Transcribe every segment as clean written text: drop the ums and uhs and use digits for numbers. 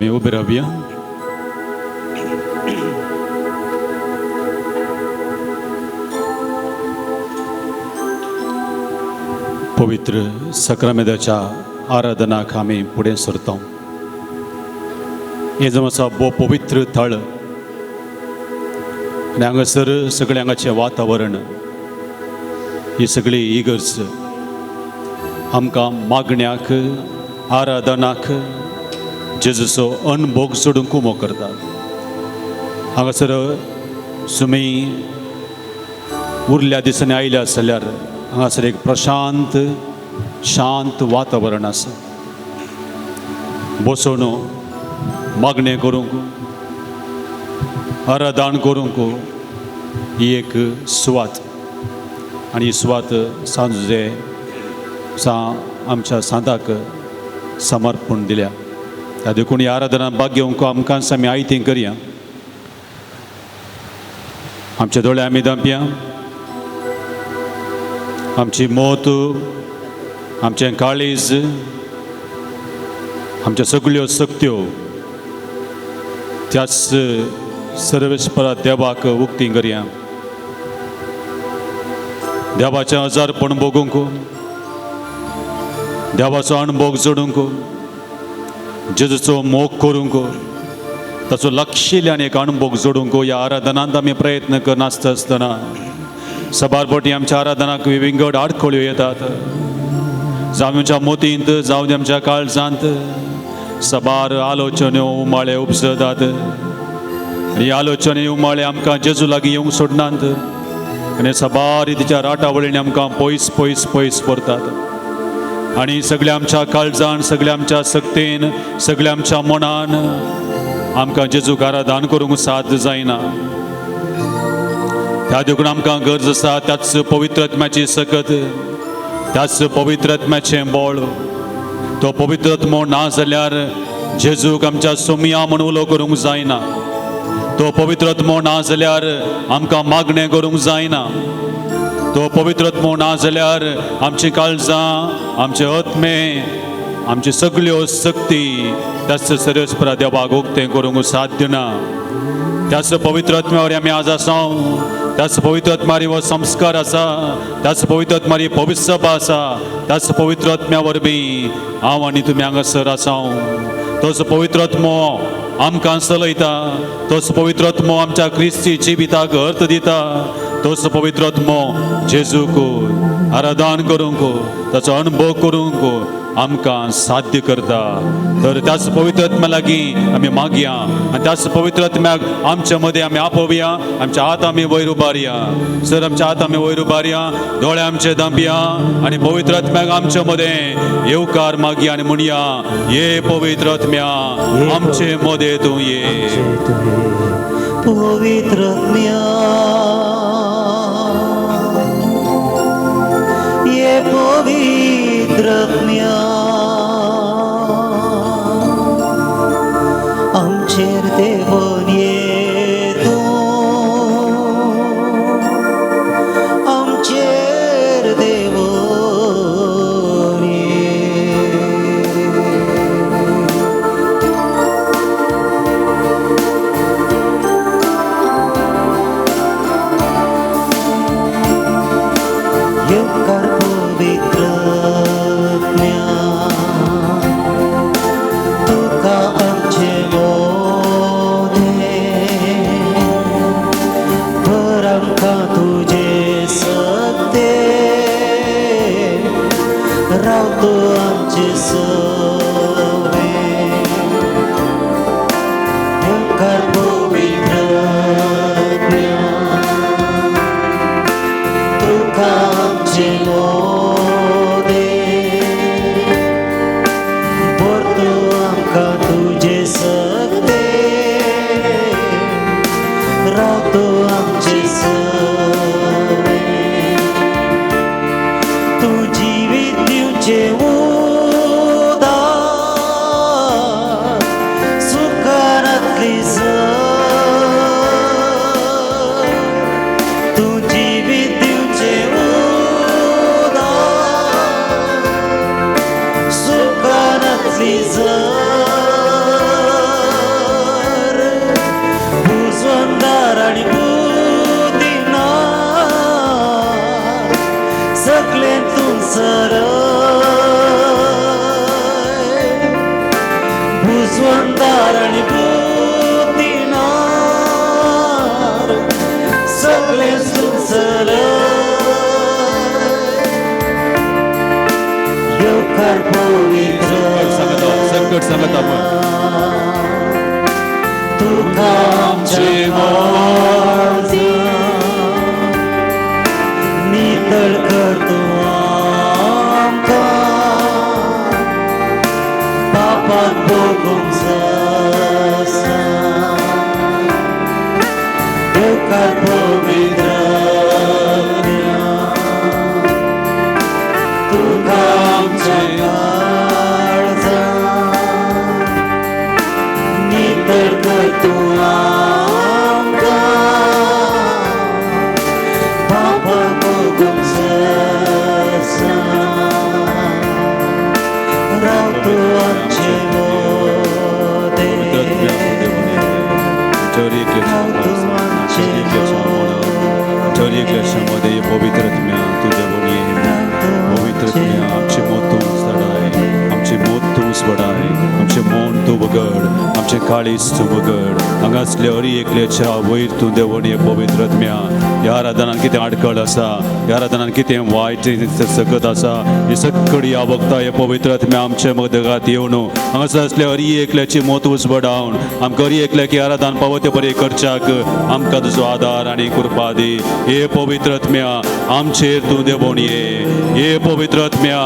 उबे रावया. पवित्र सक्रामेदाच्या आराधनाक आमी फुडें सरता. हें जावन आसा भोव पवित्र थळ आनी हांगासर सगळें हांगाचें वातावरण, ही सगळी इगर्ज आमकां मागण्याक, आराधनाक, जेजूचो अनभोग सोडूंक कुमो करतात. हांगासर सुमी उरल्या दिसांनी आयल्या जाल्यार हांगासर एक प्रशांत शांत वातावरण आसा. बसून मागणें करूंक, आराधन करूंक ही एक सुवात आनी ही सुवात सांजे सा आमच्या सांताक समर्पण दिल्या. त्या देखून ही आराधना भाग घेवंक आमकां आमी आयतें करया. आमचे दोळे आमी धांपया. आमची मोत, आमचें काळीज, आमच्यो सगळ्यो शक्त्यो त्याच सर्वेस्परा देवाक उक्ती करया. देवाचें हजारपण भोगूंक, देवाचो अणभोग जोडूंक, जेजूचो मोग करूंक, ताचो लक्षिल्ल्यान एक अणभोग जोडूंक ह्या आराधनांत आमी प्रयत्न करनासता आसतना सबार फावटी आमच्या आराधनाक विंगड आडखळ्यो येतात. जावं आमच्या मोतींत, जावं आमच्या काळजांत सबार आलोचन्यो उमाळे उपजतात आनी आलोचने उमाळे आमकां जेजू लागीं येवंक सोडनात आनी सबार रितीच्या राटावळींनी आमकां पयस पयस पयस व्हरतात. आनी सगळ्या आमच्या काळजान, सगळ्या आमच्या सक्तेन, सगळ्या आमच्या मनान आमकां जेजूक आराधन करूंक साथ जायना. त्या देखून आमकां गरज आसा त्याच पवित्र आत्म्याची सकत, त्याच पवित्र आत्म्याचें बळ. तो पवित्र आत्मो ना जाल्यार जेजूक आमच्या सोमिया म्हूण उलो करूंक जायना. तो पवित्र आत्मो ना जाल्यार आमकां मागणें करूंक जायना. तो पवित्र आत्मो ना जाल्यार आमची काळजां, आमचे आत्मे, आमची सगळ्यो शक्ती त्याच सर्वेस्परा देवाक उक्तें करूंक साध्य ना. त्याच पवित्र आत्म्यावर आमी आज आसा. त्याच पवित्र आत्म्यारी हो संस्कार आसा. त्याच पवित्र आत्म्यारी पवित्र सभा आसा. त्याच पवित्र आत्म्या वरवीं हांव आनी तुमी हांगासर आसा. तोच पवित्र आत्मो आमकां चलयता. तोच पवित्र आत्मो आमच्या क्रिस्ती जिविताक अर्थ दिता. तोच पवित्र आत्मो जेजूक आराधन करूंक, ताचो अणभव करूंक आमकां साध्य करता. तर त्याच पवित्र आत्म्या लागीं आमी मागया आनी त्याच पवित्र आत्म्याक आमच्या मदें आमी आपोवया. आमच्या हात आमी वयर उबारया. सर आमच्या हात आमी वयर उबारया, दोळे आमचे धांपया आनी पवित्र आत्म्याक आमच्या मदें येवकार मागया आनी म्हणया, ये पवित्र आत्म्या, आमचे मदें तूं ये. पवित्र आत्म्या ये, पवित्र आत्म्या आमचेर देवोन ये तूं, आमचेर देवोन ये. येवकार पवित्र आत्म्या तुका आमचे मोदे, भर आमकां तुजे सक्ते, राव तूं आमचे सवे. येवकार पवित्र आत्म्या तुका आमचे मोदे, भर तूं आमकां तुजे सक्ते, राव तूं आमचे सवे. तूं जिवीत दिवचें उदार, सुखानातली झरी, सरय बुजवंदार आनी बुद्धिनार सगळे सुचलय येवकार पवित्र सांगता संकट सांगता आपण तुका आमचे काळजां नितळ कर तूं आमकां पापाक भोगूंक जाता येवकार पवित्र तुका आमच्या काळजां नितळ कर तूं आमकां पापाक भोगूंक जाता राव तूं आमचे मदें जर एकल्याच्या मध्ये पवित्र आत्म्या तूं देवोनी पवित्र आत्म्या आमचे मोत तूं चडाय आमचे मोत तूं वडाय आमचें मन तूं वगड आमचें काळीज तूं वगड हांगासले हरी एकल्याच्या वयर तूं देवोनी पवित्र आत्म्या ह्या आराधनान कितें आडखळ आसा ह्या आराधनान कितें वायट सकत आसा ही सगळी वखता हे पवित्र आत्म्या आमच्या मदगात येवन हांगासर असले हरी एकल्याची मोत उजबडावन आमकां हरी एकल्याक ही आराधन पावो ते बरें करच्याक आमकां तुजो आदार आनी कृपा दी. हे पवित्र आत्म्या आमचेर तूं देवोन ये. हे पवित्र आत्म्या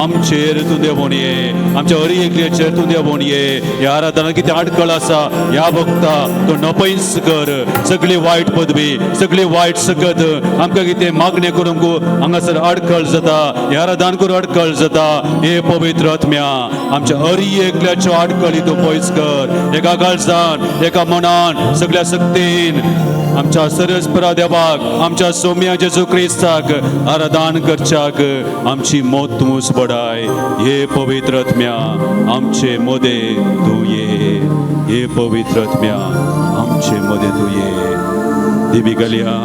आमचेर तूं देवोन ये. आमच्या हरी एकल्याचेर तूं देवोन ये. ह्या आराधनान कितें आडखळ आसा ह्या वखता तूं नपयस कर. सगळी वायट पदवी सगळी वायट सकत आमकां कितें मागणें करूंक हांगासर आडखळ जाता ह्या आराधन करूं आडखळ जाता. हे पवित्र आत्म्या आमच्या हरी एकल्याच्यो आडखळी तूं पयस कर. एका काळजान एका मनान सगळ्या शक्तीन आमच्या सरस्परा देवाक आमच्या सोम्या जेजू क्रिस्ताक आराधन करच्याक आमची मोत तूं बडाय. हे पवित्र आत्म्या आमचे मोदे तूं ये. हे पवित्र आत्म्या आमचे मोदे तूं ये. देवी गलया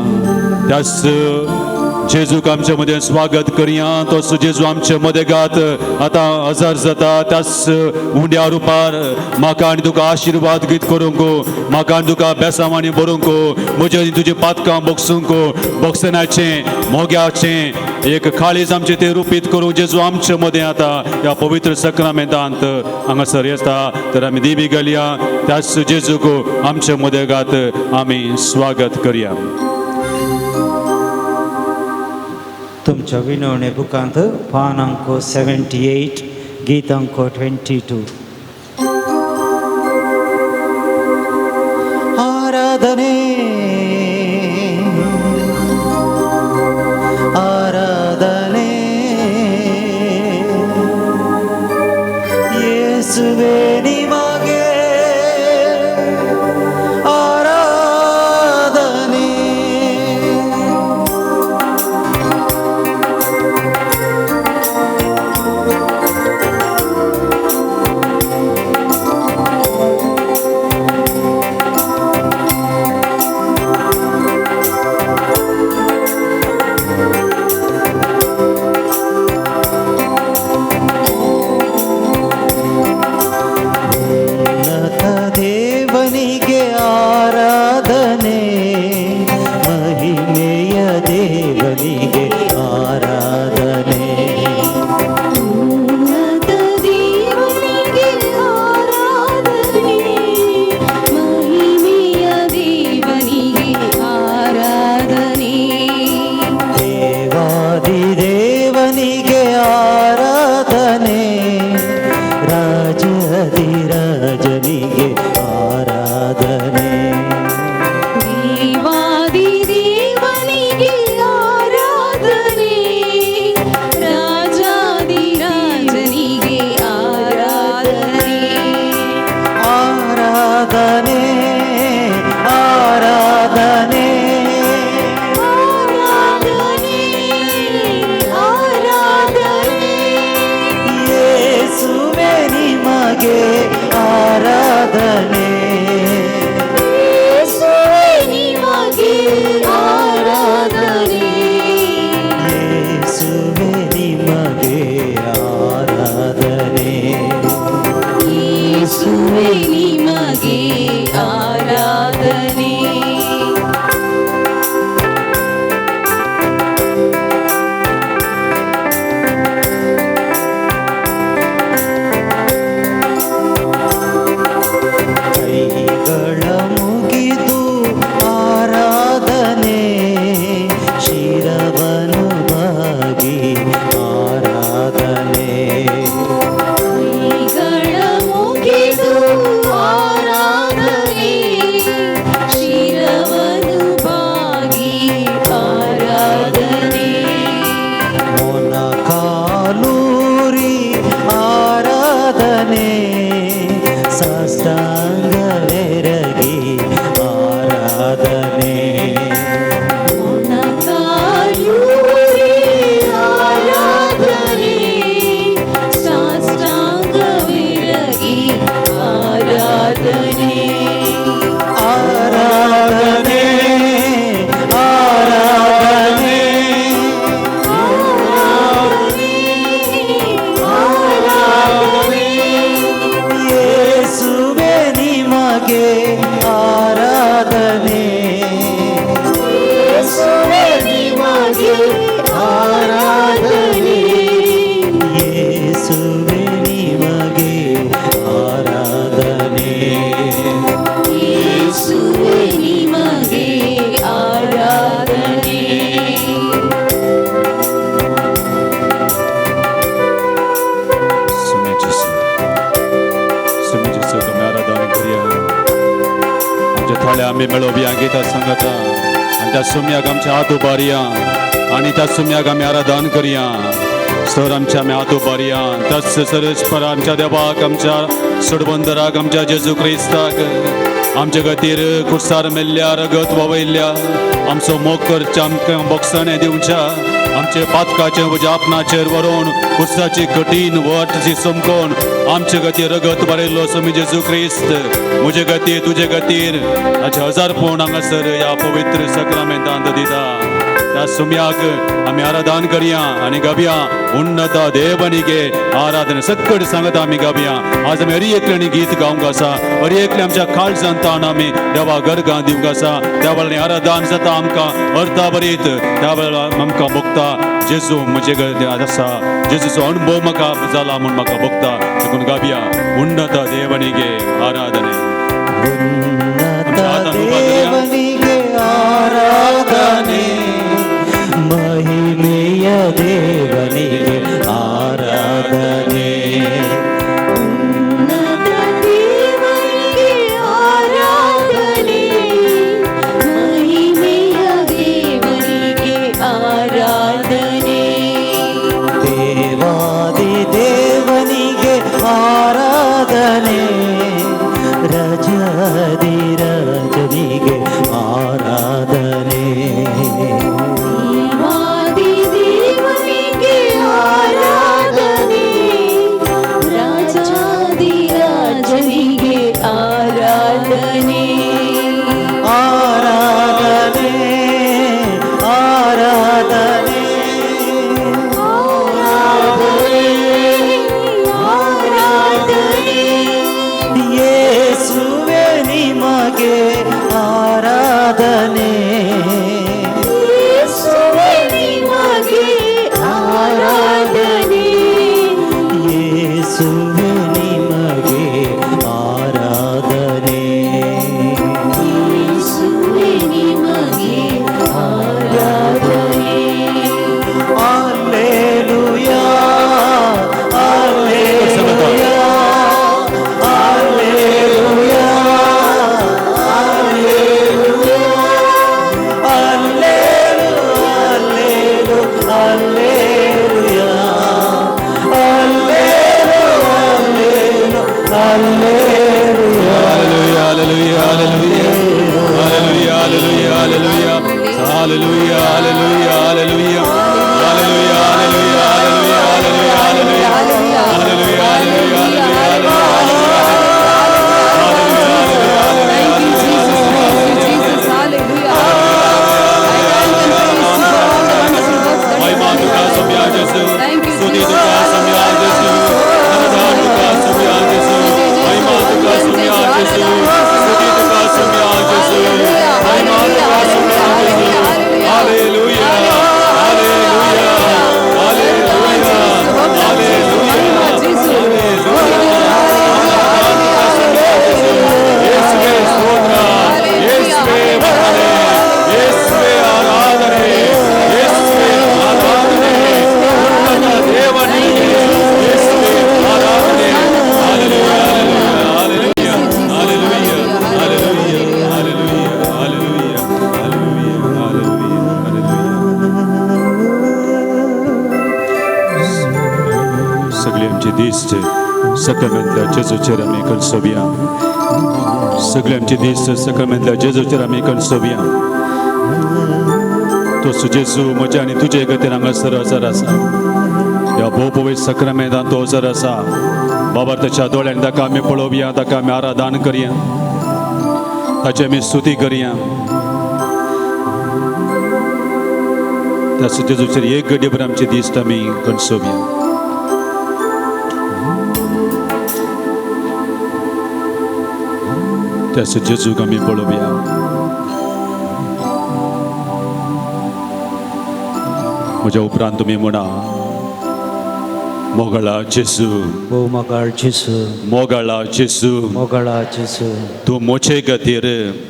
त्याच जेजूक आमच्या मदें स्वागत करया. तसो जेजू आमचे मदें गात आतां हजार जाता त्याच उंड्या रुपार म्हाका आनी तुका आशिर्वाद गीत करूंक म्हाका आनी तुका बेसांवांनी बरोवंक म्हजे आनी तुजे पातकां बगसूंक बगसनाचें मोग्याचें एक काळीज आमचें तें रुपीत करूं जेजू आमचे मदें आतां ह्या पवित्र सक्रामेंतांत हांगासर येता. तर आमी देवी गलया त्याच जेजूक आमचे मदें गात आमी स्वागत करया. तुमच्या विनवणे बुकांत पान अंक 78 गीत अंक 22. आराधने आराधने येसुवे निमागे आराधने. आमच्या थोड्या आमी मेळोवया गीता सांगता आनी त्या सुम्याक आमच्या हात उबारया आनी त्या सुम्याक आमी आराधन करया. सर आमच्या आमी हात उबारया त्याच सरस पर आमच्या देवाक, आमच्या सोडबंदराक, आमच्या जेजू क्रिस्ताक आमच्या खातीर कुर्सार मेल्ल्या, रगत व्हांवयल्ल्या, आमचो मोग करच्या, आमकां बोगसणें दिवच्या, आमचे पातकाचें वजें आपणाचेर व्हरून कुर्साची कठीण वट जी समकोन आमचे खातीर रगत बरयल्लो स्वामी जेजू क्रिस्त म्हजे खातीर तुजे खातीर ताचे हजार पूण हांगासर ह्या पवित्र सक्रामेंतांत दिता. त्या सुम्याक आमी आराधन करया आनी गावया उन्नत देवनिगे आराधना सक्कड सांगता आमी गावया. आज आमी हरी एकल्यानी गीत गावंक आसा, हरी एकले आमच्या काळजांतान आमी देवा गरगां दिवंक आसा. त्या वेळार आराधन जाता आमकां अर्था भरीत, त्या वेळार आमकां भोगता जेजू म्हजे घर आसा, जेजूचो अणभव म्हाका जाला म्हूण म्हाका भोगता. देखून गावया उन्नत देवनिगे आराधने. उन्नत देवनिगे आराधने, ಮಹಿಮೆಯ ದೇವನಿಗೆ ಆರಾಧನೆ. ಉನ್ನತ ದೇವನಿಗೆ ಆರಾಧನೆ, ಮಹಿಮೆಯ ದೇವನಿಗೆ ಆರಾಧನೆ. ದೇವಾದಿ ದೇವನಿಗೆ ಆರಾಧನೆ, ರಜಾದಿ ರಾಜನಿಗೆ ಆರಾಧನೆ. ದೇವಾದಿ ದೇವನಿಗೆ ಆರಾಧನೆ, ರಾಜಾದಿ ರಾಜನಿಗೆ ಆರಾಧನೆ. ಆರಾಧನೆ ಆರಾಧನೆ ಆರಾಧನೆ ಆರಾಧನೆ. ಯೇಸುವೆ ನಿಮಗೆ ಆರಾಧನೆ, ಯೇಸುವೆ ನಿಮಗೆ ಆರಾಧನೆ. ಯೇಸುವೆ ನಿಮಗೆ ಆರಾಧನೆ. ಯೇಸುವೆ ನಿಮಗೆ ಆರಾಧನೆ. Alleluia, alleluia, alleluia, alleluia, alleluia, alleluia, alleluia, Hallelujah, hallelujah, hallelujah, hallelujah, hallelujah, hallelujah, hallelujah, hallelujah, hallelujah, hallelujah, hallelujah, hallelujah, hallelujah, hallelujah. Thank you, Jesus. Thank you, Jesus. Hallelujah. I thank and praise you for all the wonderful works that you Mahima have तुका done. Saumya जेसू, Thank you, स्तुती Jesus. तुका सोम्या जेसू, धन्यवाद तुका सोम्या जेसू, महिमा तुका सोम्या जेसू, स्तुती तुका सोम्या जेसू, महिमा तुका सोम्या जेसू. हालेलुया, हालेलुया, हालेलुया, हालेलुया, ಯೇಸುವೇ ಸ್ತೋತ್ರ, ಯೇಸುವೇ ವಂದನೆ, ಯೇಸುವೇ ಆರಾಧನೆ, ಯೇಸುವೇ ಆರಾಧನೆ. ಉನ್ನತ ದೇವನಿಗೆ ಯೇಸುವೇ ಆರಾಧನೆ. Hallelujah, hallelujah, hallelujah, hallelujah, hallelujah, hallelujah, hallelujah, hallelujah. सगळी आमची दिश्ट सक्रमेंतल्या जेजूचेर आमी कणसोवया. सगळी आमची दिश्ट सक्रमेंतल्या जेजूचेर आमी कणसोवया. तो जेजू म्हज्या आनी तुजे खातीर हांगासर हजर आसा. ह्या भोव पवित्र सक्रमेंतान तो हजर आसा. बाबा ताच्या दोळ्यांनी ताका आमी पळोवया, ताका आमी आराधन करया, ताची आमी स्तुती करया. त्या जेजूचेर एक घडयेभर आमची दिश्ट आमी कणसोवया. त्या जेजूक आमी पळोवया. म्हज्या उपरांत तुमी म्हणा, मोगळा जेजू, ओ मोगाळ जेजू, मोगळा जेजू, मोगाळा जेजू, तूं म्हजे खातीर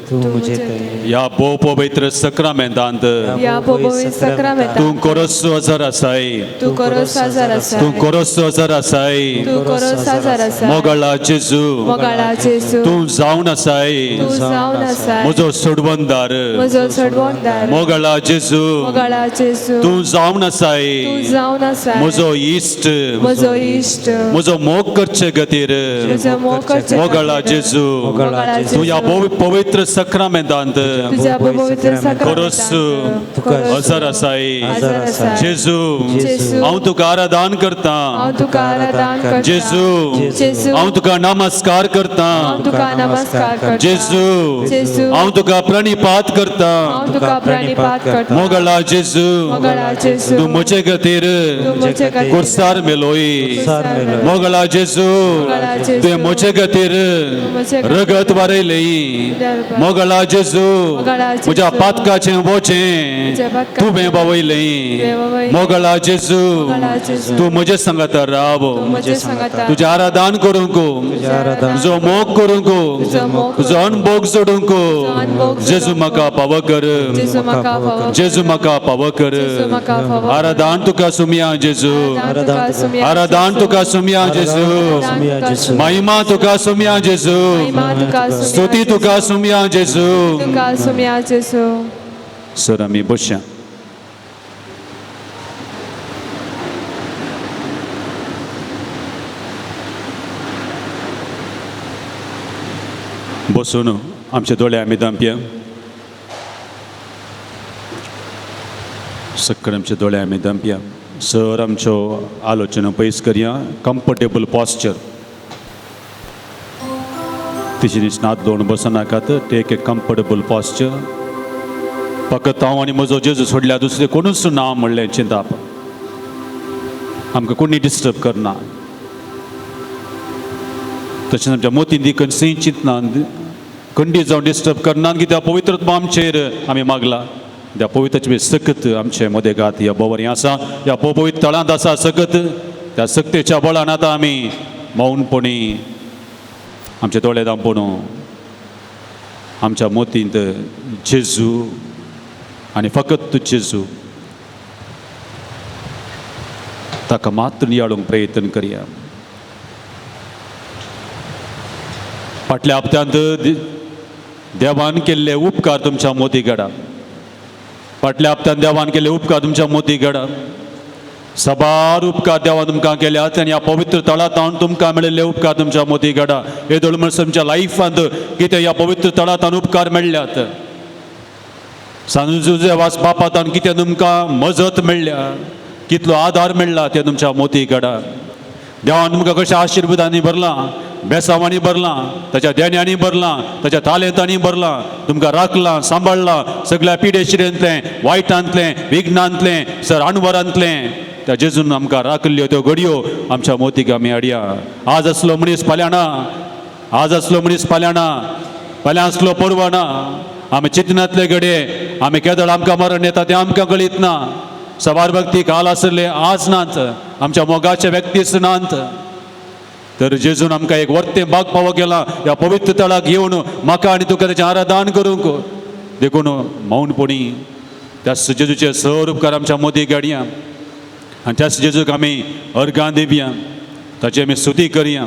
तूं म्हजे खातीर ह्या भोव पवित्र सक्रामेंतांत ह्या पवित्र सक्रामेंतांत तूं कोरस हजर आसाय, तूं कोरोस हजर आसाय, तूं कोरस हजर आसाय. तूं कोरोस हजर आसाय. मोगळा जेजू, मोगाळा जेजू, तूं जावन आसाय तूं जावन आसाय म्हजो सोडवणदार. म्हजो सोडवणदार. मोगळा जेजू, मोगाळा जेजू, तूं जावन आसाय तूं जावन आसाय म्हजो इश्ट, म्हजो इश्ट, म्हजो मोग करचे खातीर. म्हजो मोग करचे मोगळा जेजू, मोगाळा तूं ह्या जेजू, पवित्र सक्रामेंतांत तुझ्या पवित्र कोरस सक्रामेंतांत हजर आसाय. हजर आसाय. जेजू, जेजू, हांव तुका आराधन करता. हांव तुका आराधन करता. जेजू, जेजू, हांव तुका नमस्कार करता. हांव तुका नमस्कार करता. जेजू, जेजू, हांव तुका प्रणिपात करता. हांव तुका प्रणिपात करता. मोगळा जेजू, मोगाळा जेजू, तूं म्हजे खातीर तूं म्हजे खातीर कुर्सार मेलोय. कुर्सार मेलोय. मोगळा जेजू, मोगळा जेजू, तुवें म्हजे खातीर म्हजे खातीर रगत वारयलें. मोगळा जेजू, मोगळा जेजू, म्हज्या पातकाचें वोचें म्हज्या पातकाचें तुवें पावयलें. तुवें पावयलें. मोगळा जेजू, मोगळा जेजू, तूं म्हजे सांगाता राव. तूं म्हजे सांगाता. तुजें आराधन करूंक, तुजें आराधन तुजो मोग करूंक, तुजो मोग तुजो अनभोग जोडूंक अनभोग जेजू जोडूंक. म्हाका पाव कर. जेजू म्हाका फावो कर. जेजू म्हाका पाव कर. जेजू म्हाका फावो कर. आराधन तुका सुमया जेजू, आराधन तुका सुमया आराधन तुका सुमया जेजू, सुमया जेजू, महिमा तुका सुमया जेजू, महिमा तुका सुमया स्तुती तुका सुमया जेजू. तुका सुमया जेजू. सर आमी बसया. बसून आमचे दोळे आमी दांपया. सक्कड आमचे दोळे आमी दांपया. सर आमच्यो आलोचना पयस करया. कम्फर्टेबल पॉस्चर, तिशीनी नात दवरून बसनाकात. Take a comfortable posture. फकत हांव आनी म्हजो जेजू सोडल्यार दुसरें कोणूच ना म्हणलें चिंताप. आमकां कोणी डिस्टर्ब करना. तशेंच आमच्या मोतीन दी खंयचीय चिंतना खंडी जावन डिस्टर्ब करना की त्या पवित्र आमचेर आमी मागला. त्या पवित्राची सकत आमचे मदें गात ह्या बोवरी आसा, ह्या पवित्र तळांत आसा सकत. त्या सक्तेच्या बळान आतां आमी मौनपणी आमचे दोळे दांपून आमच्या मोतींत जेजू आनी फकत जेजू ताका मात्र नियाळूंक प्रयत्न करया. फाटल्या हप्त्यांत देवान केल्ले उपकार तुमच्या मोती घडा. फाटल्या हप्त्यांत देवान केल्ले उपकार तुमच्या मोती घडा. सबार उपकार देवान तुमकां केल्यात आनी ह्या पवित्र तळांत तुमकां मेळिल्ले उपकार तुमच्या मोती घडा. हे दोळ म्हणस तुमच्या लायफांत कितें ह्या पवित्र तळांत उपकार मेळ्ळ्यात. सांजुजे वास बापातान कितें तुमकां मजत मेळ्ळ्या, कितलो आदार मेळ्ळा ते तुमच्या मोती घडा. देवान तुमकां कशें आशिर्वादांनी भरलां, बेसावांनी भरलां, ताच्या देण्यांनी भरलां, ताच्या तालेंतांनी भरलां, तुमकां राखलां, सांबाळ्ळां सगळ्या पिडेशिरेंतलें, वायटांतलें, विघ्नांतलें, सर अणवरांतलें. त्या जेजून आमकां राखल्ल्यो त्यो घडयो आमच्या मोतीक आमी हाडया. आज आसलो मनीस फाल्यां ना, आज आसलो मनीस फाल्यां ना, फाल्यां आसलो परवां ना. आमी चिंतनातले घडये आमी केदळ आमकां मरण येता तें आमकां कळीत ना. सवार भक्ती काल आसले आज नात, आमच्या मोगाचे व्यक्तीच नात. तर जेजून आमकां एक वर्तें बाग पावो केला ह्या पवित्र तळाक येवन म्हाका आनी तुका तेचें आराधन करूंक. देखून मौनपणी त्या जेजूचे सर उपकार आमच्या मोदी गाडया आनी त्याच जेजूक आमी अर्गां दिवया, ताची आमी स्तुती करया.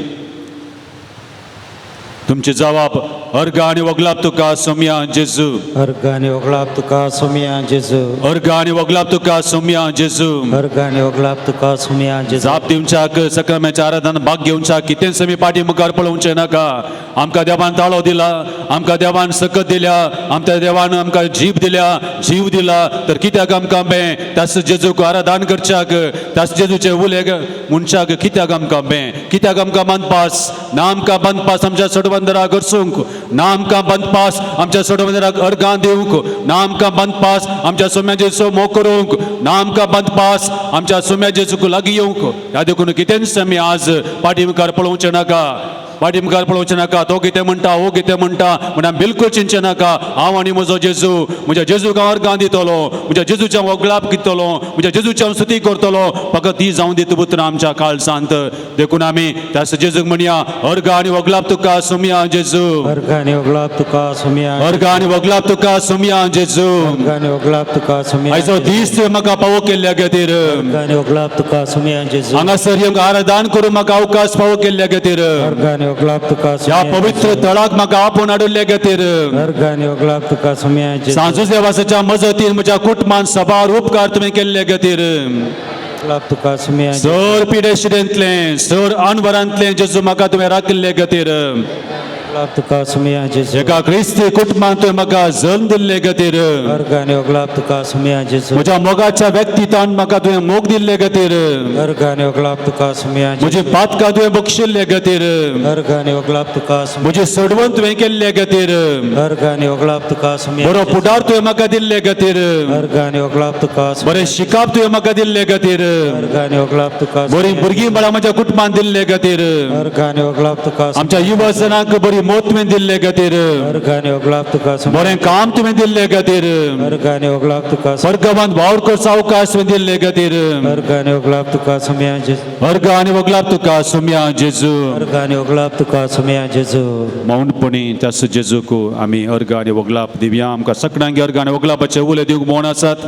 तुमची जवाब अर्गां आनी वगलाप तुका सोमया जेजू, अर्गां आनी वगलाप तुका सोमया जेजू, अर्गां आनी वगलाप तुका सोमया जेजू, अर्गां आनी वगलाप तुका सोमया जेजू. जाप दिवच्याक सक्रामेच्या आराधन भाग घेवच्याक कितेंच आमी पाटी मुखार पळोवचें नाका. आमकां देवान ताळो दिला, आमकां देवान सकत दिल्या, आमच्या देवान आमकां जीव दिल्या, जीव दिला तर कित्याक आमकां बें त्याच जेजूक आराधन करच्याक, त्याच जेजूचे उले म्हणच्याक कित्याक आमकां बें, कित्याक आमकां बांदपास ना. आमकां बांदपास आमच्या सोडबंदराक घरसूंक ना, आमकां बांदपास आमच्या सोडबंदराक अर्गां दिवंक ना, आमकां बांदपास आमच्या सोम्या जेजूचो मोग करूंक ना, आमकां बांदपास आमच्या सोम्या जेजूक लागीं येवंक. ह्या देखून कितेंच आमी आज पाटी मुखार पळोवचें नाका. वाटी मुखार पळोवचें नाका, तो कितें म्हणटा हो कितें म्हणटा म्हण आमी बिलकूल चिंतचें नाका. हांव आनी म्हजो जेजू, म्हज्या जेजूक हांव अर्गां दितलो, म्हज्या जेजूचें हांव वगळाप दितलो, म्हज्या जेजूचें हांव स्तुती करतलो. फकत ती जावं दी पुत्र आमच्या काळजांत. देखून आमी त्या जेजूक म्हणया, अर्गां आनी वगळाप तुका सुमया जेजू, अर्घ आनी वगळाप तुका सुमया, अर्गां आनी वगळाप तुका सुमया जेजू. अर्घ आनी वगळाप तुका सुमया. आयचो दीस तुवें म्हाका पावो केल्ल्या खातीर, अर्घ आनी वगळाप तुका सुमया जेजू. हांगासर येवंक आराधन करूं म्हाका अवकाश पावो केल्ल्या खातीर, अर्घ आनी वगळाप तुका ह्या सुमया, पवित्र थळाक म्हाका आपोवन हाडिल्ल्या खातीर, अर्घ आनी वगळाप तुका सुमया जेजू. सांजुदेवासाच्या मजतीन म्हज्या कुटुंबान सभार उपकार तुवें केल्ले खातीर, वगळाप तुका सुमया, सर पिडेशिडेंतलें सर अनवरांतलें जेजू म्हाका तुवें राखिल्ले खातीर, वगळाप तुका सुमया जेजू. एका क्रिस्ती कुटुंबान तुवें म्हाका जल्म दिल्ले खातीर, अर्घ आनी वगळाप तुका सुमया जेजू. म्हज्या मोगाच्या व्यक्तितान म्हाका तुवें मोग दिल्ले खातीर, अर्घ आनी वगळाप तुका सुमया, म्हजी पातकां तुवें बक्षिल्ले खातीर, अर्घ आनी वगळाप तुका सुमया, म्हजी सोडवण तुवें केल्ले खातीर, अर्घ आनी वगळाप तुका सुमया, बरो फुडार तुवें म्हाका दिल्ले खातीर, अर्घ आनी वगळाप तुका, बरें शिकाप तुवें म्हाका दिल्ले खातीर, अर्घ आनी वगळाप तुका, बरीं भुरगीं बाळां म्हज्या कुटुंबान दिल्ले खातीर, अर्घ आनी वगळाप तुका, आमच्या युवजनांक बरी मोत तुवें दिल्ले खातीर, अर्घ आनी वगळाप तुका, बरें काम तुवें दिल्ले खातीर, अर्घ आनी वगळाप तुका, स्वर्गवान वावर करचो अवकाश तुवें दिल्ले खातीर, अर्घ आनी वगळाप तुका सुमया जेजू. अर्घ आनी वगळाप तुका सुमया जेजू. अर्घ आनी वगळाप तुका सुमया जेजू. मौनपणी त्यास जेजूक आमी अर्घ आनी वगळाप दिवया. आमकां सगळ्यांक अर्घ आनी वगळापाचे उले दिवंक मौन आसात,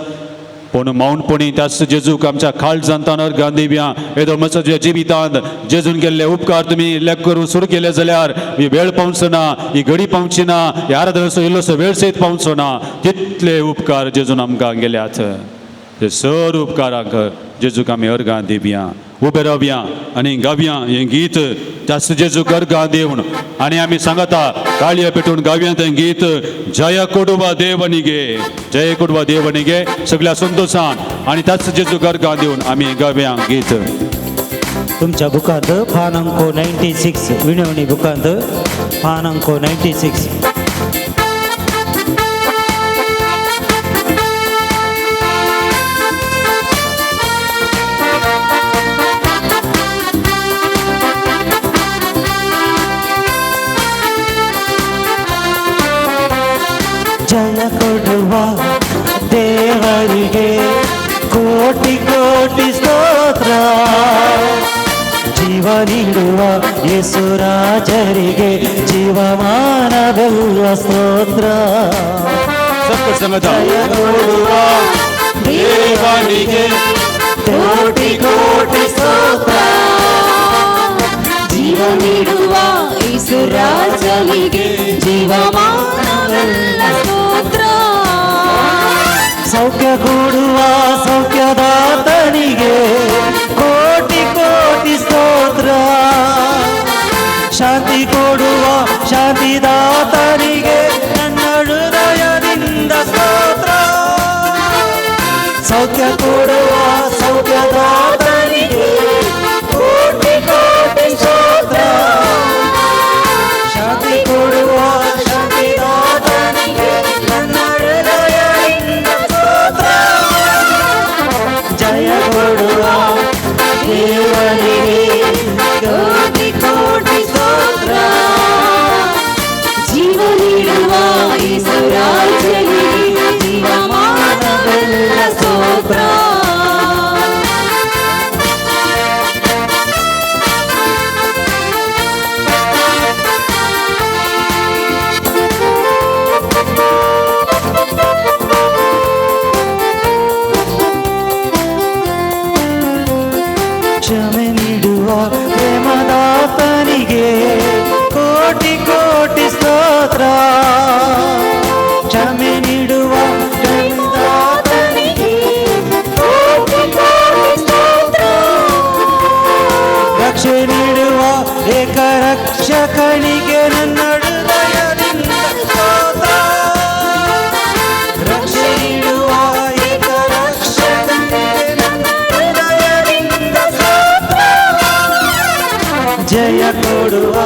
पूण मौनपणी त्यास जेजूक आमच्या काळजांतान अर्घां दिवया. येदो म्हजो जिवितांत जेजून केल्ले उपकार तुमी लेख करून सुरू केले जाल्यार ही वेळ पावचो ना, ही घडी पावची ना, ह्या आराधनेचो इल्लोसो वेळ सयत पावचो ना. तितले उपकार जेजून आमकां गेल्यात, ते सर उपकारांक जेजूक आमी अर्घां दिवया. उबे रावया आनी गावया हें गीत त्यास जेजूक अर्घां दिवन, आनी आमी सांगता ताळये पेटून गावया तें गीत, जय कोडुबा देवनिगे, जय कोडुबा देवनिगे, सगळ्या संतोशान आनी त्याच जेजूक अर्घां दिवन आमी गावया गीत. तुमच्या बुकांत पान अंको 96, विणवणी बुकांत पान अंको 96. ಜಯ ಕೊಡುವ ದೇವರಿಗೆ ಕೋಟಿ ಕೋಟಿ ಸ್ತೋತ್ರ, ಜೀವ ನೀಡುವ ಯೇಸುರಾಜರಿಗೆ ಜೀವಮಾನವೆಲ್ಲ ಸ್ತೋತ್ರ. ಜಯ ಕೊಡುವ ದೇವನಿಗೆ ಕೋಟಿ ಕೋಟಿ ಸ್ತೋತ್ರ, ಜೀವ ನೀಡುವ ಯೇಸುರಾಜನಿಗೆ ಜೀವಮಾನವೆಲ್ಲ ಸ್ತೋತ್ರ. ಸೌಖ್ಯ ಕೊಡುವ ಸೌಖ್ಯದಾತನಿಗೆ ಕೋಟಿ ಕೋಟಿ ಸ್ತೋತ್ರ, ಶಾಂತಿ ಕೊಡುವ ಶಾಂತಿದಾತನಿಗೆ ನನ್ನ ಹೃದಯದಿಂದ ಸ್ತೋತ್ರ. ಸೌಖ್ಯ ಕೊಡುವ ಸೌಖ್ಯದಾತನಿಗೆ ಕೋಟಿ ಕೋಟಿ ಸ್ತೋತ್ರ, ಶಾಂತಿ ಕೊಡುವ ಶಾಂತಿದಾತನಿಗೆ ನನ್ನ ಹೃದಯದಿಂದ ಸ್ತೋತ್ರ. ಜಯ ಕೊಡುವ ದೇವರಿಗೆ ಕೋಟಿ ಕೋಟಿ ಸ್ತೋತ್ರ, ಜೀವ ನೀಡುವ ಯೇಸುರಾಜನಿಗೆ ಜೀವಮಾನವೆಲ್ಲ ಸ್ತೋತ್ರ. ಕ್ಷಮೆ ನೀಡುವ ಪ್ರೇಮದಾತನಿಗೆ ಕೋಟಿ ಕೋಟಿ ಸ್ತೋತ್ರ, ಕ್ಷಮೆ ನೀಡುವ ಪ್ರೇಮದಾತನಿಗೆ ಕೋಟಿ ಕೋಟಿ ಸ್ತೋತ್ರ, ರಕ್ಷೆ ನೀಡುವ ಏಕರಕ್ಷಕನಿಗೆ ನನ್ನ ಹೃದಯದಿಂದ ಸ್ತೋತ್ರ. ರಕ್ಷೆ ನೀಡುವ ಏಕರಕ್ಷಕನಿಗೆ ನನ್ನ ಹೃದಯದಿಂದ ಸ್ತೋತ್ರ. ಜಯ ಕೊಡುವ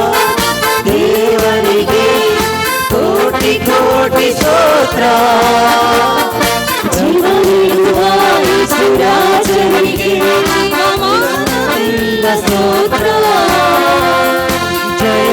ದೇವರಿಗೆ ಕೋಟಿ ಕೋಟಿ ಸ್ತೋತ್ರ, ಜೀವ ನೀಡುವ ಯೇಸುರಾಜನಿಗೆ ಜೀವಮಾನವೆಲ್ಲ ಸ್ತೋತ್ರ. ಜಯ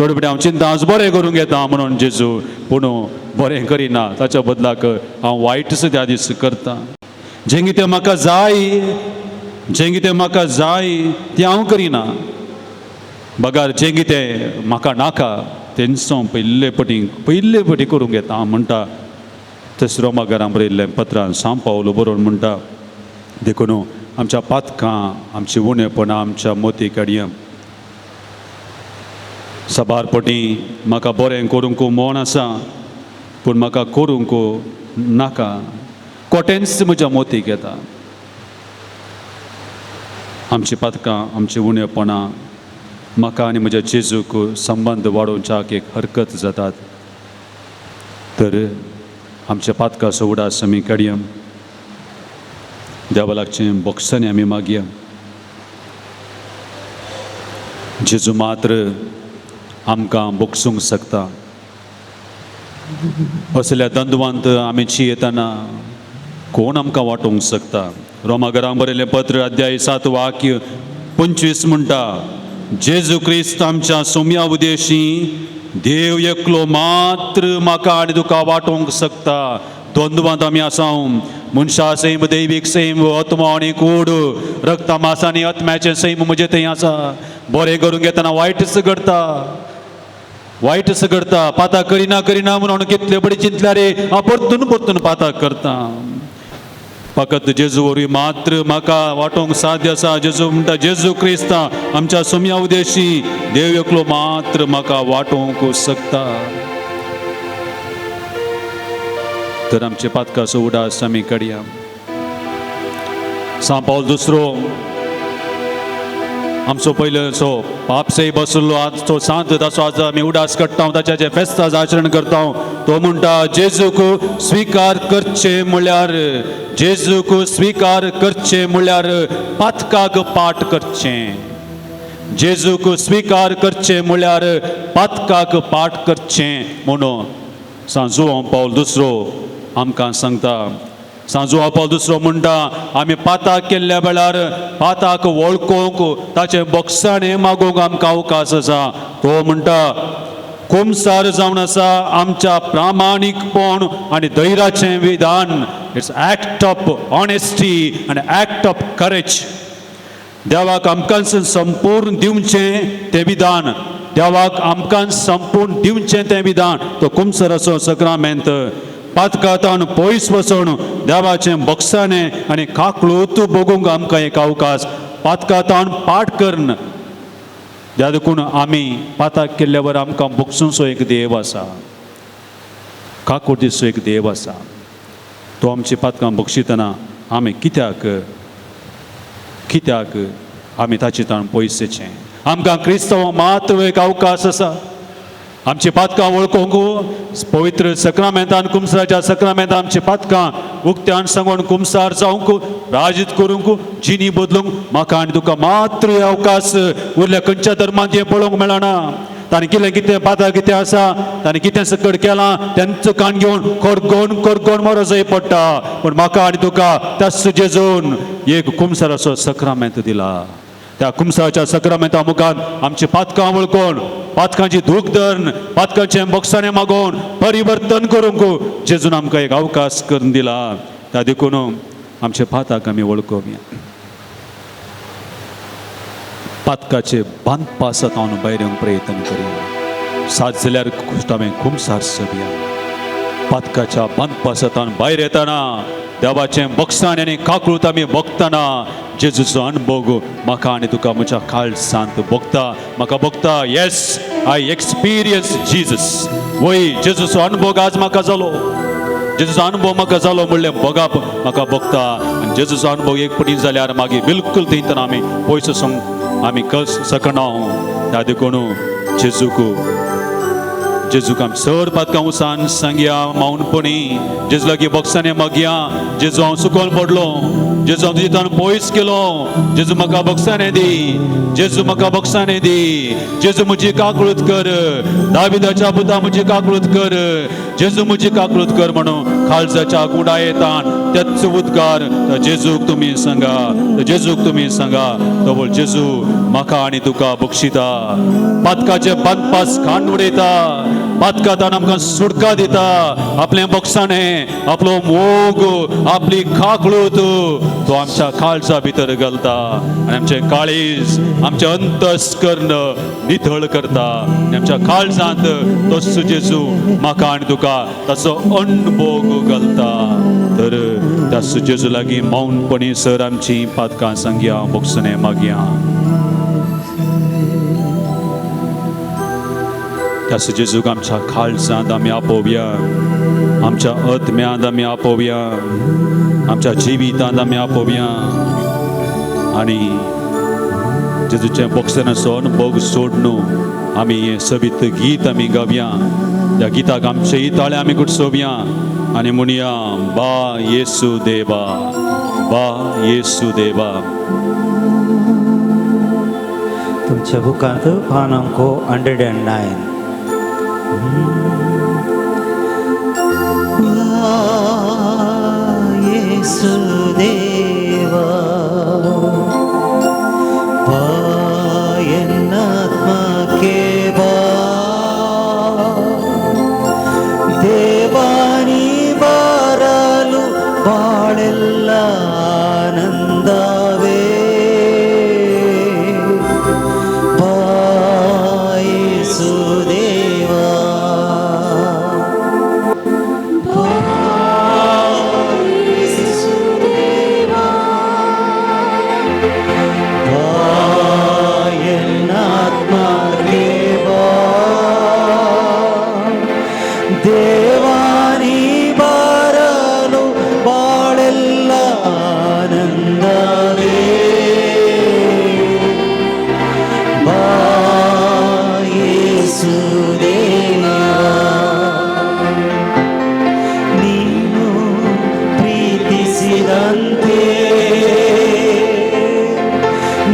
थोडे फावटी हांव चिंता हांव बरें करूंक येता म्हणून जेजू, पूण बरें करिना, ताच्या बदलाक हांव वायटच त्या दीस करता. जें कितें म्हाका जाय, जें कितें म्हाका जाय तें हांव करिना, बगार जें कितें म्हाका नाका तेंच हांव पयले पटी पयले पटी करूंक येता हांव म्हणटा. तशें रोमा घरां बरयल्लें पत्रान सांव पावलो बरोवन म्हणटा, देखून आमच्या पातकां आमची उणेपणां आमच्या मोती काडया. साबार पटी म्हाका बरें करूंक मन आसा पूण म्हाका करूंक नाका, कोटेंच म्हज्या मोतीक येता. आमची पातकां आमची उणेपणां म्हाका आनी म्हज्या जेजूक संबंद वाडोवच्याक एक हरकत जातात. तर आमच्या पातकाचो उडास आमी काडया, देवा लागचें बोगसांनी आमी मागया. जेजू मात्र आमकां बोगसूंक शकता. असल्या दंदवांत आमी चियेतना कोण आमकां वाटोवंक शकता? रोमा घरां बरयलें पत्र अध्याय 7 वाक्य 25 म्हणटा, जेजू क्रिस्त आमच्या सोम्या उदेशी देव एकलो मात्र म्हाका आनी तुका वाटोवंक शकता. द्वंद्वांत आमी आसा, मनशा सैम दैवीक सैम आत्मो आनी कूड, रक्ता मास आनी आत्म्याचें सैम म्हजें थंय आसा. बरें करूंक येतना वायटच घडता, वायटच घडता. पाता करिना करिना म्हणून कितले बडी चिंतल्यार रे हांव परतून परतून पाता करता. फकत जेजू वरवीं मात्र म्हाका वाटोवंक साध्य आसा. जेजू म्हणटा, जेजू क्रिस्ता आमच्या सोम्या उदेशी देव एकलो मात्र म्हाका वाटोवंक शकता. तर आमचे पातकाचो उडास आमी काडया. सांव पावल दुसरो आमचो पयलोचो पाप सय बसलो आज तो सांत ताचो आज आमी उडास काडटा, ताच्या जें फेस्ताचें आचरण करता. तो म्हणटा, जेजूक स्विकार करचें म्हळ्यार, जेजूक स्विकार करचें म्हळ्यार पातकाक पाठ करचें. जेजूक स्विकार करचें म्हळ्यार पातकाक पाठ करचें म्हणून सांजुआंव पावल दुसरो आमकां सांगता. सांजुआंव पावल दुसरो म्हणटा, आमी पाताक केल्ल्या वेळार पाताक वळखूंक ताचें बोगसाणें मागूंक आमकां अवकाश आसा. तो म्हणटा, कुमसार जावन आसा आमच्या प्रामाणीकपण आनी धैर्याचें विधान. It's act of honesty आनी एक्ट ऑफ करेज. देवाक आमकां संपूर्ण दिवचें तें विधान, देवाक आमकां संपूर्ण दिवचें तें विधान. तो कुमसराचो सक्रामेंत पातकातान पयस वचून देवाचें बोगसाणें आनी काकळूत भोगूंक आमकां एक अवकाश. पातकातान पाठ करन ज्या देखून आमी पाताक केल्ल्या वर आमकां बोगसूंचो एक देव आसा, काकुळतीचो एक देव आसा. तो आमची पातकां बक्षितना आमी कित्याक कित्याक आमी ताचे ताण पयस येचें? आमकां क्रिस्तांव मात्र एक अवकाश आसा आमची पातकां वळखूंक. पवित्र सक्रामेंतान कुमसाराच्या सक्रामेंतान आमची पातकां उक्त्यान सांगून कुमसार जावंक, राजीत करूंक, जिनी बदलूंक म्हाका आनी तुका मात्र अवकाश उरल्या. खंयच्या धर्मांत हें पळोवंक मेळना. ताणें कितें कितें पाताक कितें आसा, ताणें कितें सकट केलां तेंचो कान घेवन कोरगोन कोरगोन मरोजय पडटा. पूण म्हाका आनी तुका त्याच जेजून एक कुमसाराचो सक्रामेंत दिला. त्या कुमसाराच्या सक्रामेंता मुखार आमची पातकां वळखून, पातकांची दूख धरून, पातकांचें बोगसाणें मागोवन परिवर्तन करूंक जेजून आमकां एक अवकाश करून दिला. त्या देखून आमचे पाताक आमी वळखोवया. पातकाचे बांदपासत हांव भायर येवंक प्रयत्न करया. सात जाल्यार हांवें कुमसार सबया. पातकाच्या बांदपासतान भायर येतना देवाचें बोगसाण आनी काकळूत आमी भोगतना जेजूचो अणभोग म्हाका आनी तुका म्हज्या काळसांत भोगता, म्हाका भोगता. येस, I experience Jesus. वय, जेजूचो अणभोग आज म्हाका जालो, जेजूचो अणभव म्हाका जालो म्हणलें भोगप म्हाका भोगता. आनी जेजूचो अणभव एक पटी जाल्यार मागीर बिलकुल थंयतना आमी पयस वचूंक आमी कस शकना. त्या देखून जेजूक जेजूक आमी चड पातकां उसान सांगया मौनपणी जेजू लागीं बोगसाणे मागया. जेजू हांव चुकोन पडलो, जेजू हांव तुजे तान पयस केलो, जेजू म्हाका बोगसाणे दी, जेजू म्हाका बोगसाणे दी, जेजू म्हजी काकळूत कर, दाविदाच्या पुता म्हजी काकळूत कर, जेजू म्हजी काकळूत कर म्हणून खालजाच्या गुडा येतान त्याच उद्गार जेजूक तुमी सांगा, जेजूक तुमी सांगा. तो बोल जेजू म्हाका आनी तुका बक्षिता, पातकाचे बांदपास खाण उडयता, पातकातान आमकां सुटका दिता, आपलें बोगसाणें, आपलो मोग, आपली काकळूत तो आमच्या काळजा भितर घालता आनी आमचें काळीज, आमचें अंतस्कर्ण नितळ करता आनी आमच्या काळजांत तोच जेजू म्हाका आनी तुका ताचो अणभोग घालता. तर त्या जेजू लागीं मौनपणी सर आमची पातकां सांगया, बोगसणें मागया. त्या जेजूक आमच्या काळजांत आमी आपोवया, आमच्या आत्म्यांत आमी आपोवया, आमच्या जिवितांत आमी आपोवया आनी जेजूचें बोगसण्याचो अणभोग सोडून आमी हें सवीत गीत आमी गावया. त्या गिताक आमचेय ताळे आमी गुटसोवया आनी म्हणया, बा येसू देवा, बा येसू देवा. तुमच्या बुकांत पान अंको 109. येसू देवा एನ್ನಾत्मके बा, ದೇವಾನಿ ಬಾರಲು ಬಾಳೆಲ್ಲ ಆನಂದವೇ, ಬಾ ಯೇಸು ದೇವಾ, ಬಾ ಯೇಸು ದೇವಾ, ಬಾ ಎನ್ನಾತ್ಮಕ್ಕೆ ಬಾ, ದೇವಾನಿ ಬಾರಲು ಬಾಳೆಲ್ಲ ಆನಂದವೇ, ಬಾ ಯೇಸು ದೇವಾ. ನೀನು ಪ್ರೀತಿಸಿದಂತೆ,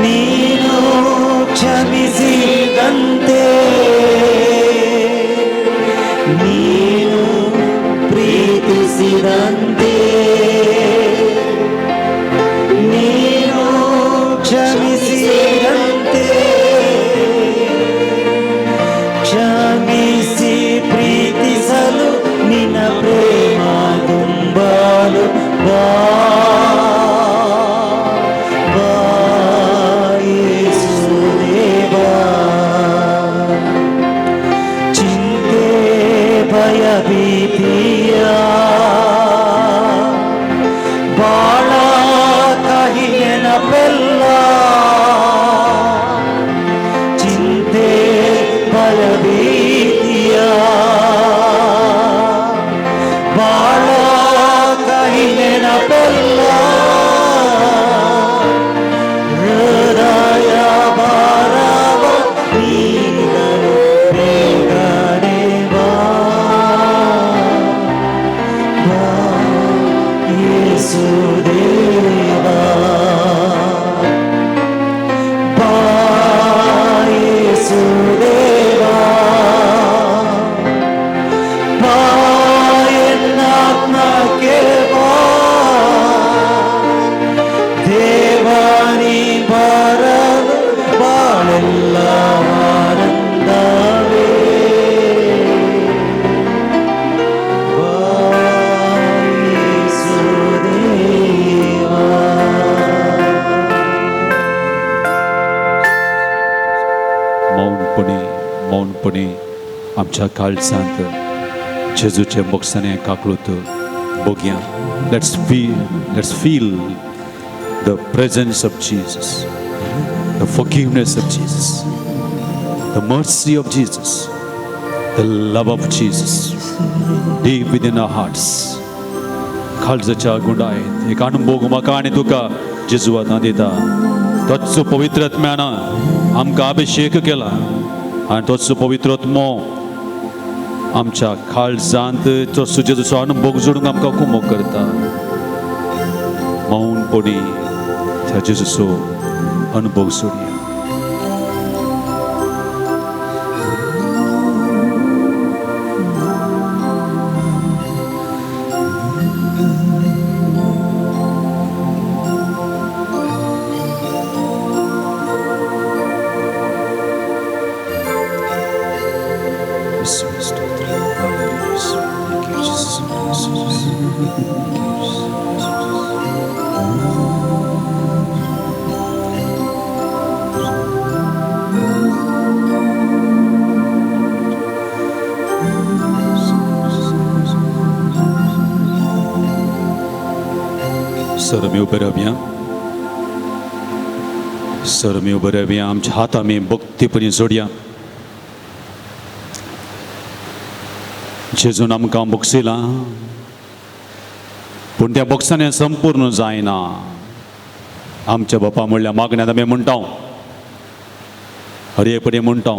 ನೀನು ಕ್ಷಮಿಸಿದಂತೆ, ನೀನು ಪ್ರೀತಿಸಿದಂತೆ, ನೀನು ಕ್ಷಮಿಸಿದಂತೆ, ಕ್ಷಮಿಸಿ ಪ್ರೀತಿಸಲು ನಿನ್ನ ಪ್ರೇಮ ತುಂಬಲು ಬಾ, ಬಾ ಯೇಸು ದೇವಾ. ಚಿಂತೆ ಭಯ ಭೀತಿಯ ಬಾಳ ಕಹಿ ನೆನಪೆಲ್ಲ, ಚಿಂತೆ ಭಯ ಭೀತಿಯ ಬಾಳ ಕಹಿ ನೆನಪೆಲ್ಲ, ಹೃದಯ ಭಾರವ ನೀಗಲು ಬೇಗನೆ ಬಾ, ಬಾ ಯೇಸು ದೇವಾ, ಬಾ ಯೇಸು ದೇವಾ, ಬಾ ಎನ್ನಾತ್ಮಕ್ಕೆ ಬಾ, ದೇವಾನಿ ಬಾರಲು ಬಾಳೆಲ್ಲ ಆನಂದವೇ, ಬಾ ಯೇಸು ದೇವಾ. मौनपणी मौनपणी आमच्या काळजांत जेजूचें बोगसणें काकळूत बघया. Let's feel the presence of Jesus, the forgiveness of Jesus, the mercy of Jesus, the love of Jesus deep within our hearts. काळजाच्या गुंडायत एक अणभोग म्हाका आनी तुका जेजू आतां दिता. तोच पवित्र आत्म्यान आमकां अभिशेक केला आनी तोच पवित्र आत्मो आमच्या काळजांत तो जेजूचो अनुभव जोडूंक आमकां कुमोक करता. मौनपणी त्या जेजूचो अनुभव जोडया. सर मी उबे रावया, सर मी उबे रावया, आमच्या हात आमी भक्तीपणी जोडया. जेजून आमकां बक्षिलां, पूण त्या बक्षांनी संपूर्ण जायना. आमच्या बापा म्हणल्या मागण्यात आमी म्हणटा, हर एक पडी म्हणटा,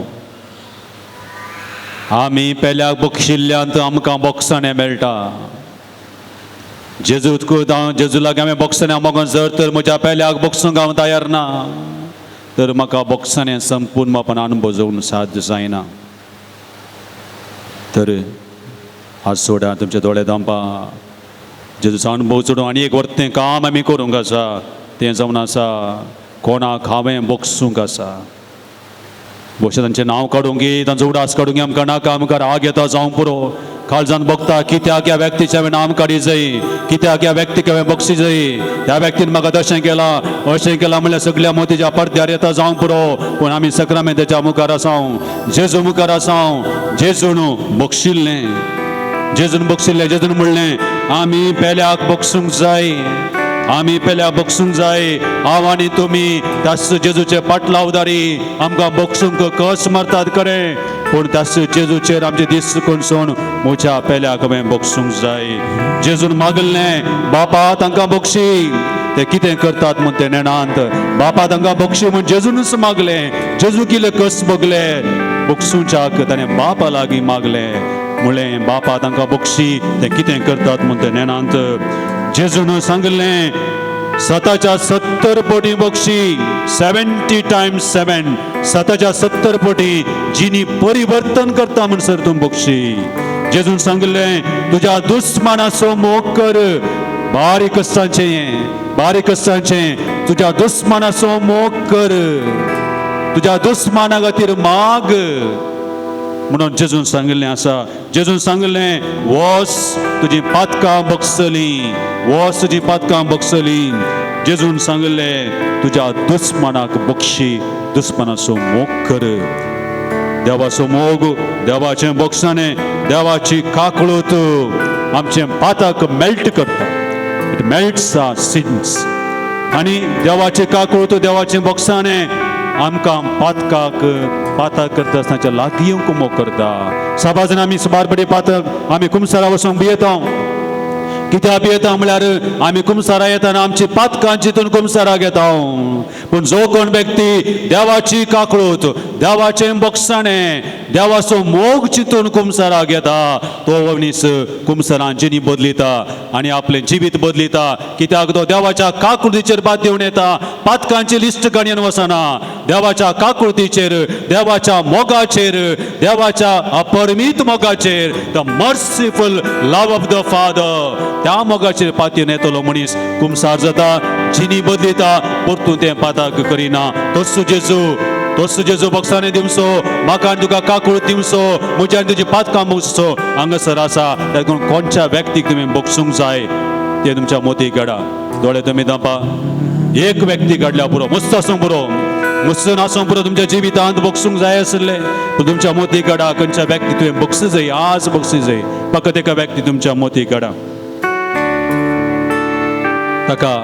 आमी पेल्याक बक्षिल्ल्यांत आमकां बक्षाणें मेळटा. जेजू जेजू लागीं हांवें बक्षाणें मागून जर तर म्हज्या पेल्याक बक्षूंक हांव तयार ना तर म्हाका बक्षाणें संपूर्ण बापान अनुभव जोडून साध्य जायना. तर आज सोडा तुमचे दोळे दांपा, जेजूचो अनुभव जोडून आनी एक वर्तें काम आमी करूंक आसा, तें जावन आसा कोणाक हांवें बक्षूंक आसा. भोवशा तांचें नांव काडूंक तांचो उडास काडूंक आमकां नाका, आमकां राग येता जावंक पुरो. काळजान बघता कित्याक ह्या व्यक्तीचें हांवें नाम काडी जाय, कित्याक ह्या व्यक्तीक हांवें बक्षी जाय, ह्या व्यक्तीन म्हाका तशें केलां अशें केलां म्हणल्यार सगल्या मोतीच्या पडद्यार येता जावंक पुरो. पूण आमी सक्रामेंताच्या मुखार आसाव, जेजू मुखार आसाव. जेजून बक्षिल्लें, जेजून बक्षिल्लें, जेजून म्हणलें आमी पेल्याक बक्षूंक जाय, आमी पेल्याक बक्षूंक जाय. हांव आनी तुमी त्याच जेजूचे पाटलावदारी आमकां बक्षूंक कस मारतात खरें, पूण त्याच जेजूचेर आमचे दीस कोणसून म्हज्या पेल्याक हांवें बक्षूंक जाय. जेजून मागलें बापा तांकां बक्षी, ते कितें करतात म्हूण ते नेणांत. बापा तांकां बक्षी म्हूण जेजूनच मागलें. जेजू कितें कस बगले बक्षुच्याक ताणें बापा लागीं मागलें, म्हणलें बापा तांकां बक्षी, ते कितें करतात म्हूण ते नेणांत. जेजून सांगलें 7च्या 70 पटी बक्षी, 70 times 7, 7च्या 70 पटी जिनी परिवर्तन करता म्हणसर तूं बक्षी. जेजून सांगलें तुज्या दुस्मानाचो मोग कर. बारीक आसताचें, बारीक आसताचें, तुज्या दुस्मानाचो मोग कर, तुज्या दुस्माना खातीर माग म्हणून जेजून सांगिल्लें आसा. जेजून सांगिल्लें वोस तुजी पातकां बक्षली, वोस तुजी पातकां बक्षली. जेजून सांगिल्लें तुज्या दुस्मानाक बक्षी, दुस्मानाचो मोग कर. देवाचो मोग, देवाचें बक्षाणें, देवाची काकळूत आमचें पातक मेल्ट करता. It melts our sins. आनी देवाची काकळूत, देवाचें बक्षाणें आमकां पातकाक पातक करता आसतना लागीं कुमोक करता. सबाजन आमी सुमार बडी पातक आमी कुमसारा वचूंक भियेता. कित्याक भियेता म्हळ्यार आमी कुमसारा येताना आमची पातकां चिंतून कुमसाराक येता. पूण जो कोण व्यक्ती देवाची काकळूत, देवाचें बक्षाणें, देवाचो मोग चिंतून कुमसाराक येता तो मनीस कुमसारान जिणी बदलिता आनी आपलें जिवीत बदलिता. कित्याक तो देवाच्या काकुळतीचेर बाद दिवन येता, पातकांची लिस्ट गणयन वचना. देवाच्या काकुळतीचेर, देवाच्या मोगाचेर, देवाच्या अपरमीत मोगाचेर, the merciful love of the father, त्या मोगाचेर पातयेन येतलो मनीस कुमसार जाता, जिणी बदलिता, परतून तें पातक करिना. तोच जेजू, तोच जेजू बक्षाने दिवचो, म्हाका आनी तुका काकूळ दिवचो, म्हज्या आनी तुजी पातकां मुगचो हांगासर आसा. देखून कोणच्या व्यक्तीक तुमी बक्षूंक जाय तें तुमच्या मोती काडा. दोळे तुमी दांपा. एक व्यक्ती काडल्या पुरो, मस्त आसूंक पुरो, मस्त नासूंक पुरो, तुमच्या जिवितांत बक्षूंक जाय आसलें पूण तुमच्या मोती काडा खंयच्या व्यक्ती तुवें बक्षी जाय, आज बक्षी जाय. फकत एका व्यक्ती तुमच्या मोती काडा. ताका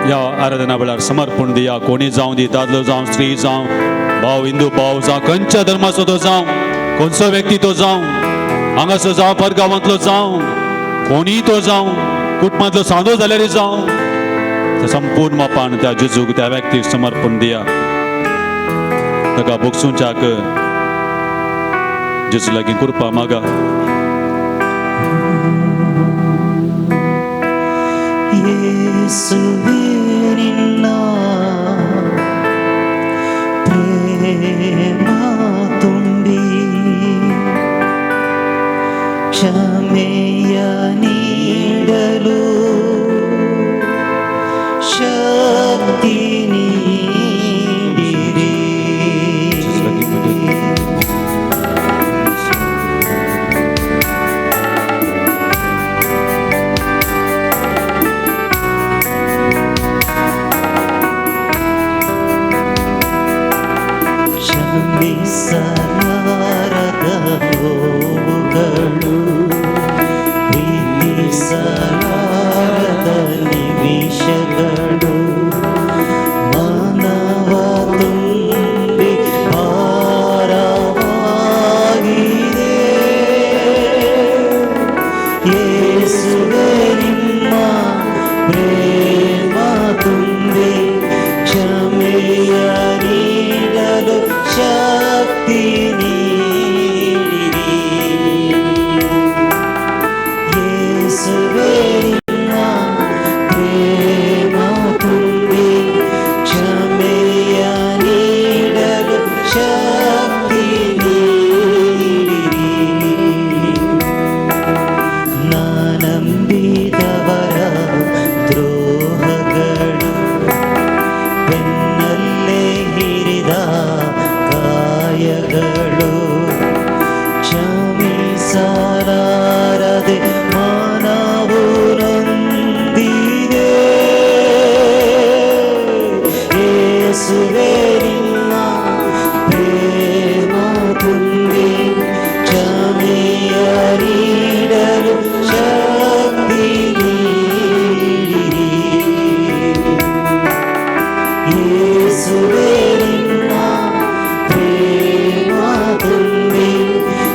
ह्या आराधना वेळार समर्पण दिया. कोणी जावं दी, दादलो जावं, स्त्री जावं, भाव हिंदू भाव जावं, खंयच्या धर्माचो तो जावं, खंयचो व्यक्ती तो जावं, हांगासर जावं, परगांवांतलो जावं, कोणीय तो जावं, कुटुंबांतलो सांदो जाल्यारय जावं, संपूर्ण मापान त्या जेजूक, त्या व्यक्तीक समर्पण दिया. ताका बक्षुंच्याक जेजू लागीं कृपा मागा. ಯೇಸುವೇ ನಿನ್ನ ಪ್ರೇಮ ತುಂಬಿ ಕ್ಷಮೆಯ ನೀಡಲು ಶಕ್ತಿ ನೀಡಿರಿ. जेजू लागीं मदत. ಕ್ಷಮಿಸಲಾರದ ನೋವುಗಳು, ಪ್ರೀತಿಸಲಾರದ ನಿಮಿಷಗಳು, ಮಾನವ ತುಂಬಿ ಭಾರವಾಗಿದೆ. ಯೇಸುವೇ ನಿಮ್ಮ ಪ್ರೇಮ ತುಂಬಿ ಕ್ಷಮೆಯ ನೀಡಲು ಶಕ್ತಿ ನೀಡಿರಿ. ಯೇಸುವೇ ನಿನ್ನ ಪ್ರೇಮ ತುಂಬಿ ಕ್ಷಮೆಯ ನೀಡಲು ಶಕ್ತಿ ನೀಡಿರಿ. ನಾನಂಬಿದವರ ದ್ರೋಹಗಳು, ಬೆನ್ನಲ್ಲೇ ಹಿರಿದ ಗಾಯಗಳು, ಕ್ಷಮಿಸಲಾರದೆ ಮಾನವು ನೊಂದಿದೆ. ಯೇಸುವೇ ನಿನ್ನ ಪ್ರೇಮ ತುಂಬಿ ಕ್ಷಮೆಯ ನೀಡಲು ಶಕ್ತಿ ನೀಡಿರಿ. ಯೇಸುವೇ ನಿನ್ನ ಪ್ರೇಮ ತುಂಬಿ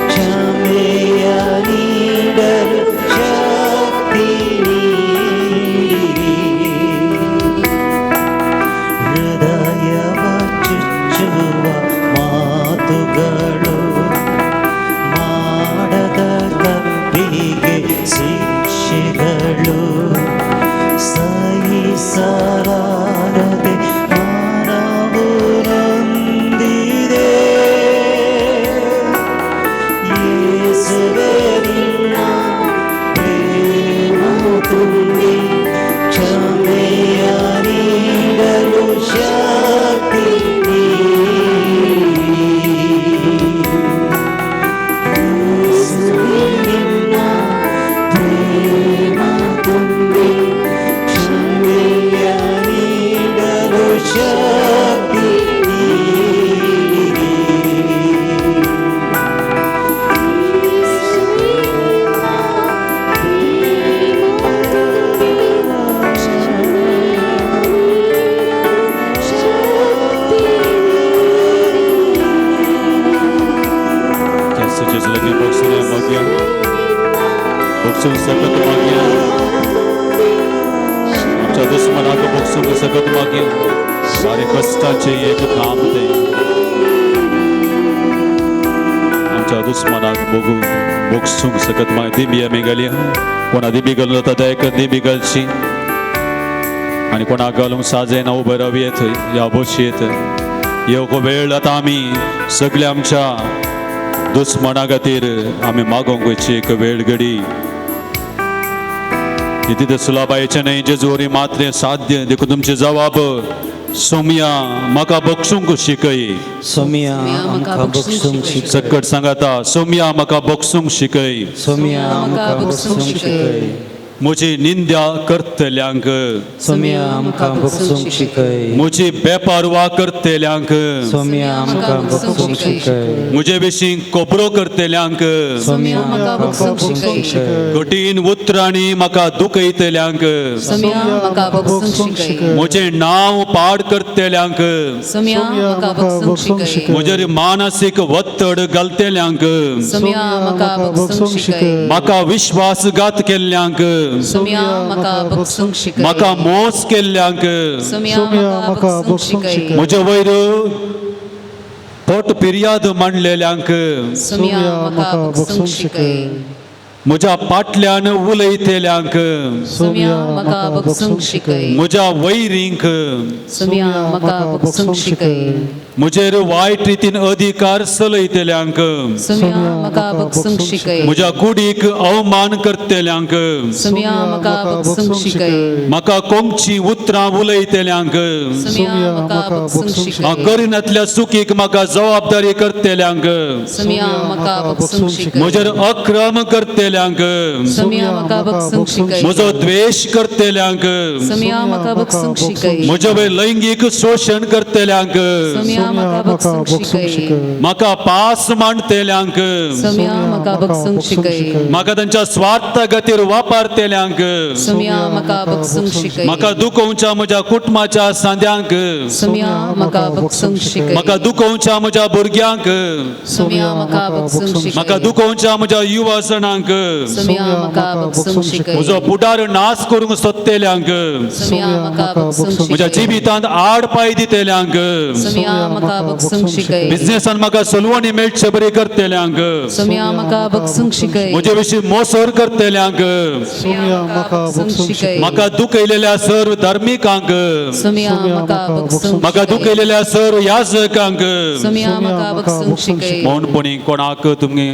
ಕ್ಷಮೆಯ ನೀಡಲು ಶಕ್ತಿ ನೀಡಿರಿ. ಹೃದಯವ ಚುಚ್ಚುವ ಮಾತುಗಳು, ಮಾಡದ ತಪ್ಪಿಗೆ ಶಿಕ್ಷೆಗಳು, ಸಹಿಸಲಾರದೆ ಮಾನವು ನೊಂದಿದೆ. ಯೇಸುವೇ ನಿನ್ನ ಪ್ರೇಮ ತುಂಬಿ ಕ್ಷಮೆಯ ನೀಡಲು ಶಕ್ತಿ ನೀಡಿರಿ. ಯೇಸುವೇ ನಿನ್ನ ಪ್ರೇಮ ತುಂಬಿ ಕ್ಷಮೆಯ ನೀಡಲು ಶಕ್ತಿ ನೀಡಿರಿ. जेजू जेजू लागीं बगसून मागया, बगसून सकत मागया. आमच्या दुस्मनाक बगसूंक सकत मागया. सारे कश्टाचें एक काम तें. आमच्या दुस्मनाक बगू बगसूंक सकत मागया. दिंबी आमी घालया. कोणा दिंबी घालून जाता दया दिंबी घालची आनी कोणाक घालूंक साजे ना उबे रावयेत या बसयेत. एक वेळ आतां आमी सगळे आमच्या दुस्मना खातीर आमी मागोवंक वयची एक वेळ घडी. तिथे सुलाबायचें न्हय, जेजू मात्र साध्य. देखून तुमचे जवाब, सोमया म्हाका बक्षूंक शिकय. सोमिया आमकां बक्षूंक शिकय. सकट सांगाता, सोमया म्हाका बक्षूंक शिकय. सोमिया आमकां बक्षूंक शिकय. म्हजी निंद्या करतल्यांक, सोमिया आमकां बक्षूंक शिकय. म्हजी बेपारवा करतल्यांक, सोमिया आमकां बक्षूंक शिकय. म्हजे विशीं खबरो करतल्यांक, सोमिया आमकां बक्षूंक शिकय. कठीण उतरांनी म्हाका दुखयतल्यांक, सोमिया म्हाका बक्षूंक शिकय. म्हजें नांव पाड करतल्यांक, सोमिया म्हाका बक्षूंक शिकय. म्हजेर मानसीक वत्तड घालतल्यांक, सोमिया म्हाका बक्षूंक शिकय. म्हाका विश्वासघात केल्ल्यांक, सोमिया म्हाका बक्षूंक शिकय. म्हाका मोस केल्ल्यांक, सोमिया म्हाका बक्षूंक शिकय. म्हजे वयर पोट पिर्याद मांडलेल्यांक, सोम्या म्हाका बगसूंक शिकय. म्हज्या फाटल्यान उलयतल्यांक, सोम्या म्हाका बगसूंक शिकय. म्हज्या वैरींक, सोम्या म्हाका बगसूंक शिकय. म्हजेर वायट रितीन अधिकार चलयतल्यांक, सोम्या म्हाका बगसूंक शिकय. म्हज्या कुडीक अवमान करतल्यांक, सोम्या म्हाका बगसूंक शिकय. म्हाका कोंकची उतरां उलयतल्यांक, सोम्या म्हाका बगसूंक हांव शिकय. करिनातल्या चुकीक म्हाका जबाबदारी करतल्यांक, सोम्या म्हाका बगसूंक शिकय. म्हजेर अक्रम करतल्यांक, सोम्या म्हाका बगसूंक शिकय. म्हजो द्वेश करतल्यांक, सोम्या म्हाका बगसूंक शिकय. म्हजे वयर लैंगीक शोशण करतल्यांक, सोम्या म्हाका बगसूंक शिकय. म्हाका पास मांडतल्यांक, सोम्या म्हाका बगसूंक शिकय. म्हाका तांच्या स्वार्था खातीर वापरतल्यांक, सोम्या म्हाका बगसूंक शिकय. म्हाका दुखोवच्या म्हज्या कुटुंबाच्या सांद्यांक, सोम्या म्हाका बगसूंक शिकय. म्हाका दुखोवच्या म्हज्या भुरग्यांक, सोम्या म्हाका बगसूंक शिकय. म्हाका दुखोवच्या म्हज्या युवासणांक, सोम्या म्हाका बगसूंक शिकय. म्हजो फुडार नाश करूंक सोदतल्यांक, सोम्या म्हाका बगसूंक म्हज्या शिकय. जिवितांत आड पांय दितल्यांक, सोम्या म्हाका बगसूंक शिकय. बिजनेसान म्हाका सलवणी मेळचे बरी करतल्यांक, सोम्या म्हाका बगसूंक शिकय. म्हजे विशीं मोसोर करतल्यांक, सोम्या म्हाका बगसूंक शिकय. म्हाका दुखयलेल्या सर्व धार्मिकांक, सोम्या म्हाका बगसूंक म्हाका शिकय. दुखयलेल्या सर्व याजकांक, सोम्या म्हाका बगसूंक शिकय. मौनपणी कोणाक तुमी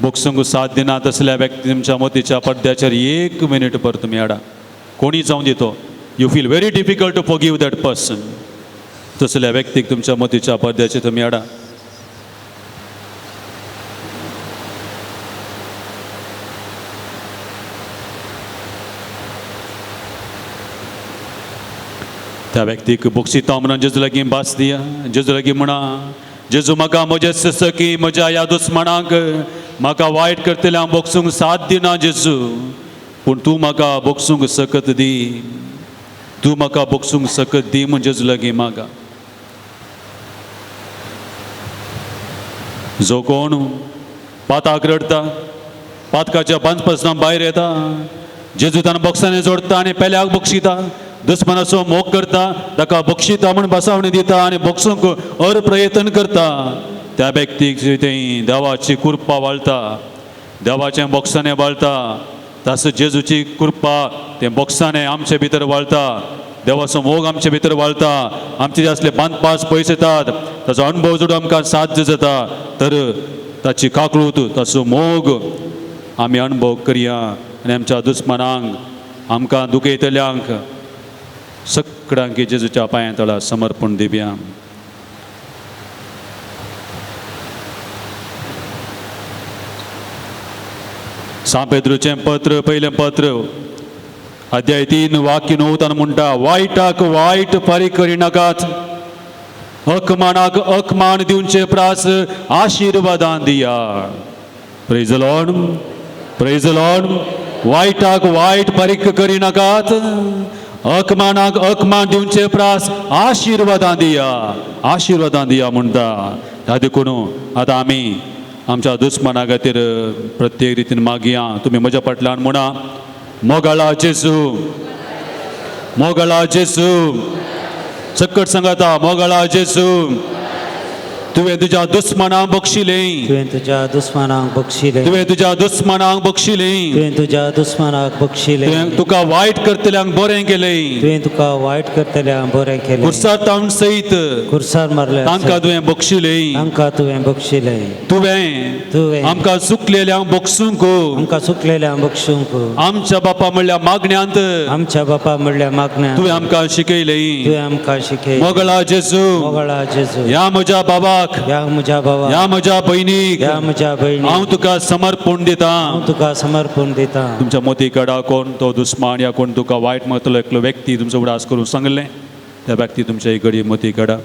बोगसूंक साथ दिना तसल्या व्यक्ती तुमच्या मोतीच्या पड्ड्याचेर एक मिनीट पर तुमी हाडा. कोणी जावं दितो, you feel very difficult to forgive that person, तसल्या व्यक्तीक तुमच्या मोतीच्या पड्ड्याचेर तुमी हाडा. त्या व्यक्तीक बोगसिता म्हणून जेजू लागीं भास दिया. जेजू लागीं म्हणा, जेजू म्हाका म्हजे ससकी म्हज्या ह्या दुस्मणांक म्हाका वायट करतले हांव बोगसूंक साथ दिना जेजू, पूण तूं म्हाका बोगसूंक सकत दी, तूं म्हाका बोगसूंक सकत दी म्हूण जेजू लागीं मागा. जो कोण पाताक रडटा, पातकाच्या बांदपासना भायर येता, जेजू ताणें बोगसांनी जोडटा आनी पेल्याक बक्षिता, दुस्मनाचो मोग करता, ताका बक्षिता म्हूण बसावणी दिता आनी बक्षूंक अर प्रयत्न करता, त्या व्यक्तीक थंय देवाची कृपा वाळटा, देवाचें बोगसाणें वाळटा. ताचो जेजूची कृपा तें बोगसाणें आमचे भितर वाळटा, देवाचो मोग आमचे भितर वाळटा, आमचे जे असले बांदपास पयस येतात, ताचो अणभव जोडून आमकां साध्य जाता. तर ताची काकळूत, ताचो मोग आमी अणभव करया आनी आमच्या दुस्मनांक, आमकां दुखयतल्यांक सगळ्यांक जेजूच्या पांयां तळा समर्पण दिवया. सांत पेद्रूचें पत्र, पयलें पत्र, अध्याय 3 वाक्य 9 ताणें म्हणटा, वायटाक वायट फारीक करिनाकात, अकमानाक अकमान दिवचे प्रास आशिर्वादान दिया. Praise the Lord, praise the Lord. वायटाक वायट फारीक करिनाकात, अकमानाक अकमान दिवचे प्रास आशिर्वादान दिया, आशिर्वादान दिया म्हणटा. ह्या देखून आतां आमी आमच्या दुस्मना खातीर प्रत्येक रितीन मागया. तुमी म्हज्या फाटल्यान म्हणा, मोगाळा जेजू, मोगाळा जेजू. सकट सांगाता, मोगाळा जेजू, तुवें तुज्या दुस्मनांक बक्षिलें, तुवें तुज्या दुस्मनांक बक्षिलें, तुवें तुज्या दुस्मनांक बक्षिलें, तुवें तुज्या दुस्मनाक बक्षिलें, तुवें तुका वायट करतल्यांक बरें केलें, तुवें तुका वायट करतल्यांक बरें केलें, कुर्सार तावण सयत कुर्सार मारले तांकां तुवें बक्षिलें, तांकां तुवें बक्षिलें, तुवें तुवें आमकां चुकलेल्यांक बक्षूंक, आमकां चुकलेल्यांक बक्षूंक, आमच्या बापा म्हणल्या मागण्यांत, आमच्या बापा म्हणल्या मागण्यांत तुवें आमकां शिकयलें. तुवें आमकां शिकयलें. मोगळा जेजू, मोगळा जेजू, ह्या म्हज्या बाबाक, ह्या म्हज्या भावा, ह्या म्हज्या भयणीक, ह्या म्हज्या भयणीक हांव तुका समर्पण दिता, हांव तुका समर्पण दिता. तुमच्या मोती कडा कोण तो दुस्मान या कोण तुका वायट म्हणतलो एकलो व्यक्ती तुमचो उडास करून सांगलें, त्या व्यक्ती तुमच्या घडी मोती कडा.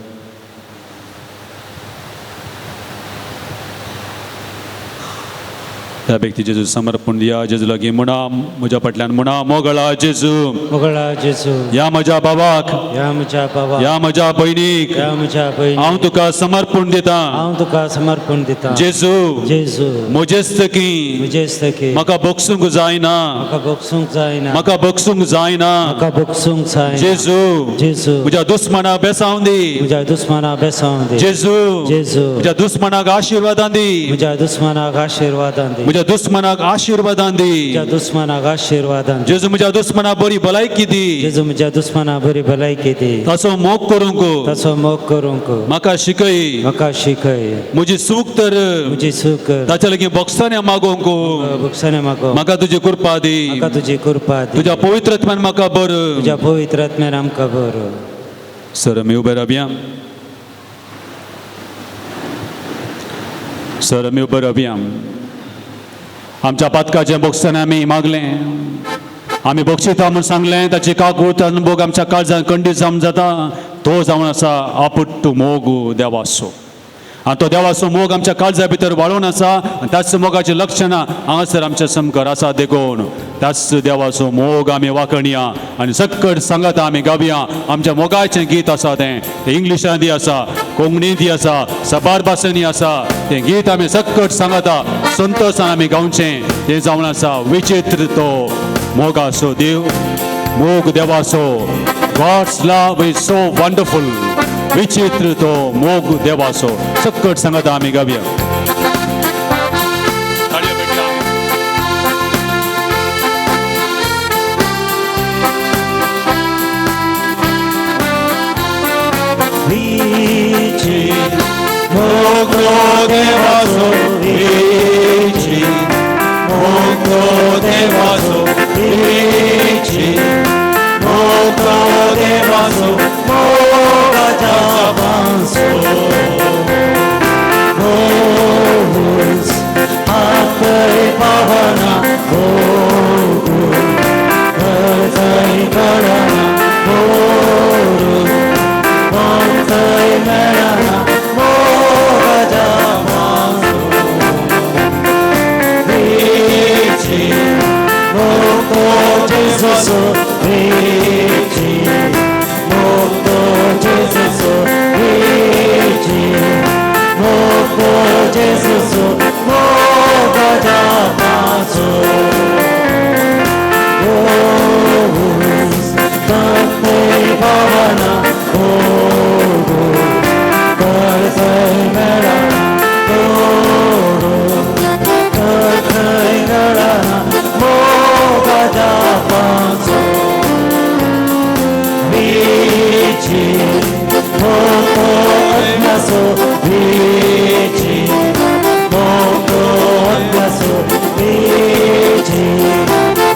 त्या व्यक्ती जेजू समर्पण दिया. जेजू लागीं म्हणा, म्हज्या फाटल्यान म्हणा, मोगळा जेजू, मोगळा जेजू, ह्या म्हज्या बाबाक, ह्या म्हज्या बाबा, ह्या म्हज्या भयणीक ह्या म्हज्या भयणीक हांव तुका समर्पण दिता. हांव तुका समर्पण दिता. जेजू, जेजू, म्हजेच की म्हजेच की म्हाका बगसूंक जायना, म्हाका बगसूंक जायना, म्हाका बगसूंक जायना. म्हाका बगसूंक जायना. जेजू, जेजू, म्हज्या दुस्मनाक बेसावं दी. म्हज्या दुस्मनाक बेसावं दी. जेजू, जेजू, म्हज्या दुस्मनाक आशिर्वादान दी. म्हज्या दुस्मनाक आशिर्वादान दी. म्हज्या दुस्मनाक आशिर्वादान दी. म्हज्या दुस्मनाक आशिर्वादान दी. जेजू, म्हज्या दुस्मनाक बरी भलायकी दी. जेजू, म्हज्या दुस्मनाक बरी भलायकी दी. ताचो मोग करूंक ताचो मोग करूंक म्हाका शिकय. म्हाका शिकय. म्हजी चूक तर म्हजी चूक कर ताच्या लागीं बोगसाण्या मागोवंक भोगसणे मागो म्हाका तुजी कृपा दी. म्हाका तुजी कृपा दी. तुज्या पवित्र आत्म्यान म्हाका बर. तुज्या पवित्र आत्म्यान आमकां बरो. सर आमी उबे रावया. सर आमी उबे रावया. आमच्या पातकाचें बोगसणें आमी मागलें, आमी बक्षिता म्हूण सांगलें. ताची काकूत अनुभोग आमच्या काळजान खंडीत जावन जाता. तो जावन आसा आपुट्टू मोग देवाचो. आनी तो देवाचो मोग आमच्या काळजा भितर वाळून आसा आनी त्याच मोगाचीं लक्षणां हांगासर आमच्या सामकार आसा. देखून त्याच देवाचो मोग आमी वाखणया आनी सक्कड सांगाता आमी गावया. आमच्या मोगाचें गीत आसा तें, तें इंग्लिशांतय आसा, कोंकणींतय आसा, साबार भासांनी आसा. तें गीत आमी सक्कड सांगाता संतोशान आमी गावचें. तें जावन आसा विचित्र तो मोगाचो देव, मोग देवाचो. God's love is so wonderful. विचित्र तो मोग देवाचो. सक्कट सांगाता आमी गावया. मोग देवाचो, विची मोग देवाचो, विची मोग देवाचो, मोगाच्या पांसो. भोवूस हातय पावना, भोगून खर्चय कळना, भोरून पंथय मेळना, मोगाच्या पांसो. विची मोग जेजूचो, विची मोग जेजूचो, विची मोग जेजूचो, मोगाच्या पांसो. भोवूस तंतय पावना, भोगून खर्चय मेळना, भोरून खर्चय कळना, मोगाच्या पांसो. विची मोग आत्म्याचो, विची मोग आत्म्याचो, विची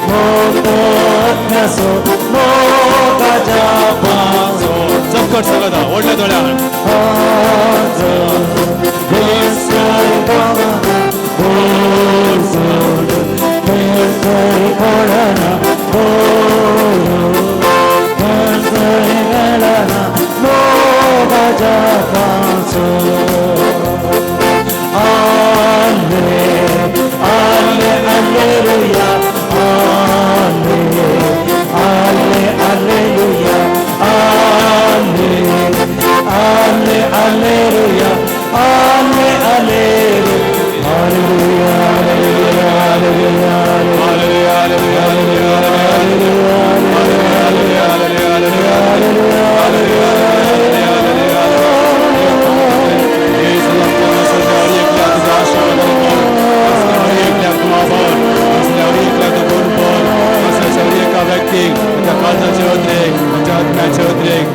मोग आत्म्याचो, मोगाच्या पांसो. सक्कट सांगाता व्हडल्या दोळ्यान.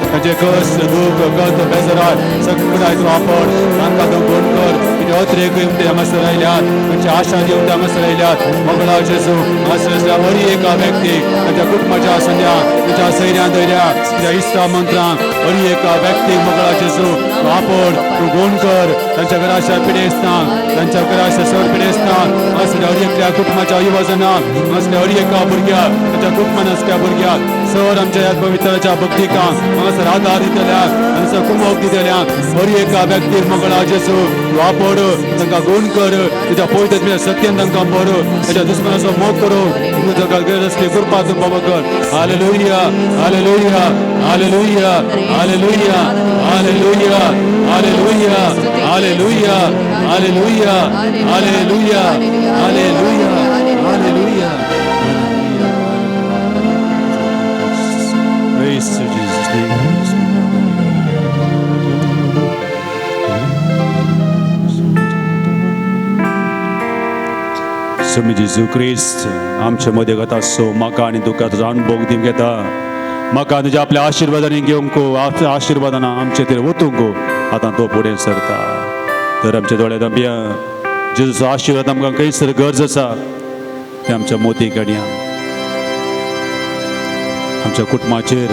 ताचे कश्ट, दूख, कत, बेजरात सगळें तूं आपण तांकां तूं गुण कर. तुजे अत्रेक येवन ते हांगासर आयल्यात, तांची आशा घेवन ते हांगासर आयल्यात. मंगळा जेजू, हांगासर आसल्या हर एका व्यक्तीक, ताच्या कुटुंबाच्या आसल्या, तुज्या सैऱ्यां धैर्या, तुज्या इश्टा मंत्रांक हर एका व्यक्तीक मंगळा जेजू तूं आपण. तूं गुण कर तांच्या घराच्या पिडेस्तांक, तांच्या घराच्या सर पिडेस्तांक असल्या हर एकल्या कुटुंबाच्या युवजनांक, असल्या हर एका भुरग्याक, तांच्या कुटुंबान असल्या भुरग्याक सर आमच्या ह्या पवित्राच्या भक्तिकांक हांगासर आदार दितल्याक, हांगासर कुमोक दितल्याक हर एका व्यक्तीक मंगळा जेजू वापर, तांकां गुण कर, तुज्या पवित्र सत्यान तांकां भर, ताच्या दुस्मनाचो मोग करूं तुझ्या गरज असली कृपा तूं बाबा कर. Hallelujah, hallelujah, hallelujah, hallelujah, hallelujah, hallelujah, hallelujah, hallelujah, hallelujah, hallelujah, hallelujah. Praise to Jesus' name. स्वामी जेजू क्रिस्त आमच्या मदें गाता सो म्हाका आनी तुका तुजो अणभव दिवंक येता. म्हाका तुज्या आपल्या आशिर्वादांनी घेवंक, आशिर्वादान आमचे तेर वतूंक आतां तो फुडें सरता. तर आमच्या दोळे दांबया जेजूचो आशिर्वाद आमकां खंयसर गरज आसा ते आमच्या मोती काडया, आमच्या कुटुंबाचेर,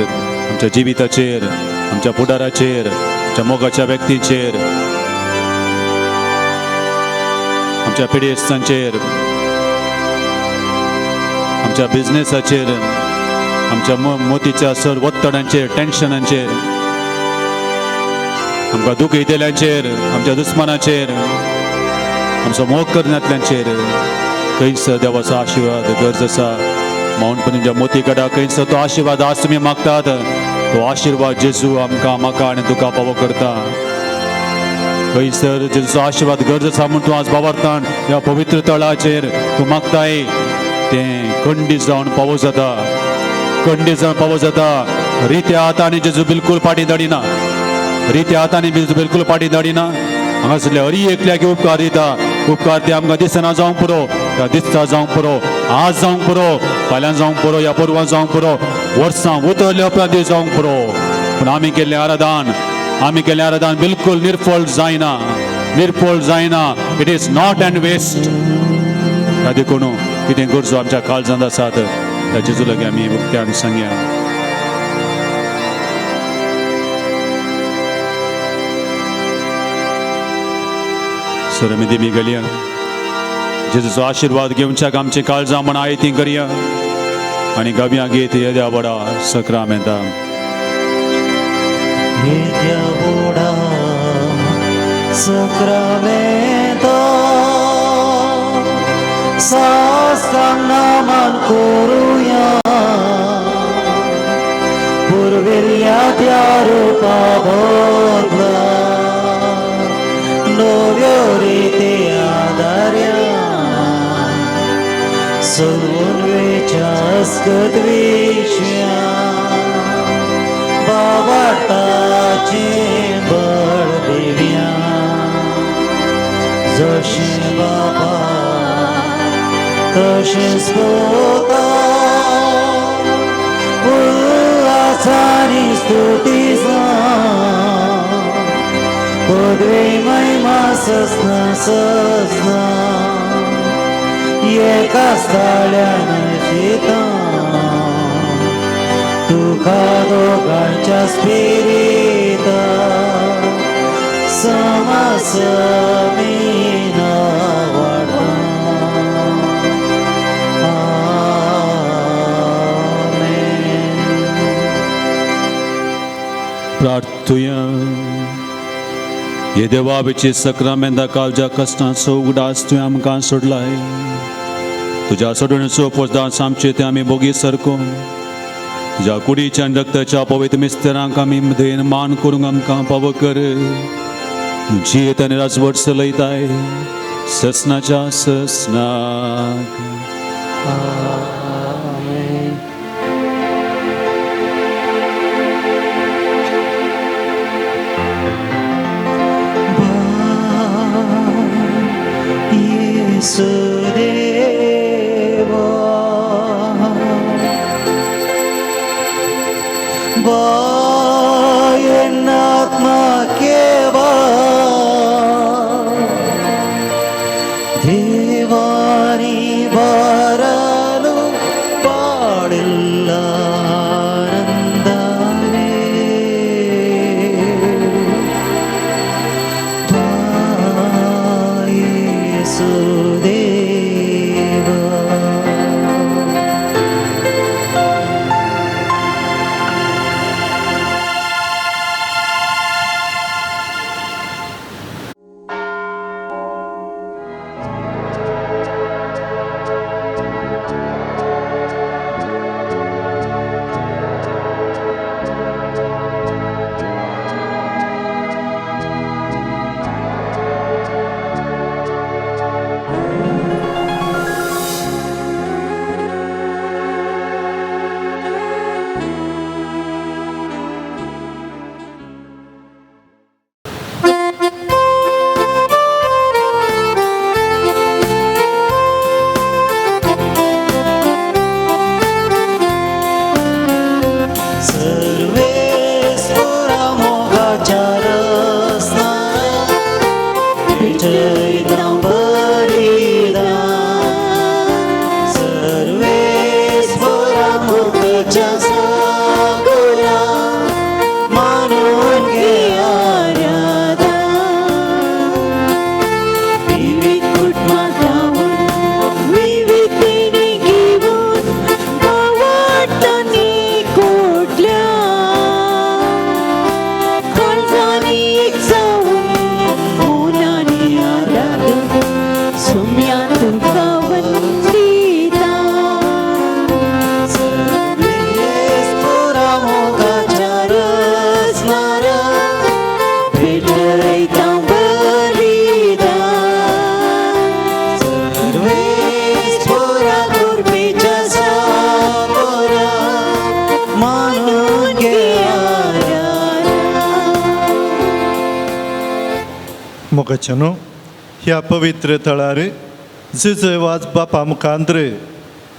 आमच्या जिविताचेर, आमच्या फुडाराचेर, आमच्या मोगाच्या व्यक्तीचेर, आमच्या पिडेस्तांचेर, आमच्या बिजनेसाचेर, आमच्या मोतीच्या सर ಒತ್ತಡಾंचेर, टेन्शनांचेर, आमकां दुखयतल्यांचेर, आमच्या दुस्मानाचेर, आमचो मोग करनातल्यांचेर खंयसर देवाचो आशिर्वाद गरज आसा. म्हणून पण तुमच्या मोती कडा खंयसर तो आशिर्वाद आज तुमी मागतात तो आशिर्वाद जेजू आमकां, म्हाका आनी तुका पावो करता. खंयसर जेजूचो आशिर्वाद गरज आसा म्हूण तूं आज बाबरतान ह्या पवित्र तळाचेर तूं मागताय तें खंडीत जावन पावो जाता, खंडीत जावन पावो जाता. रित्या हातांनी जेजू बिलकूल फाटीं धाडिना, रित्या हातांनी जेजू बिलकूल फाटीं धाडिना. हांगासरले हरी एकल्याक उपकार दिता, उपकार ते आमकां दिसना जावंक पुरो, त्या दिसता जावंक पुरो, आज जावंक पुरो, फाल्यां जावंक पुरो, ह्या परवां जावंक पुरो, वर्सां उतरल्या उपरांत जावंक पुरो. पूण आमी केल्लें आराधन, आमी केल्लें आराधन बिलकूल निर्फळ जायना, निर्फळ जायना. It is not an waste. देखून कितें गरजो आमच्या काळजांत आसात त्या जेजू लागीं आमी उक्त्यान सांगया. सर आमी देवी घालया, जेजूचो आशिर्वाद घेवच्याक आमचीं काळजां म्हण आयती करया आनी गावया गीत येद्या व्हडा सक्रामेंता. येद्या व्हडा सक्रामेंता साष्टांग नमन करुया, पुर्विल्ल्या त्या रुपा बदला नव्यो रिती आदार्या, सोडून वेच्या अस्कत विशया, बाबाटाचें बळ दिव्या, जशें बाबा तशेंच पोता, उल्हासानी स्तुती पदवी महिमा ससना ससना, एका स्थाळ्यान शिता तुका दोगांच्या स्पिरिता समासमीना वाडता. प्रार्थुया. हे देवा सक्रामेंदा कालच्या कश्टांचो उगडास तुवें आमकां सोडलाय. तुज्या सोडणेचो पोजदास आमचे ते आमी बोगी सारको तुज्या कुडीच्या आनी रक्ताच्या पवित्र मिस्तरांक आमी दयेन मान करूंक आमकां पावो कर. जियेत आनी राजवट चलयताय ससनाच्या ससनाक. Sudeva Bayanatma Keva Devani Baralu Padilla Anandave मोगाच्यानो, ह्या पवित्र थळार जुजय वाज बापा मुखांत्र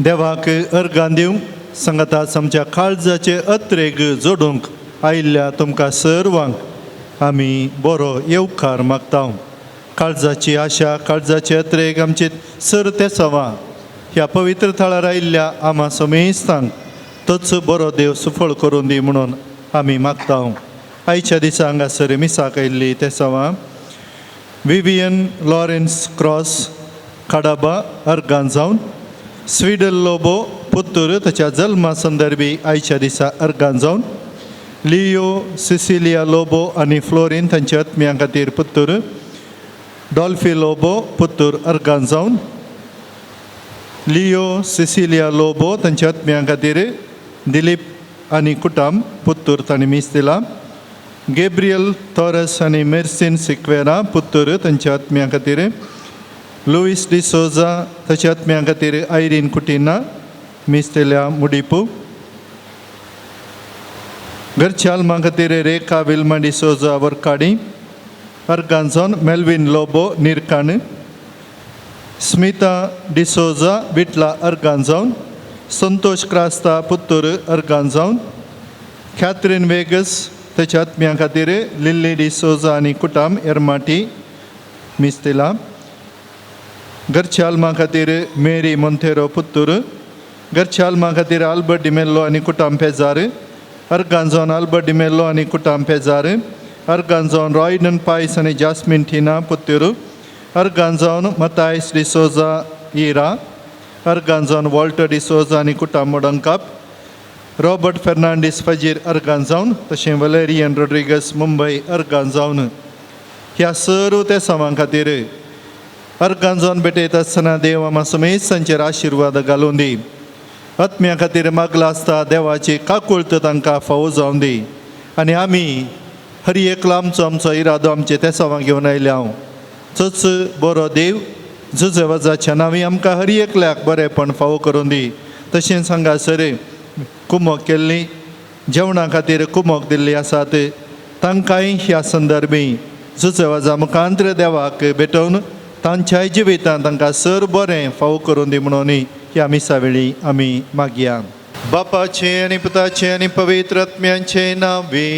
देवाक अर्गां दिवंक सांगाता आमच्या काळजाचे अत्रेग जोडूंक आयिल्ल्या तुमकां सर्वांक आमी बरो येवकार मागता. काळजाची आशा, काळजाचे अत्रेग आमचे सर तेसावां ह्या पवित्र थळार आयिल्ल्या आमा समेस्तांक तोच बरो देव सुफळ करून दी म्हणून आमी मागता. आयच्या दिसा हांगासर मिसाक आयिल्ली तेसावां विवियन लॉरेन्स क्रॉस खाडाबा अर्गान जावन, स्वीडल लोबो पुत्तूर ताच्या जल्मा संदर्भी आयच्या दिसा अर्गान जावन, लियो सिसिलिया लोबो आनी फ्लोरीन तांच्या आत्म्यां खातीर पुत्तूर, डॉल्फी लोबो पुत्तूर अर्गान जावन, लियो सिसिलिया लोबो तांच्या आत्म्यां खातीर दिलीप आनी कुटाम पुत्तूर तांणी मीस दिला. गेब्रियल तॉरस आनी मेर्सिन सिक्वेरा पुत्तूर तांच्या आत्म्यां खातीर, लुईस डिसोजा ताच्या आत्म्यां खातीर आयरीन कुटिना मीस दिल्या मुडीपू. घरच्या आल्मां खातीर रेखा विल्मा डिसोजा वर्काडी अर्गांजोन, मेल्विन लोबो निरकाण, स्मिता डिसोजा विटला अर्गांजावन, संतोष क्रास्ता पुत्तूर अर्गांजावन, कॅथरीन वेगस ताच्या आत्म्यां खातीर लिल्ली डिसोजा आनी कुटाम एरमाटी मीस दिला. घरच्या आल्मां खातीर मेरी मोंतेरो पुत्तूर. घरच्या आल्मां खातीर आल्बर्ट डिमेल्लो आनी कुटाम पेजार अर्गांजोन, आल्बर्ट डिमेल्लो आनी कुटाम पेजार अर्गांजोन, रॉयडन पायस आनी जास्मिन टिना पुत्तूर अर्गांजोन, मतायस डिसोजा इरा अर्गांजोन, वॉल्टर डिसोजा आनी कुटाम मोडंकाप, रॉबर्ट फेर्नांडीस फजीर अर्गांजावन, तशें वलेरियन रोड्रिगस मुंबय अर्गांजावन. ह्या सर्व त्या सामां खातीर अर्गांजावन भेटयत आसतना देव आमा समेस्तांचेर आशिर्वाद घालून दी. आत्म्या खातीर मागला आसता देवाची काकुळत तांकां फावो जावन दी. आनी आमी हर एकलो आमचो आमचो इरादो आमचे तेसावां घेवन आयल्या हांव तोच बरो देव जुजवाजाच्या नांवी आमकां हर एकल्याक बरेंपण फावो करून दी. तशेंच हांगासर कुमोक केल्ली जेवणा खातीर कुमोक दिल्ली आसात तांकांय ह्या संदर्भी जुजवाजा मुखांत्र देवाक भेटोवन तांच्याय जिवितांत तांकां सर बरें फावो करून दी म्हणून ह्या मिसा वेळी आमी मागया. बापाचे आनी पुताचे आनी पवित्र आत्म्यांचे नांवे.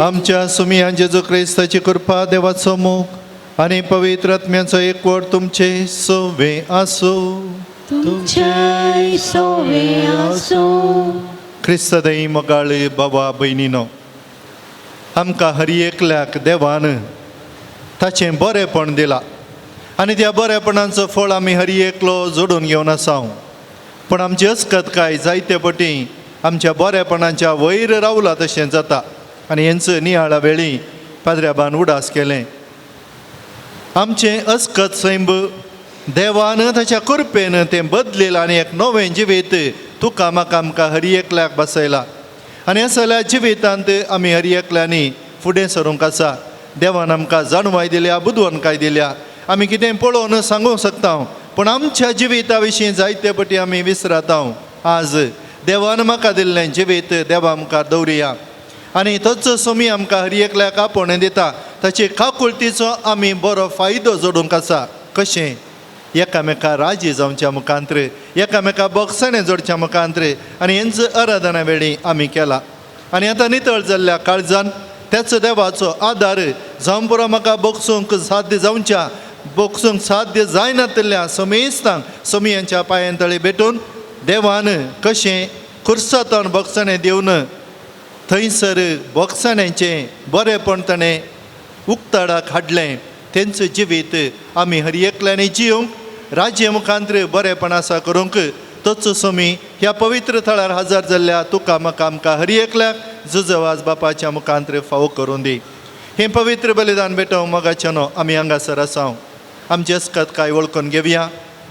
आमच्या सुमिया जेजू क्रिस्ताची कृपा, देवाचो मोग आनी पवित्र आत्म्याचो एकवट तुमचे सोवे आसूं. तुमचे सोवे आसूं. क्रिस्तदई मोगाळ बाबा भयणीनो, आमकां हर एकल्याक देवान ताचें बरेंपण दिलां आनी त्या बरेपणाचो फळ आमी हर एकलो जोडून घेवन आसा. पूण आमची अस्कतकाय जायते पटी आमच्या बरेपणाच्या वयर रावला तशें जाता. आनी हेंच नियाळा वेळी पाद्र्याबान उडास केलें, आमचें अस्कत सैंब देवान ताच्या कृपेन तें बदलें आनी एक नवें जिवीत तुका म्हाका आमकां हर एकल्याक बसयला. आनी असल्या जिवितांत आमी हर एकल्यांनी फुडें सरूंक आसा. देवान आमकां जाणवाय दिल्या, बुदवंतकाय दिल्या, आमी कितें पळोवन सांगूंक शकता, पूण आमच्या जिविता विशीं जायते पटी आमी विसरता. आज देवान म्हाका दिल्लें जिवीत देवा मुखार दवरुया आनी तोच सोमी आमकां हर एकल्याक आपोवणें दिता ताचे काकुळतीचो आमी बरो फायदो जोडूंक आसा. कशें? एकामेका राजी जावच्या मुखांत्र, एकामेका बोगसणें जोडच्या मुखांत्र. आनी हेंच आराधना वेळी आमी केला. आनी आतां नितळ जाल्ल्या काळजान त्याच देवाचो आदार जावं पुरो म्हाका बोगसूंक साध्य जावच्या बोगसूंक साध्य जायनातिल्ल्या समेस्तांक सोमियांच्या पांयां तळी भेटून देवान कशें खुर्सातान बोगसणें दिवन थंयसर बोगसण्यांचें बरेंपण ताणें उक्ताडाक हाडलें, तेंच जिवीत आमी हर एकल्यांनी जिवंक राज्य मुखांत्र बरेंपण आसा करूंक तोच सोमी ह्या पवित्र थळार हजर जाल्ल्या तुका म्हाका आमकां हर एकल्याक जुजवाज बापाच्या मुखांत्र फावो करून दी. हें पवित्र बलिदान भेटोवंक मोगाच्यानो आमी हांगासर आसा. आमची अस्कत काय वळखून घेवया,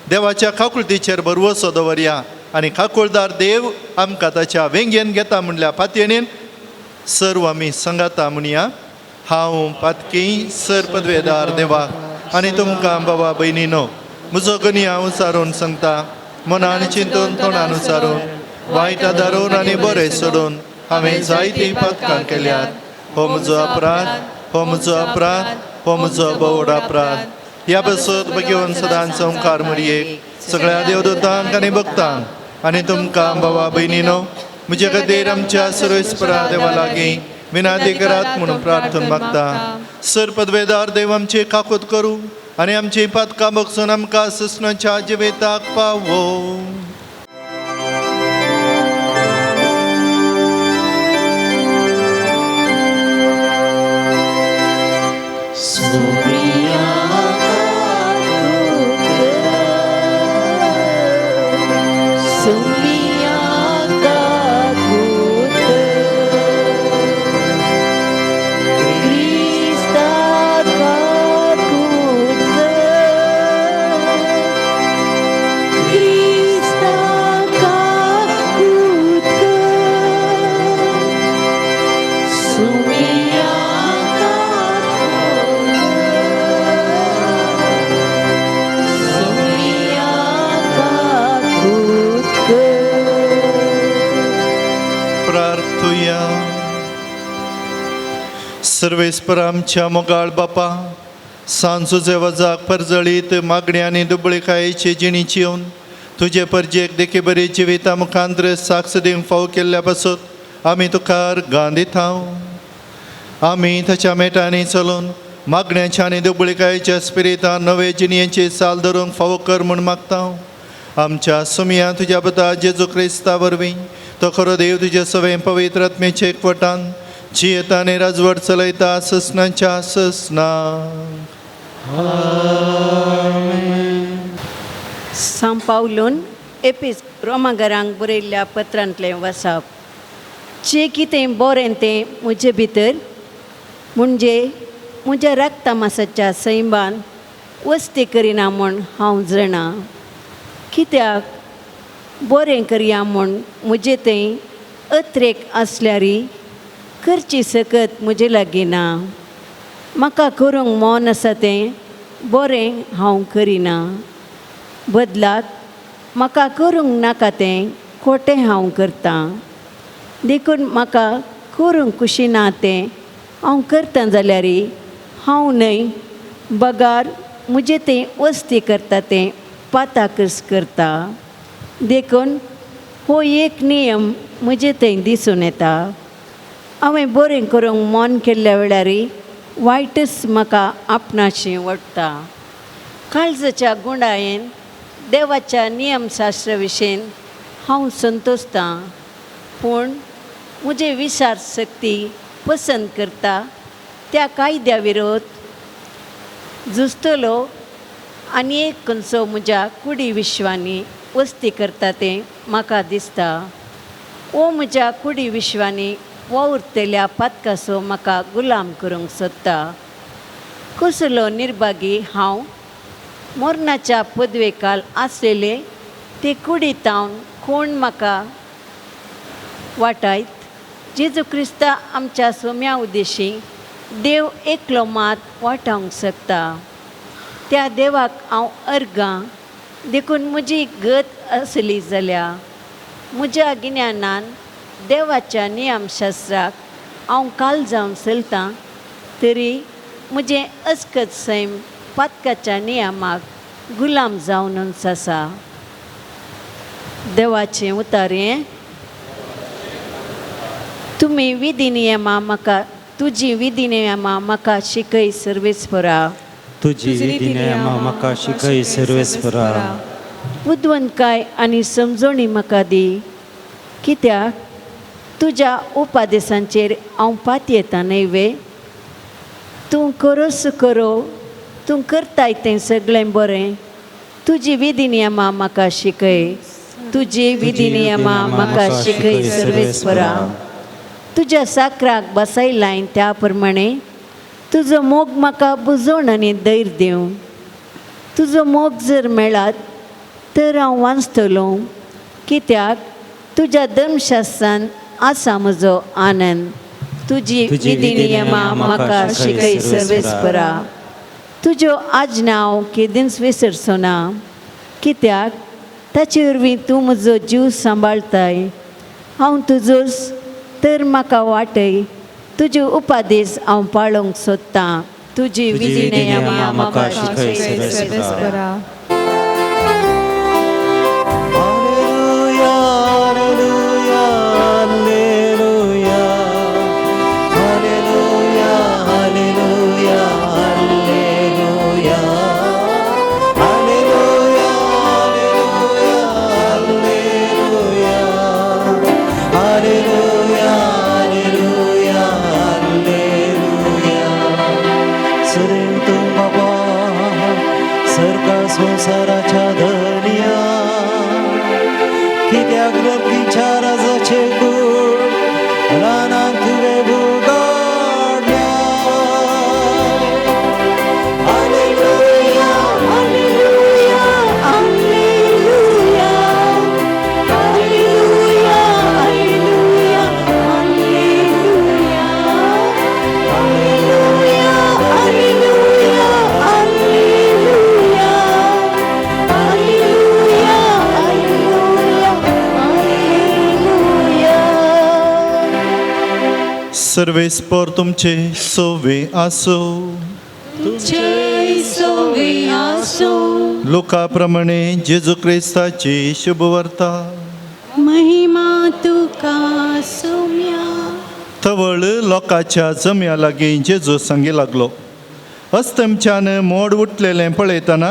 देवाच्या काकुळतीचेर भरवसो दवरया आनी काकुळदार देव आमकां ताच्या वेंगेन घेता म्हणल्या पातयेन सर्व आमी सांगाता म्हणया. हांव पातकी सर पदवेदार देवा आनी तुमकां बाबा भयणीनो म्हजो गनी हांव सारून सांगता, मनान चिंतून तोंडान सारून वायट धरून आनी बरें सोडून हांवें जायतीं पातकां केल्यात. हो म्हजो अपराध, हो म्हजो अपराध, हो म्हजो बोवड अपराध. ह्या बसत भगेवन सदांच संवकार मरयेक, सगळ्या देवदूतांक आनी भक्तांक आनी तुमकां भावा भयणीनो म्हजे खातीर आमच्या सर्वेस्परा देवा लागीं विनाती करात म्हणून प्रार्थना मागता. सर पदवेदार देव आमची काकूत करूं आनी आमची पातकां बगसून आमकां ससनाच्या जिविताक पावो. प्रार्थुया. सर्वेस्पर आमच्या मोगाळ बापा, सांजूचे वजाक परजळीत मागणी आनी दुबळीकायेची जिणीची येवन तुजे परजेक देखी बरी जिविता मुखांत्र साक्ष दिवंक फावो केल्ल्या पासत आमी तुका अर्गां दिता. आमी ताच्या मेटांनी चलून मागण्याच्या आनी दुबळीकायेच्या स्पिरितान नवे जिणयेची साल धरूंक फावो कर म्हूण मागता. आमच्या सुमया तुज्या पुता जेजू क्रिस्ता वरवीं, तो खरो देव तुज्या सवें पवित्र आत्म्याचे एकवटान जियेता आनी राजवट चलयता ससनाच्या ससना. सांव पावलून एपीस रोमागरांक बरयल्ल्या पत्रांतलें वाचप. जें कितें बरें तें म्हजे भितर म्हणजे म्हज्या रक्तमासाच्या सैमान वस्ती करिना म्हूण हांव जाणा. कित्याक बरें करया म्हूण म्हजे थंय अत्रेक आसल्यारी करची सकत म्हजे लागीं ना. म्हाका करूंक मन आसा तें बरें हांव करिना, बदलाक म्हाका करूंक नाका तें खोटें हांव करतां. देखून म्हाका करूंक खुशी ना तें हांव करतां जाल्यार हांव न्हय बगार म्हजें तें वस्ती करता तें पाताकच करता. देखून हो एक नियम म्हजे थंय दिसून येता. हांवें बरें करूंक मन केल्ल्या वेळार वायटच म्हाका आपणाशी वडटा. काळजाच्या गुंडायेन देवाच्या नियमशास्त्रा विशीं हांव संतोशतां, पूण म्हजे विचार शक्ती पसंत करता त्या कायद्या विरोध झुजतलो आनी एक खंयचो म्हज्या कुडी विश्वांनी वस्ती करता तें म्हाका दिसता. ओ म्हज्या कुडी विश्वांनी वावुरतल्या पातकासो म्हाका गुलाम करूंक सोदता. कसलो निर्भागी हांव मरणाच्या पदवेकाल आसलेले ते कुडी तावन कोण म्हाका वाटायत. जेजू क्रिस्ता आमच्या सोम्या उद्देशी देव एकलो मात वाटावंक शकता. त्या देवाक हांव अर्गां, देखून म्हजी गत असली जाल्या. म्हज्या गिन्यानान देवाच्या नियमशास्त्राक हांव काल जावन चलतां, तरी म्हजें अस्कत सैम पातकाच्या नियमाक गुलाम जावनच आसा. देवाचें उतारें. तुमी विधी नियमां म्हाका तुजी विधी नियमां म्हाका शिकय सर्वेस्परा. तुजी विधी नियमां म्हाका शिकय सर्वेस्परा. बुदवंतकाय आनी समजणी म्हाका दी, कित्याक तुज्या उपादेसांचेर हांव पातयेता न्हय वे. तूं करोस करो, तूं करताय तें सगळें बरें. तुजी विधी नियमां म्हाका शिकय. तुजी विधी नियमां म्हाका शिकय सर्वेस्परा. तुज्या साकराक बसयलाय त्या प्रमाणे तुजो मोग म्हाका बुजोवण आनी धैर्य दिवं. तुजो मोग जर मेळत तर हांव वांचतलो, कित्याक तुज्या धर्मशास्त्रान आसा म्हजो आनंद. तुजी विधी नियमां म्हाका शिकय सर्वेस्परा. तुज्यो आज्ञा हांव केदींच विसरचो ना, कित्याक ताचे वरवीं तूं म्हजो जीव सांबाळताय. हांव तुजोच तर म्हाका वाटय, तुजी उपादेश हांव पाळोवंक सोदतां. तुजी तुजी विधी विधी नेमां म्हाका म्हाका शिकय शिकय. सर्वेस्परा. Alleluia, alleluia, alleluia. Alleluia, alleluia, alleluia. Alleluia, alleluia, alleluia. Alleluia, alleluia, alleluia. सदैव तूं बाबा सरका संवसाराच्या धनया, कित्याक धरतीच्या राजाचे गूढ रानांत तुवें उगाडल्या. Alleluia, alleluia, alleluia. Alleluia, alleluia, alleluia. Alleluia, alleluia, alleluia. Alleluia, alleluia, alleluia. सर्वेस्पर तुमचे सोवे आसो. तुमचे सोवे आसो. लुका प्रमाणे जेजू क्रिस्ताची शुभवार्ता. महिमा तुका सोम्या. तवळ लोकांच्या जम्या लागीं जेजू सांगी लागलो, अस्तमच्यान मोड उठलेलें पळयतना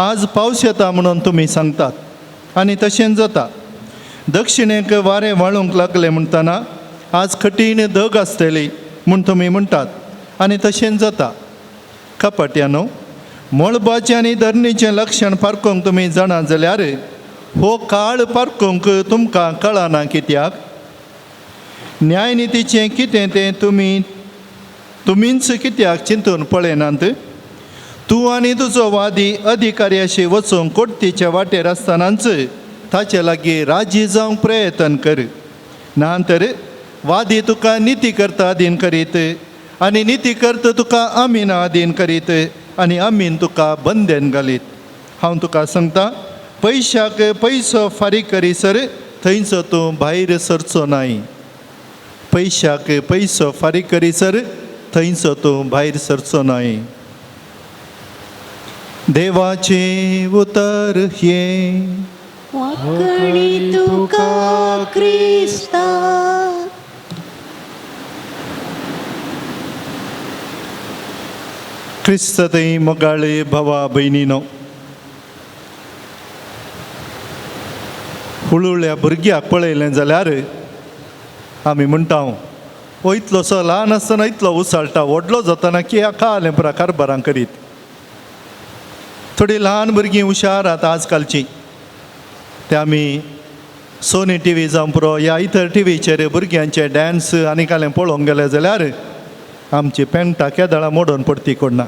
आज पावस येता म्हणून तुमी सांगतात आनी तशेंच जाता. दक्षिणेक वारें वाळूंक लागलें म्हणटना आज कठीण धग आसतली म्हूण तुमी म्हणटात आनी तशेंच जाता. कपाट्यानो, मळबाचें आनी धरणीचें लक्षण पारखूंक तुमी जाणा जाल्यार हो काळ पारखूंक तुमकां कळना कित्याक? न्यायनितीचें कितें तें तुमी तुमीच कित्याक चिंतून पळयनात? तूं आनी तुजो वादी अधिकाऱ्याशी वचूंक कोर्तीच्या वाटेर आसतनाच ताचे लागीं राजी जावंक प्रयत्न कर, ना तर वादी तुका निती करता अधीन करीत आनी निती करता तुका अमीना अधीन करीत आनी अमीन तुका बंदेन घालीत. हांव तुका सांगता, पयशाक पयसो फारीक करीसर थंयचो तूं भायर सरचो नाय. पयशाक पयसो फारीक करीसर थंयचो तूं भायर सरचो नाय. देवाचें उतर हें. वाकणी तुका क्रिस्ता. क्रिस्ततय मोगाळे भावा भयणीनो, हुळुळ्या भुरग्याक पळयलें जाल्यार आमी म्हणटा, हो इतलोसो ल्हान आसतना इतलो उसळटा, व्हडलो जातना कित्याक कालें पुरा कारबारां करीत. थोडीं ल्हान भुरगीं हुशार आतां आजकालचीं, ते आमी सोनी टीव्ही जावं पुरो ह्या इतर टिवीचेर भुरग्यांचे डांस आनी कालें पळोवंक गेले जाल्यार आमची पेंटां केदळां मोडून पडती कोणना.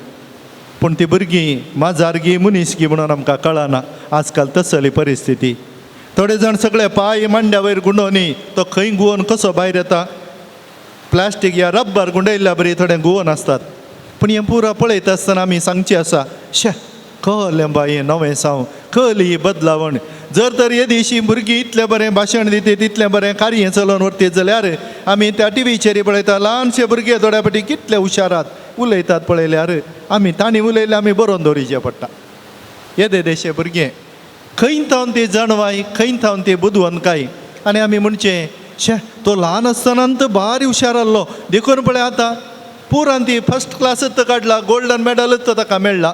पूण ती भुरगीं माजारगी मनीसगी म्हणून आमकां कळना. आजकाल तसली परिस्थिती. थोडे जाण सगळे पांय मांड्या वयर गुंडोवनी तो खंय गुवोन कसो भायर येता, प्लास्टीक या रब्बर गुंडयल्ल्या बरी थोडे गुवोन आसतात. पूण हें पुरो पळयता आसतना आमी सांगचें आसा, शे कहलें बाय हें नवें साव, कहली ही बदलावण. जर तर येदीशी भुरगीं इतलें बरें भाशण दितात, इतलें बरें कार्य चलोवन व्हरतीत जाल्यार आमी त्या टिवीचेर पळयता ल्हानशे भुरगे थोड्या फावटी कितले हुशारात उलयतात पळयल्यार आमी तांणी उलयल्यार आमी बरोवन दवरिचें पडटा. येदे देशे भुरगे खंय थावन ती जाणवाय, खंय थावन ती बुदवंतकाय. आनी आमी म्हणचें, शे तो ल्हान आसतना तर भारी हुशार आसलो, देखून पळय आतां पुरान ती फर्स्ट क्लासच काडला, गोल्डन मेडलच ताका मेळ्ळा.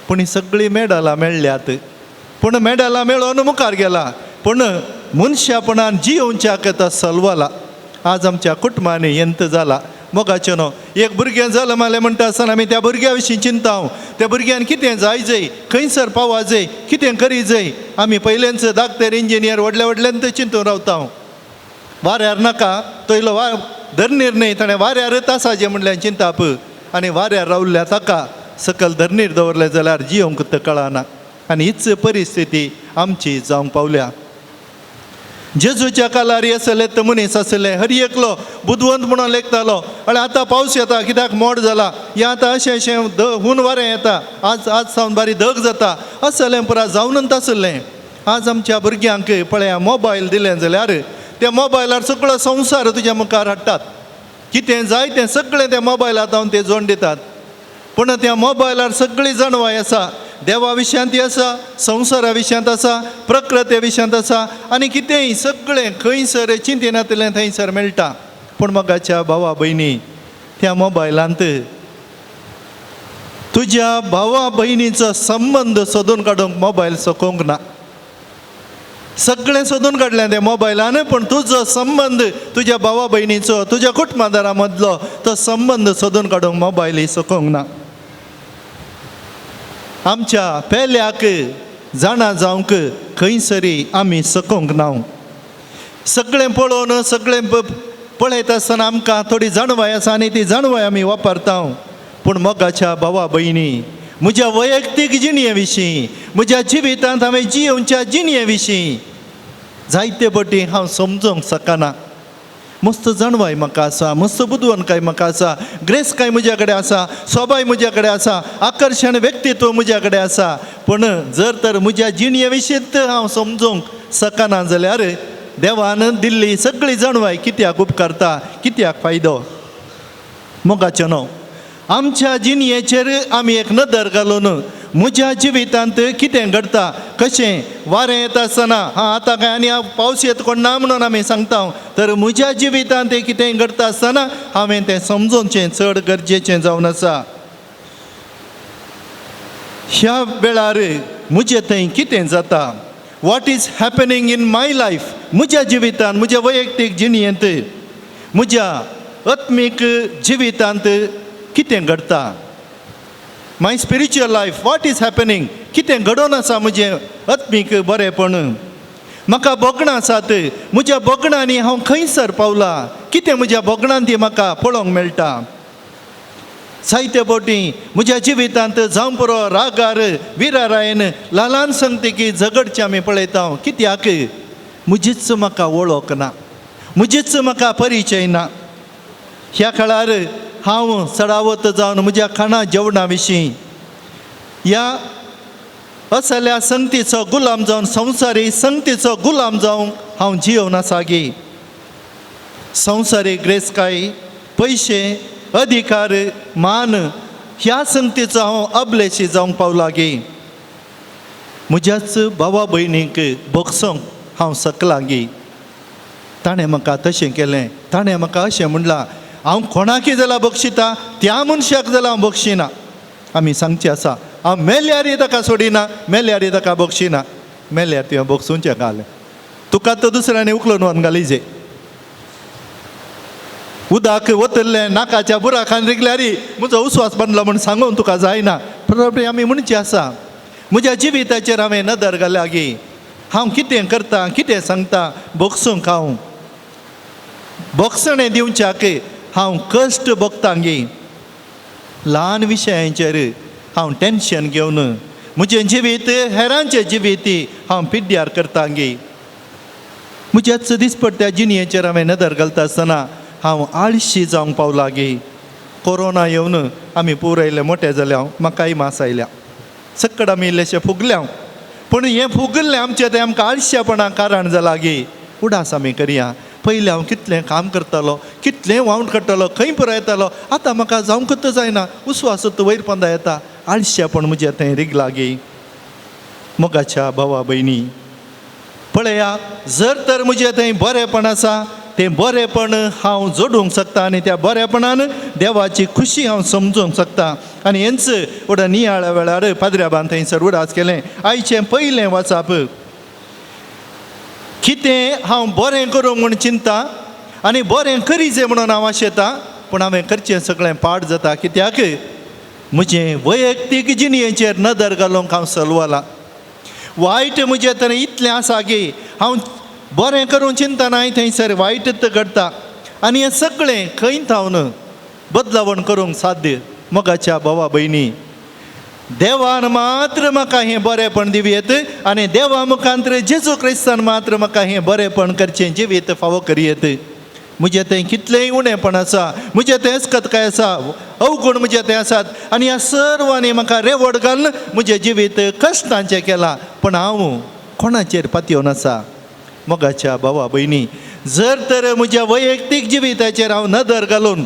पूण ही सगळीं मेडलां मेळ्ळ्यात, पूण मेडलां मेळोवन मुखार गेला, पूण मनशापणान जियोवच्याक तो सलवला. आज आमच्या कुटुंबांनी यंत जाला मोगाचें न्हू. एक भुरगें जालें मालें म्हणटा आसतना आमी त्या भुरग्या विशीं चिंता, त्या भुरग्यान कितें जाय जाय, खंयसर पावा जाय, कितें करी जाय. आमी पयलेंच डाक्टर इंजिनियर व्हडले व्हडल्यान चिंतून रावता. वाऱ्यार नाका तो इलो वा धरणीर न्हय, ताणें वाऱ्यारच आसाचें म्हणल्यार चिंताप. आनी वाऱ्यार रावल्ल्या ताका सकयल धरणीर दवरलें जाल्यार जियोंक तर कळना. आनी हीच परिस्थिती आमची जावंक पावल्या. जेजूच्या कालार आसले तर मनीस आसले, हर एकलो बुदवंत म्हणून लेखतालो, आनी आतां पावस येता कित्याक मोड जाला, हें आतां अशें अशें the हून वारें येता, आज आज सावन बारी धग जाता, असलें पुरा जावनच आसलें. आज आमच्या भुरग्यांक पळया मोबायल दिलें जाल्यार त्या मोबायलार सगळो संवसार तुज्या मुखार हाडटात. कितें जाय तें सगळें त्या मोबायलांत हांव ते जोड दितात. पूण त्या मोबायलार सगळी जाणवाय आसा, देवा विशयांत आसा, संवसारा विशयांत आसा, प्रकृती विशयांत आसा आनी कितेंय सगळें खंयसर चिंतिनातलें थंयसर मेळटा. पूण मोगाच्या भावा भयणी, त्या मोबायलांत तुज्या भावा भयणीचो संबंद सोदून काडूंक मोबायल सोकोंक ना. सगळें सोदून काडलें तें मोबायलान, पूण तुजो संबंद तुज्या भावा भयणीचो, तुज्या कुटुंबादारा मदलो तो संबंद सोदून काडूंक मोबायल सोकोंक ना. आमच्या पेल्याक जाणा जावंक खंयसरी आमी सकोंक ना. सगळें पळोवन सगळें पळयता आसतना आमकां थोडी जाणवाय आसा आनी ती जाणवाय आमी वापरता. पूण मोगाच्या भावा भयणी, म्हज्या वैयक्तीक जिणये विशीं, म्हज्या जिवितांत हांवें जियोवच्या जिणये विशीं जायते पटी हांव समजूंक शकना. मस्त जाणवाय म्हाका आसा, मस्त बुदवंतकाय म्हाका आसा, ग्रेसकाय म्हज्या कडेन आसा, सोबाय म्हज्या कडेन आसा, आकर्शण व्यक्तित्व म्हज्या कडेन आसा. पूण जर तर म्हज्या जिणये विशींत हांव समजूंक शकना जाल्यार देवान दिल्ली सगळी जाणवाय कित्याक उपकारता, कित्याक फायदो? मोगाचें न्हू, आमच्या जिणयेचेर आमी एक नदर घालून म्हज्या जिवितांत कितें घडटा, कशें वारें येता आसतना हां आतां काय आनी पावस येत कोण ना म्हणून आमी सांगता, तर म्हज्या जिवितांत कितें घडटा आसतना हांवें तें समजोवचें चड गरजेचें जावन आसा. ह्या वेळार म्हजे थंय कितें जाता, what is happening in my life, म्हज्या जिवितांत, म्हज्या वैयक्तीक जिणयेंत, म्हज्या आत्मीक जिवितांत कितें घडटा, my spiritual life, what is happening, कितें घडोवन आसा म्हजें आत्मीक बरेंपण. म्हाका भोगणां आसात, म्हज्या भोगणांनी हांव खंयसर पावलां, कितें म्हज्या भोगणांत ती म्हाका पळोवंक मेळटा. जायते फावटी म्हज्या जिवितांत जावं पुरो रागार विरारायन ल्हान संगती झगडचें आमी पळयता. कित्याक? म्हजीच म्हाका वळख ना, म्हजीच म्हाका परिचय ना. ह्या काळार हांव चडावत जावन म्हज्या खाणा जेवणा विशीं ह्या असल्या संगतीचो गुलाम जावन, संवसारी संगतीचो गुलाम जावंक हांव जियोवन आसा गी. संवसारी ग्रेसकाय, पयशे, अधिकार, मान ह्या संगतीचो हांव अबलेशी जावंक पावला गी. म्हज्याच भावा भयणीक भोगसोंक हांव सकलां गी. ताणें म्हाका तशें केलें, ताणें म्हाका अशें म्हणलां, हांव कोणाकी जाल्यार बक्षिता, त्या मनशाक जाल्यार हांव बक्षिना. आमी सांगचें आसा, हांव मेल्यार ताका सोडिना, मेल्यार ताका बक्षिना. मेल्यार तुवें बक्षुंचें घालें, तुका तर दुसऱ्यांनी उखलून व्हरून घालिजे. उदक वतलें नाकाच्या बुराखान रिगल्यार म्हजो उस्वास बांदलो म्हूण सांगून तुका जायना. प्रॉब्लेम आमी म्हणचें आसा, म्हज्या जिविताचेर हांवें नदर घाल्या गी, हांव कितें करता, कितें सांगता, भोगसूंक हांव भोगसणें दिवच्याक हांव कश्ट भोगता गी. ल्हान विशयांचेर हांव टेंशन घेवन म्हजें जिवीत हेरांचें जिवीत हांव पिड्ड्यार करता गी. म्हज्याच दिसपट्ट्या जिणयेचेर हांवें नदर घालता आसतना हांव आळशी जावंक पावला गी. कोरोना येवन आमी पुरयले मोटे जाल्या, म्हाकाय मास आयल्या, सक्कड आमी इल्लेशे फुगल्या. पूण हें फुगल्लें आमचें तें आमकां आळशेपणाक कारण जालां गी. उडास आमी करया, पयलीं हांव कितलें काम करतालो, कितलें वावण काडटालो, खंय पुरायतालो, आतां म्हाका जावंकच जायना, उस्वास वयर पंदा येता, आळशेपण म्हजें थंय रिगलां गी. मोगाच्या भावा भयणी, पळया, जर तर म्हजें थंय बरेंपण आसा, तें बरेंपण हांव जोडूंक शकता आनी त्या बरेंपणान देवाची खुशी हांव समजूंक शकता. आनी हेंच उडा नियाळ्या वेळार पाद्र्याबान थंयसर उडास केलें. आयचें पयलें वाचप, कितें हांव बरें करूंक म्हूण चिंता आनी बरें करीजे म्हणून हांव आशेतां, पूण हांवें करचें सगळें पाड जाता. कित्याक? म्हजें वैयक्तीक जिणयेचेर नदर घालूंक हांव सलवलां. वायट म्हजें तर इतलें आसा की हांव बरें करूंक चिंतना थंयसर वायटच घडटा. आनी हें सगळें खंय थावन बदलावण करूंक साध्य? मोगाच्या भावा भयणी, देवान मात्र म्हाका हें बरेंपण दिवयेत आनी देवा मुखांतर जेजू क्रिस्तान मात्र म्हाका हें बरेंपण करचें जिवीत फावो करयेत. म्हजें थंय कितलेंय उणेंपण आसा, म्हजें थंय अस्कतकाय आसा, अवगुण म्हजे थंय आसात आनी ह्या सर्वांनी म्हाका रेवड घालून म्हजें जिवीत कश्टांचें केलां. पूण हांव कोणाचेर पातयेवन आसा? मोगाच्या भावा भयणी, जर तर म्हज्या वैयक्तीक जिविताचेर हांव नदर घालून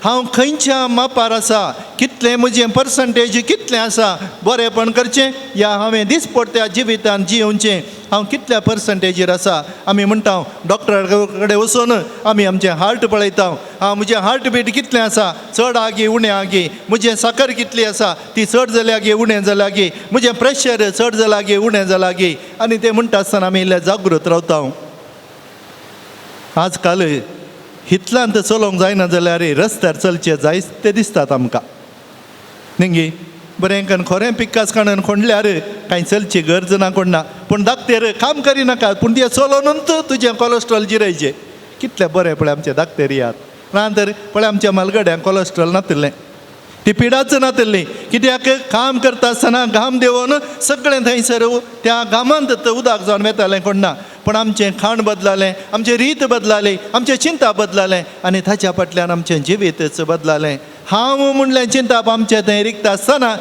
हांव खंयच्या मापार आसा, कितलें म्हजें पर्संटेज कितलें आसा, बरेंपण करचें या हांवें दिसपडट्या जिवितान जियोवचें, हांव कितल्या पर्संटेजीर आसा. आमी म्हणटा डॉक्टरा कडेन वचून आमी आमचें हार्ट पळयता, हांव म्हजें हार्ट बीट कितलें आसा, चड आगी उणें आगी, म्हजें साकर कितली आसा ती चड जाल्या गी उणें जाल्या गी, म्हजें प्रेशर चड जालां गी उणें जालां गी. आनी तें म्हणटा आसतना आमी इल्ले जागृत रावता. आज काल हितलांत चलोवंक जायना जाल्यार रस्त्यार चलचें जायते दिसतात आमकां न्ही. बरें कन खोरें पिक्कास काडून खोंडल्यार कांय चलची गरज ना कोण ना, पूण दाक्तेर काम करिनाका, पूण ते चलोवनूच तुजें कोलेस्ट्रॉल जिरयचें. कितलें बरें पळय आमचें दाक्तेर याद ना तर पळय आमच्या मालगड्यांक कोलेस्ट्रॉल नातिल्लें, ती पिडाच नातिल्ली. कित्याक काम करता आसतना घाम देंवोन सगळें थंयसर त्या घामांत उदक जावन वेतालें कोण ना. पूण आमचें खाण बदलालें, आमचें रीत बदलाली, आमचें चिंता बदलालें आनी ताच्या फाटल्यान आमचें जिवीतच बदलालें. हांव म्हणलें चिंताप आमचें थंय रिगता आसतना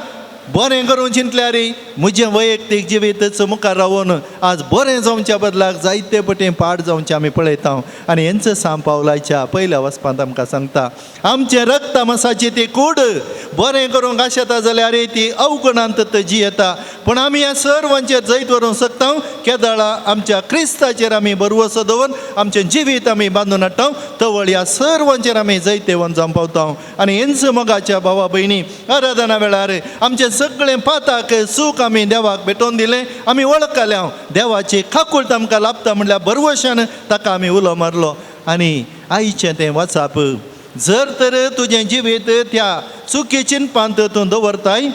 बरें करूंक चिंतल्यार म्हजें वैयक्तीक जिवीतच मुखार रावून आज बरें जावच्या बदलाक जायते पटी पाड जावचें आमी पळयता. आनी हेंच सांब पावलाच्या पयल्या वचपांत आमकां सांगता, आमचें रक्त मासाची ती कूड बरें करूंक आशेता जाल्यार ती अवगुणांत जियेता, पूण आमी ह्या सर्वांचेर जैत व्हरूंक शकता केदळा आमच्या क्रिस्ताचेर आमी भरवसो दवरून आमचें जिवीत आमी बांदून हाडटा, तवळ ह्या सर्वांचेर आमी जैतेवन जावंक पावता. आनी हेंच मोगाच्या भावा भयणी आराधना वेळार आमचें सगळें पाताक सूख आमी देवाक भेटोवन दिलें, आमी वळखले देवाची काकूळट आमकां लाभता म्हणल्यार भरवशान ताका आमी उलो मारलो. आनी आयचें तें वाचप जर तर तुजें जिवीत त्या चुकी चिंतपांत तूं दवरताय,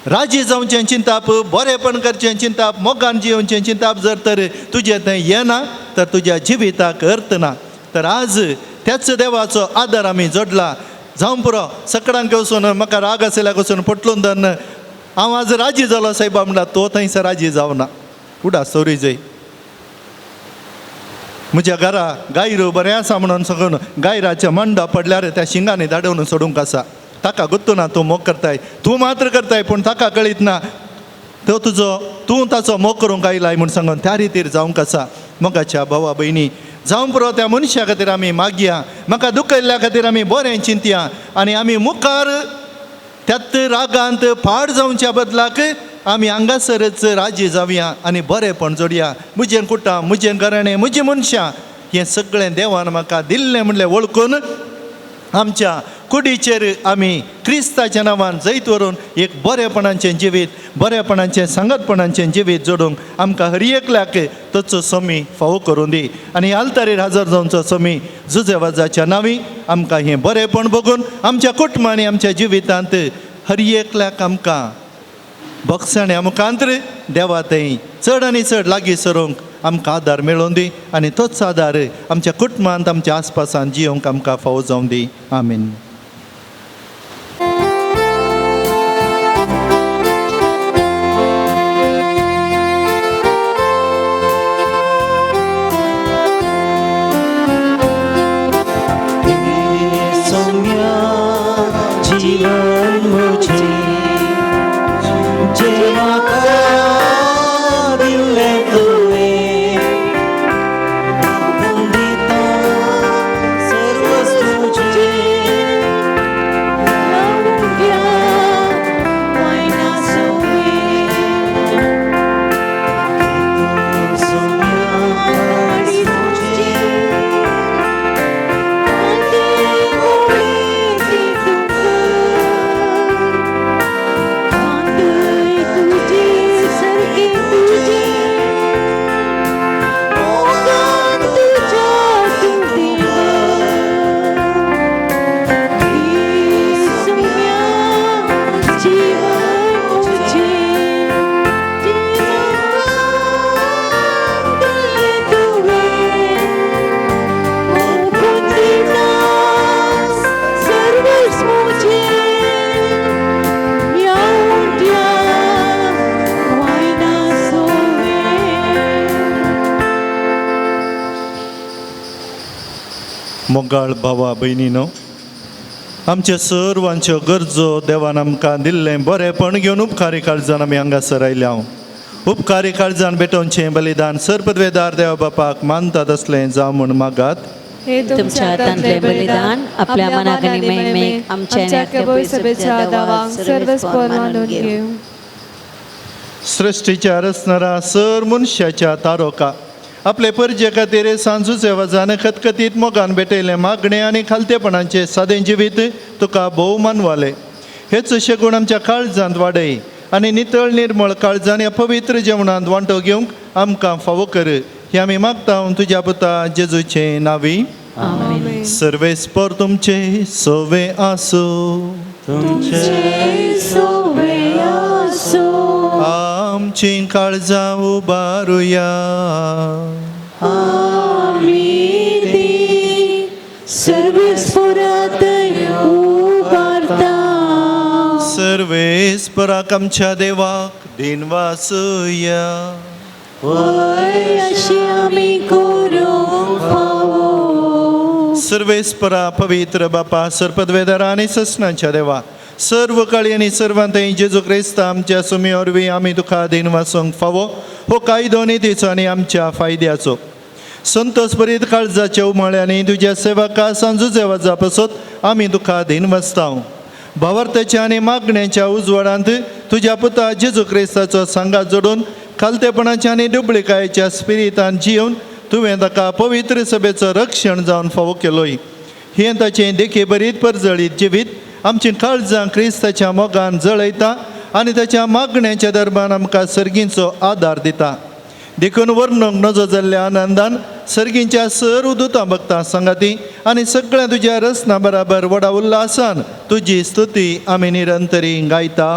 राजी जावचें चिंताप, बरेंपण करचें चिंताप, मोगान जियोवचें चिंताप जर तर तुजें तें येना तर तुज्या जिविताक अर्थ ना. तर आज त्याच देवाचो आदार आमी जोडला. जावं पुरो सकडांक वचून म्हाका राग आशिल्ल्याक वचून पटलून धरून हांव आज राजी जालो सायबा म्हणल्यार तो थंयसर राजी जावना. उडा सोरी जय म्हज्या घरा गायरो बरें आसा म्हणून सगळून गायराचें मंडप पडल्यार त्या शिंगांनी धाडोवन सोडूंक आसा. ताका गुत्तू ना तूं मोग करताय, तूं मात्र करताय, पूण ताका कळीत ना तो तुजो तूं ताचो मोग करूंक आयलाय म्हूण सांगून त्या रितीर जावंक आसा. मोगाच्या भावा भयणी जावं पुरो त्या मनशा खातीर आमी मागया, म्हाका दुखयल्ल्या खातीर आमी बरें चिंतया आनी आमी मुखार त्यात रागांत पाड जावच्या बदलाक आमी हांगासरच राजी जावया आनी बरेंपण जोडया. म्हजें कुटां, म्हजें घराणें, म्हजीं मनशां हें सगळें देवान म्हाका दिल्लें म्हणलें वळखून आमच्या कुडीचेर आमी क्रिस्ताच्या नांवान जैत व्हरून एक बरेपणाचें जिवीत, बरेपणाचें सांगतपणाचें जिवीत जोडूंक आमकां हर एकल्याक तोचो समी फावो करूं दी. आनी आल्तारीर हाजर जावचो समी जुजेवाजाच्या नांवी आमकां हें बरेंपण बघून आमच्या कुटुंबांनी आमच्या जिवितांत हर एकल्याक आमकां भक्षण्या मुखांत देवा थंय चड आनी चड लागीं सरूंक आमकां आदार मेळोवन दी आनी तोच आदार आमच्या कुटुंबांत आमच्या आसपासान जियोवंक आमकां फावो जावं दी. आमीन. जीवन मुझे जे म्हाका दिल्लें तुवें, दिता सर्वस्व तुजें, मोगाळ भावा भयणीनो, आमच्या सर्वांच्यो गरजो देवान आमकां दिल्लें बरेंपण घेवन उपकारी काळजान आमी हांगासर आयल्या. हांव उपकारी काळजान भेटोवचें बलिदान सरपदवेदार देवा बापाक मानतात असलें जावं म्हूण मागात. हे तुमच्या हातांतलें बलिदान आपल्या मनाक आनी महिमेक आमच्या कबूल सभेच्या दावांक सर्वस्पर मानून घेवं. सृश्टीच्या रचणारा सर मनशाच्या तारोका आपले परजे खातीर सांजूचे वजान खतखतीत मोगान भेटयलें मागणें आनी खालतेपणाचें सादें जिवीत तुका भोव मानवालें. हेच शेगूण आमच्या काळजांत वाडय आनी नितळ निर्मळ काळजान ह्या पवित्र जेवणांत वांटो घेवंक आमकां फावो कर. हें आमी मागता तुज्या पुता जेजूचे नांवी. आमेन. सर्वेस्पर तुमचे सोवे आसूं. तुमचे सोवे आसूं. आमची काळजां उबारुया. आमी ती सर्वेस्परात उबारता. सर्वेस्पराक आमच्या देवाक दिनवासुया. वय अशें आमी करूंक फावो. सर्वेस्परा पवित्र बापा सरपदवेदारा आनी ससनाच्या देवा सर्व काळी आनी सर्वांतय जेजू क्रिस्ता आमच्या सुमी वरवीं आमी तुका दिनवासूंक फावो. हो कायदो नितीचो आनी आमच्या फायद्याचो. संतोष भरीत काळजाच्या उमाळ्यांनी तुज्या सेवका सांजूचे वजा पसत आमी तुका दिनवासता. भावार्थाच्या आनी मागण्याच्या उजवाडांत तुज्या पुता जेजू क्रिस्ताचो सांगात जोडून खालतेपणाच्या आनी दुबळिकायेच्या स्पिरितान जिवन तुवें ताका पवित्र सभेचो रक्षण जावन फावो केलोय. हें ताचें देखी बरीत परजळीत जिवीत आमची काळजां क्रिस्ताच्या मोगान जळयता आनी ताच्या मागण्याच्या दरम्यान आमकां सर्गींचो आदार दिता. देखून वर्णूंक नजो जाल्ल्या आनंदान सर्गींच्या सर्व दुतां भक्तां सांगाती आनी सगळ्या तुज्या रचना बराबर व्हडा उल्हासान तुजी स्तुती आमी निरंतरी गायता.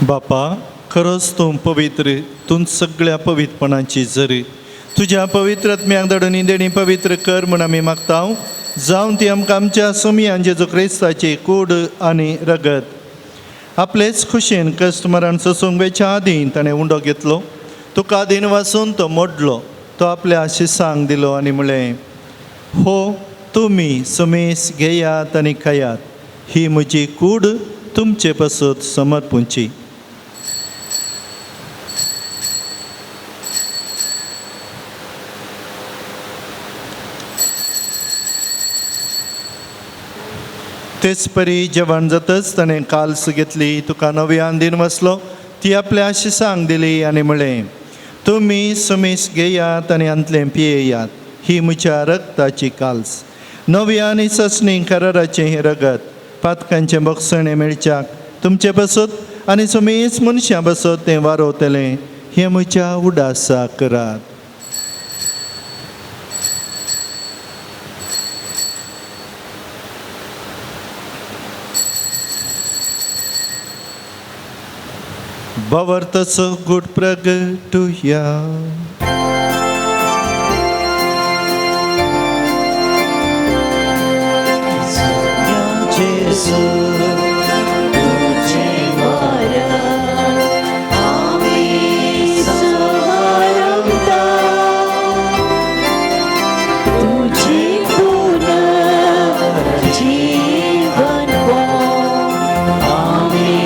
बापा खरोच तूं पवित्र, तूं सगळ्या पवित्रपणाची जरी. तुज्या पवित्र आत्म्याक धाडून ही देणी पवित्र कर म्हूण आमी मागता. जावन ती आमकां आमच्या सोमयान जेजू क्रिस्ताची कूड आनी रगत. आपलेच खुशयेन कश्ट मरण सोसूंक वेच्या आदीं ताणें उंडो घेतलो, तुका दिन वासून तो मोडलो, तो आपल्या शिसांक दिलो आनी म्हळें, हो तुमी सुमेस घेयात आनी खायात, ही म्हजी कूड तुमचे पासत समर्पूंची. तेच परी जेवण जातच ताणें काल्स घेतली, तुका नव्यान दिन वसलो, ती आपल्या शिसांक दिली आनी म्हळें, तुमी सुमीस घेयात आनी हांतलें पियेयात, ही म्हज्या रक्ताची काल्स, नव्या आनी ससणी कराराचें हें रगत, पातकांचें बोगसणें मेळच्याक तुमचे बसत आनी सुमीस मनशां बसत तें वारोवतलें, हें म्हज्या उडासा करात. भावार्थाचो गूट प्रगटुया. जीवन आमी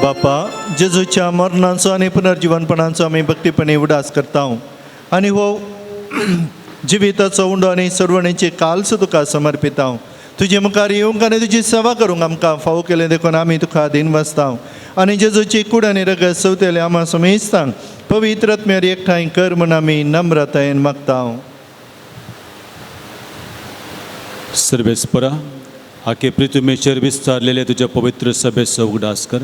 बापा, जेजूच्या मरणाचो आनी पुनर्जीवनपणाचो आमी भक्तीपणी उडास करता आनी हो जिविताचो उंडो आनी सरवणेची काल्स तुका समर्पिता. तुजे मुखार येवंक आनी तुजी सेवा करूंक आमकां फावो केलें देखून आमी तुका दीन वाचता आनी जेजूची कूड आनी रगत सवतेले आमा समेस्तांक पवित्र आत्म्यार एकठांय कर म्हूण आमी नम्रतायेन मागता. सर्वेस्परा, आखे पृथ्वीचेर विस्तारलेले तुज्या पवित्र सभेचो उगडास कर.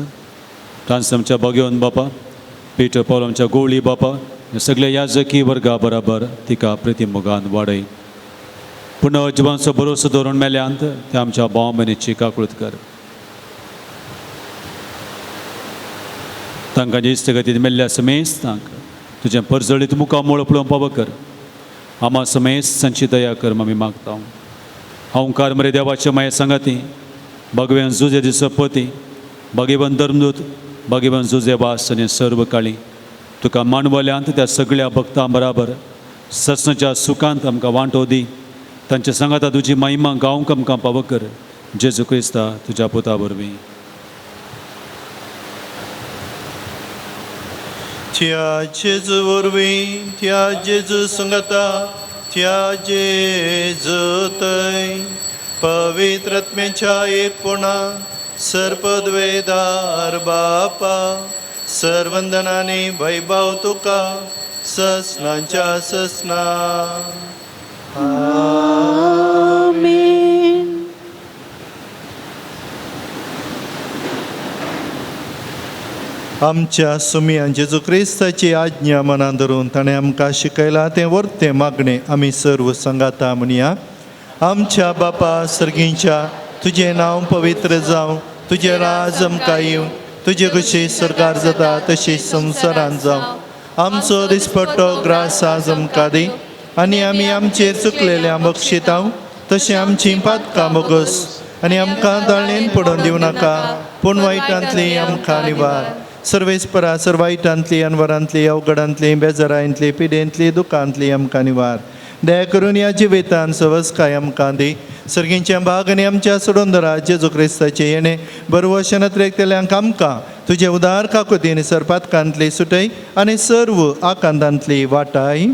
तांस आमच्या भगवंत बापा पीटर पावल आमच्या गोवळी बापा सगल्या याजकी वर्गा बराबर तिका प्रतिमोगान वाडय. पुनर्जिवांचो भरोसो धरून मेल्यांत ते आमच्या भाव भयणीची काकळूत कर. तांकां इश्टगतीन मेल्ल्या समेस्तांक तुजें परजळीत मुखामळ पळोवंक पावो कर. आमा समेस्तांची दया कर आमी मागता. ओंकार मरे देवाचे माये सांगाती भगवेन जुजे दिसपती भगेवन धर्मदूत भगेवन जुजे वास आनी सर्व काळी तुका मानवल्यांत त्या सगळ्या भक्तां बराबर ससनाच्या सुखांत आमकां वांटो दी. तांच्या सांगाता तुजी महिमा गावंक आमकां पावो कर. जेजू क्रिस्ता तुज्या पुता वरवीं. त्या जेजू वरवीं, त्या जेजू संगता, त्या जेजू थंय पवित्र आत्म्याच्या एकपणा सर्पद्वेदार बापा सर्वंदनानी वैभव तुका ससनाच्या ससना. आमेन. आमच्या सुमयान जेजू क्रिस्ताची आज्ञा मनान धरून ताणें आमकां शिकयलां तें वर्तें मागणें आमी सर्व सांगाता म्हणया. आमच्या बापा सर्गींच्या, तुजें नांव पवित्र जावं, तुजें राज आमकां येवं, तुजे कशी सरकार जाता तशी संवसारांत जावं. आमचो दिसपट्टो ग्रास आज आमकां दी आनी आमी आमचेर चुकलेल्या बक्षितां तशें आमचीं पातकां बोगस आनी आमकां ताळणेन पडोवन दिवं नाका, पूण वायटांतली आमकां निवार. सर्वेस्परा सर वायटांतली अनवरांतली अवघडांतली बेजारांतली पिडेंतली दुखांतली आमकां निवार. दया करून ह्या जिवितान सवसकाय आमकां दी. सर्गींच्या भाग आनी आमच्या सोडून जेजू क्रिस्ताचें येणें बरवशनात रेखतल्यांक आमकां तुजे उदार काकुतीन सरपातकांतली सुटय आनी सर्व आकांतांतली वाटाय.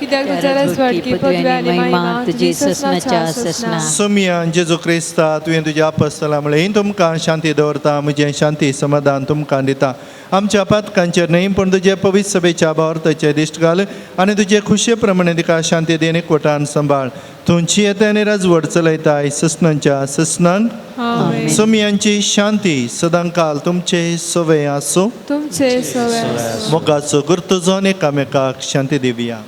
कित्याक तुज्या रसवाडकी पदवी आनी महिमा तुजी ससनाच्या ससना. सोमियान जेजू क्रिस्ता तुवें तुज्या आपस्तला म्हळें तुमकां शांती दवरता, म्हजें शांती समाधान तुमकां दिता. आमच्या पातकांचेर न्हय पूण तुजे पवित्र सभेच्या भावार्थाचेर दिश्ट घाल आनी तुजे खुशे प्रमाणे तिका शांती दी आनी कोटान सांबाळ. तुमची येता आनी राजवट चलयताय ससनांच्या ससनांक. सोमियांची शांती सदांकाल तुमचे सवे आसूं. तुमचे सवे आसूं. मोगाचो गुर्त जावन एकामेकाक शांती दिवया.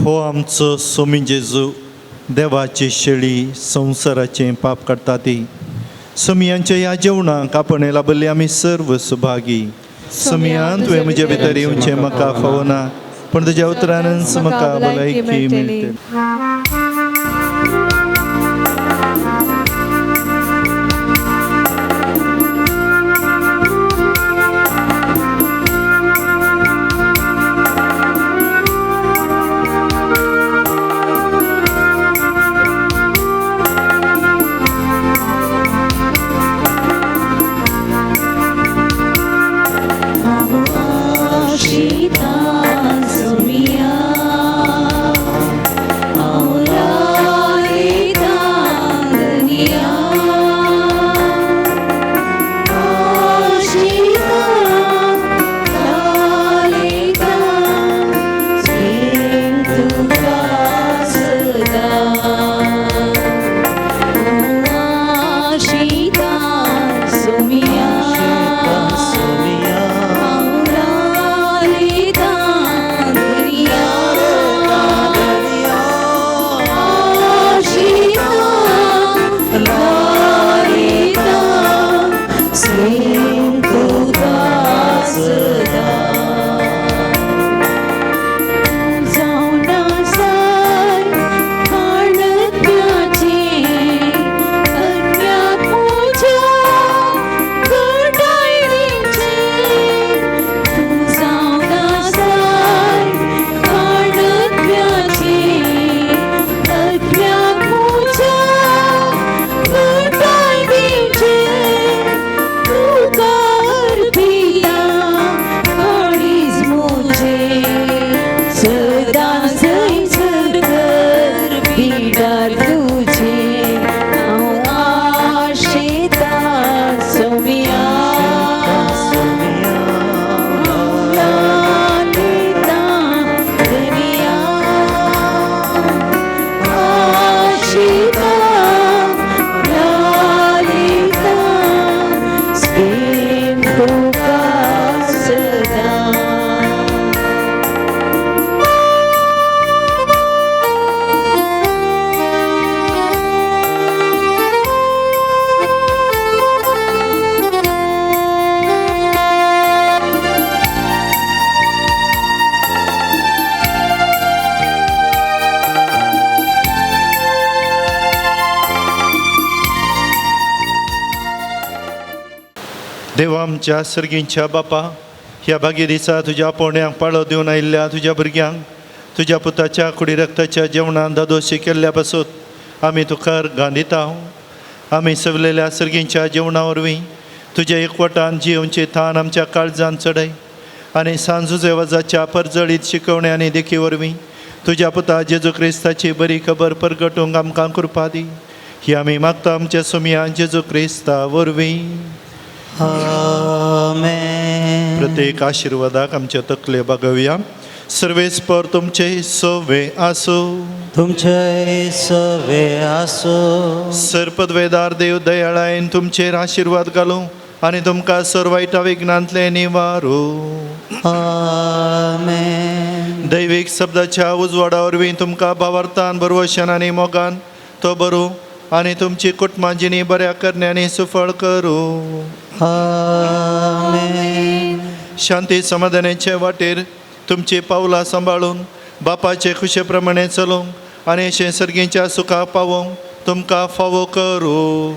हो आमचो सोमी जेजू, देवाची शेळी संवसाराचें पाप काडटा ती. सोमियांच्या ह्या जेवणाक आपण लाभल्ले आमी सर्व सुभागी. सोमियान तुवें म्हजे भितर येवचें म्हाका फावना, पूण तुज्या उतरानच म्हाका भलायकी मेळटली. Shita. तुका सदां. जावन आसाय खाणत्याचें अज्ञात म्हज्या घटायणीचें. तूं जावन आसाय खाणत्याचें अज्ञात म्हज्या घटायणीचें. तुका अर्पिता काळीज म्हजें सदां जैसर कर पिडार तुजें. हांव आशेता सोम्या, लालिता धनिया, आशिता लालिता स्पेन तुका सदां. देवा आमच्या सर्गींच्या बापा, ह्या भाग्य दिसा तुज्या पोण्यांक पाळो दिवन आयिल्ल्या तुज्या भुरग्यांक तुज्या पुताच्या कुडी रक्ताच्या जेवणान दादोशी केल्ल्या पासून आमी तुका गांदिता. आमी सवलेल्या सर्गींच्या जेवणा वरवीं तुज्या एकवटान जियोवची थान आमच्या काळजान चडय आनी सांजुजे वजाच्या परजळीत शिकवणे आनी देखी वरवीं तुज्या पुता जेजू क्रिस्ताची बरी खबर परगटूंक आमकां कृपा दी. ही आमी मागता आमच्या सुमया जेजू क्रिस्ता वरवीं. आमेन. प्रत्येक आशिर्वादाक आमच्या तकले बागोवया. सर्वेस्पर तुमचे सवे आसूं. तुमचे सवे आसूं. सरपदवेदार देव दयाळायेन तुमचेर आशिर्वाद घालूं आनी तुमकां सर्व वायटा विघ्नांतलें निवारू. आमेन. दैवीक शब्दाच्या उजवाडा वरवीं तुमकां भावार्थान बरवशान आनी मोगान तो बरूं आनी तुमची कुटुंबां जिणी बऱ्या करण्यांनी सुफळ करूं. आमेन. शांती समाधानाचे वाटेर तुमची पावलां सांबाळून बापाचे खुशे प्रमाणे चलोवंक आनी अशें सर्गीच्या सुखाक पावोवंक तुमकां फावो करूं.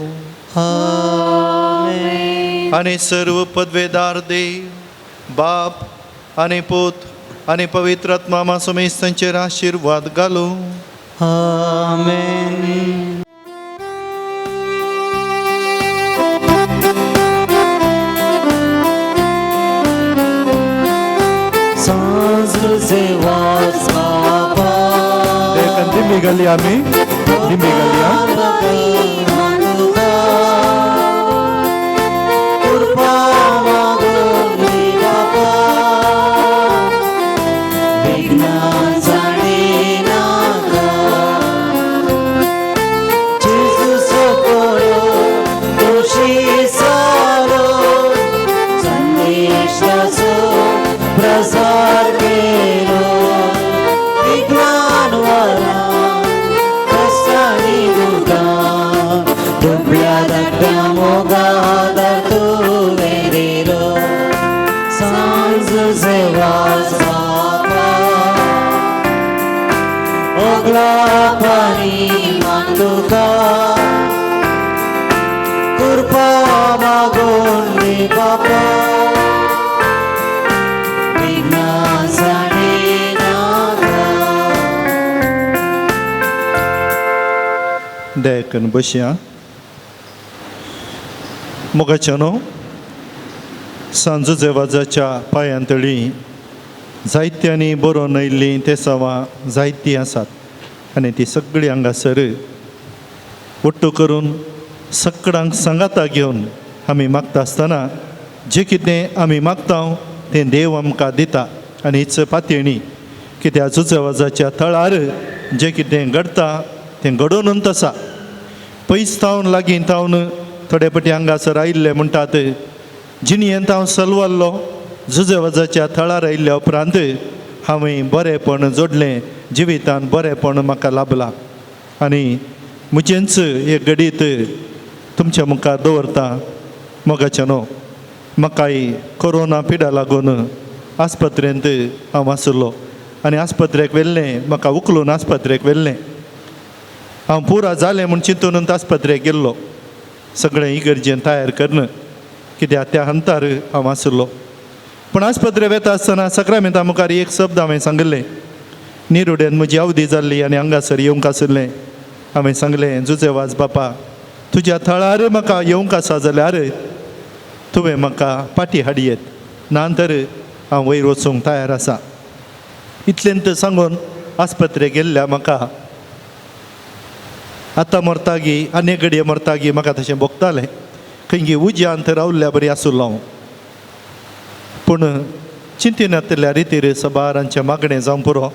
आमेन. आनी सर्व पदवेदार देव बाप आनी पूत आनी पवित्र आत्मा मासुमेस्तांचेर आशिर्वाद घालूं. आमेन. सांजुजे वास बापा, दिंबी घाली आमी, दिंबी घाली. कृपा मागून बापा, विघ्नां जाणिनाका. जेजू सोकोरो दोशी सारो, संदेशाचो प्रसार केलो. विज्ञान वरां कष्टांनी दुखां, दुबळ्या धाकट्या मोगादार तुवें दिलो. सांजुजे वास बापा, ओगला पानी मान तुका, कृपा मागून बापा, विघ्नां जाणिनाका. दयाकन बसया. मोगाच्यानो, सांजुजे वाजाच्या पांयांतळी जायत्यांनी बरोवन आयिल्लीं तेसांवां जायतीं आसात आनी ती सगळीं हांगासर ஒட்டு करून सगळ्यांक सांगाता घेवन आमी मागता आसतना जें कितें आमी मागता तें देव आमकां दिता. आनी हीच पातयेणी की त्या जुजवाजाच्या थळार जें कितें घडटा तें घडोवनूच आसा. पयस थावन लागीं थावन थोडे पटी हांगासर आयिल्ले म्हणटात, जिणयेंत हांव सलवल्लो, जुजवाजाच्या थळार आयिल्ल्या उपरांत हांवें बरेंपण जोडलें, जिवितान बरेंपण म्हाका लाभलां. आनी म्हजेंच एक घडीत तुमच्या मुखार दवरता. मोगाच्या न्हू, म्हाकाय कोरोना पिडा लागून आस्पत्रेंत हांव आशिल्लो आनी आस्पत्रेक व्हेल्लें, म्हाका उखलून आस्पत्रेक व्हेल्लें. हांव पुरा जालें म्हूण चिंतून आस्पत्रेक गेल्लो, सगळें इगर्जेन तयार करून, कित्याक त्या हंतार हांव आशिल्लो. पूण आस्पत्रे वेता आसतना सक्रामेंता मुखार एक शब्द हांवें सांगिल्लें. निरुडेन म्हजी अवधी जाल्ली आनी हांगासर येवंक आशिल्लें. हांवें सांगलें, जुजे वाज बापा, तुज्या थळार म्हाका येवंक आसा जाल्यार तुवें म्हाका पाटी हाडयेत, ना तर हांव वयर वचूंक तयार आसा. इतलेंत सांगून आस्पत्रे गेल्ल्या म्हाका आतां मरतागी आनी घडये मरतागी म्हाका तशें भोगतालें, खंयगी उज्यांत रावल्ल्या बरी आशिल्लो हांव. पूण चिंतिनातल्या रितीर सबारांचें मागणें जावंक पुरो,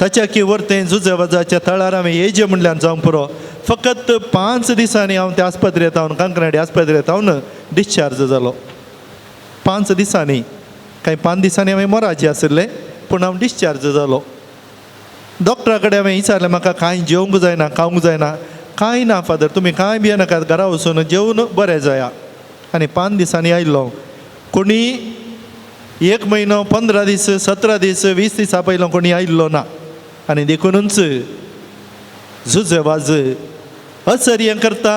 ताच्या की वरतें जुजेवाजाच्या थळार हांवें येयचें म्हणल्यार जावंक पुरो. फकत 5 दिसांनी हांव त्या आस्पत्रेंत हांव कांकणाडी आस्पत्रेंत हांव डिस्चार्ज जालो. 5 दिसांनी, कांय 5 दिसांनी हांवें मोराजी आशिल्लें, पूण हांव डिस्चार्ज जालो. डॉक्टरा कडेन हांवें विचारलें, म्हाका कांय जेवंक जायना, खावंक जायना. कांय ना फादर, तुमी कांय भियेनाकात, घरा वचून जेवन बरें जाया. आनी 5 दिसांनी आयिल्लो. कोणी 1 म्हयनो, 15 दीस, 17 दीस, 20 दिसां पयलो कोणी आयिल्लो ना. आनी देखूनच जुजेवाज असर्य करता,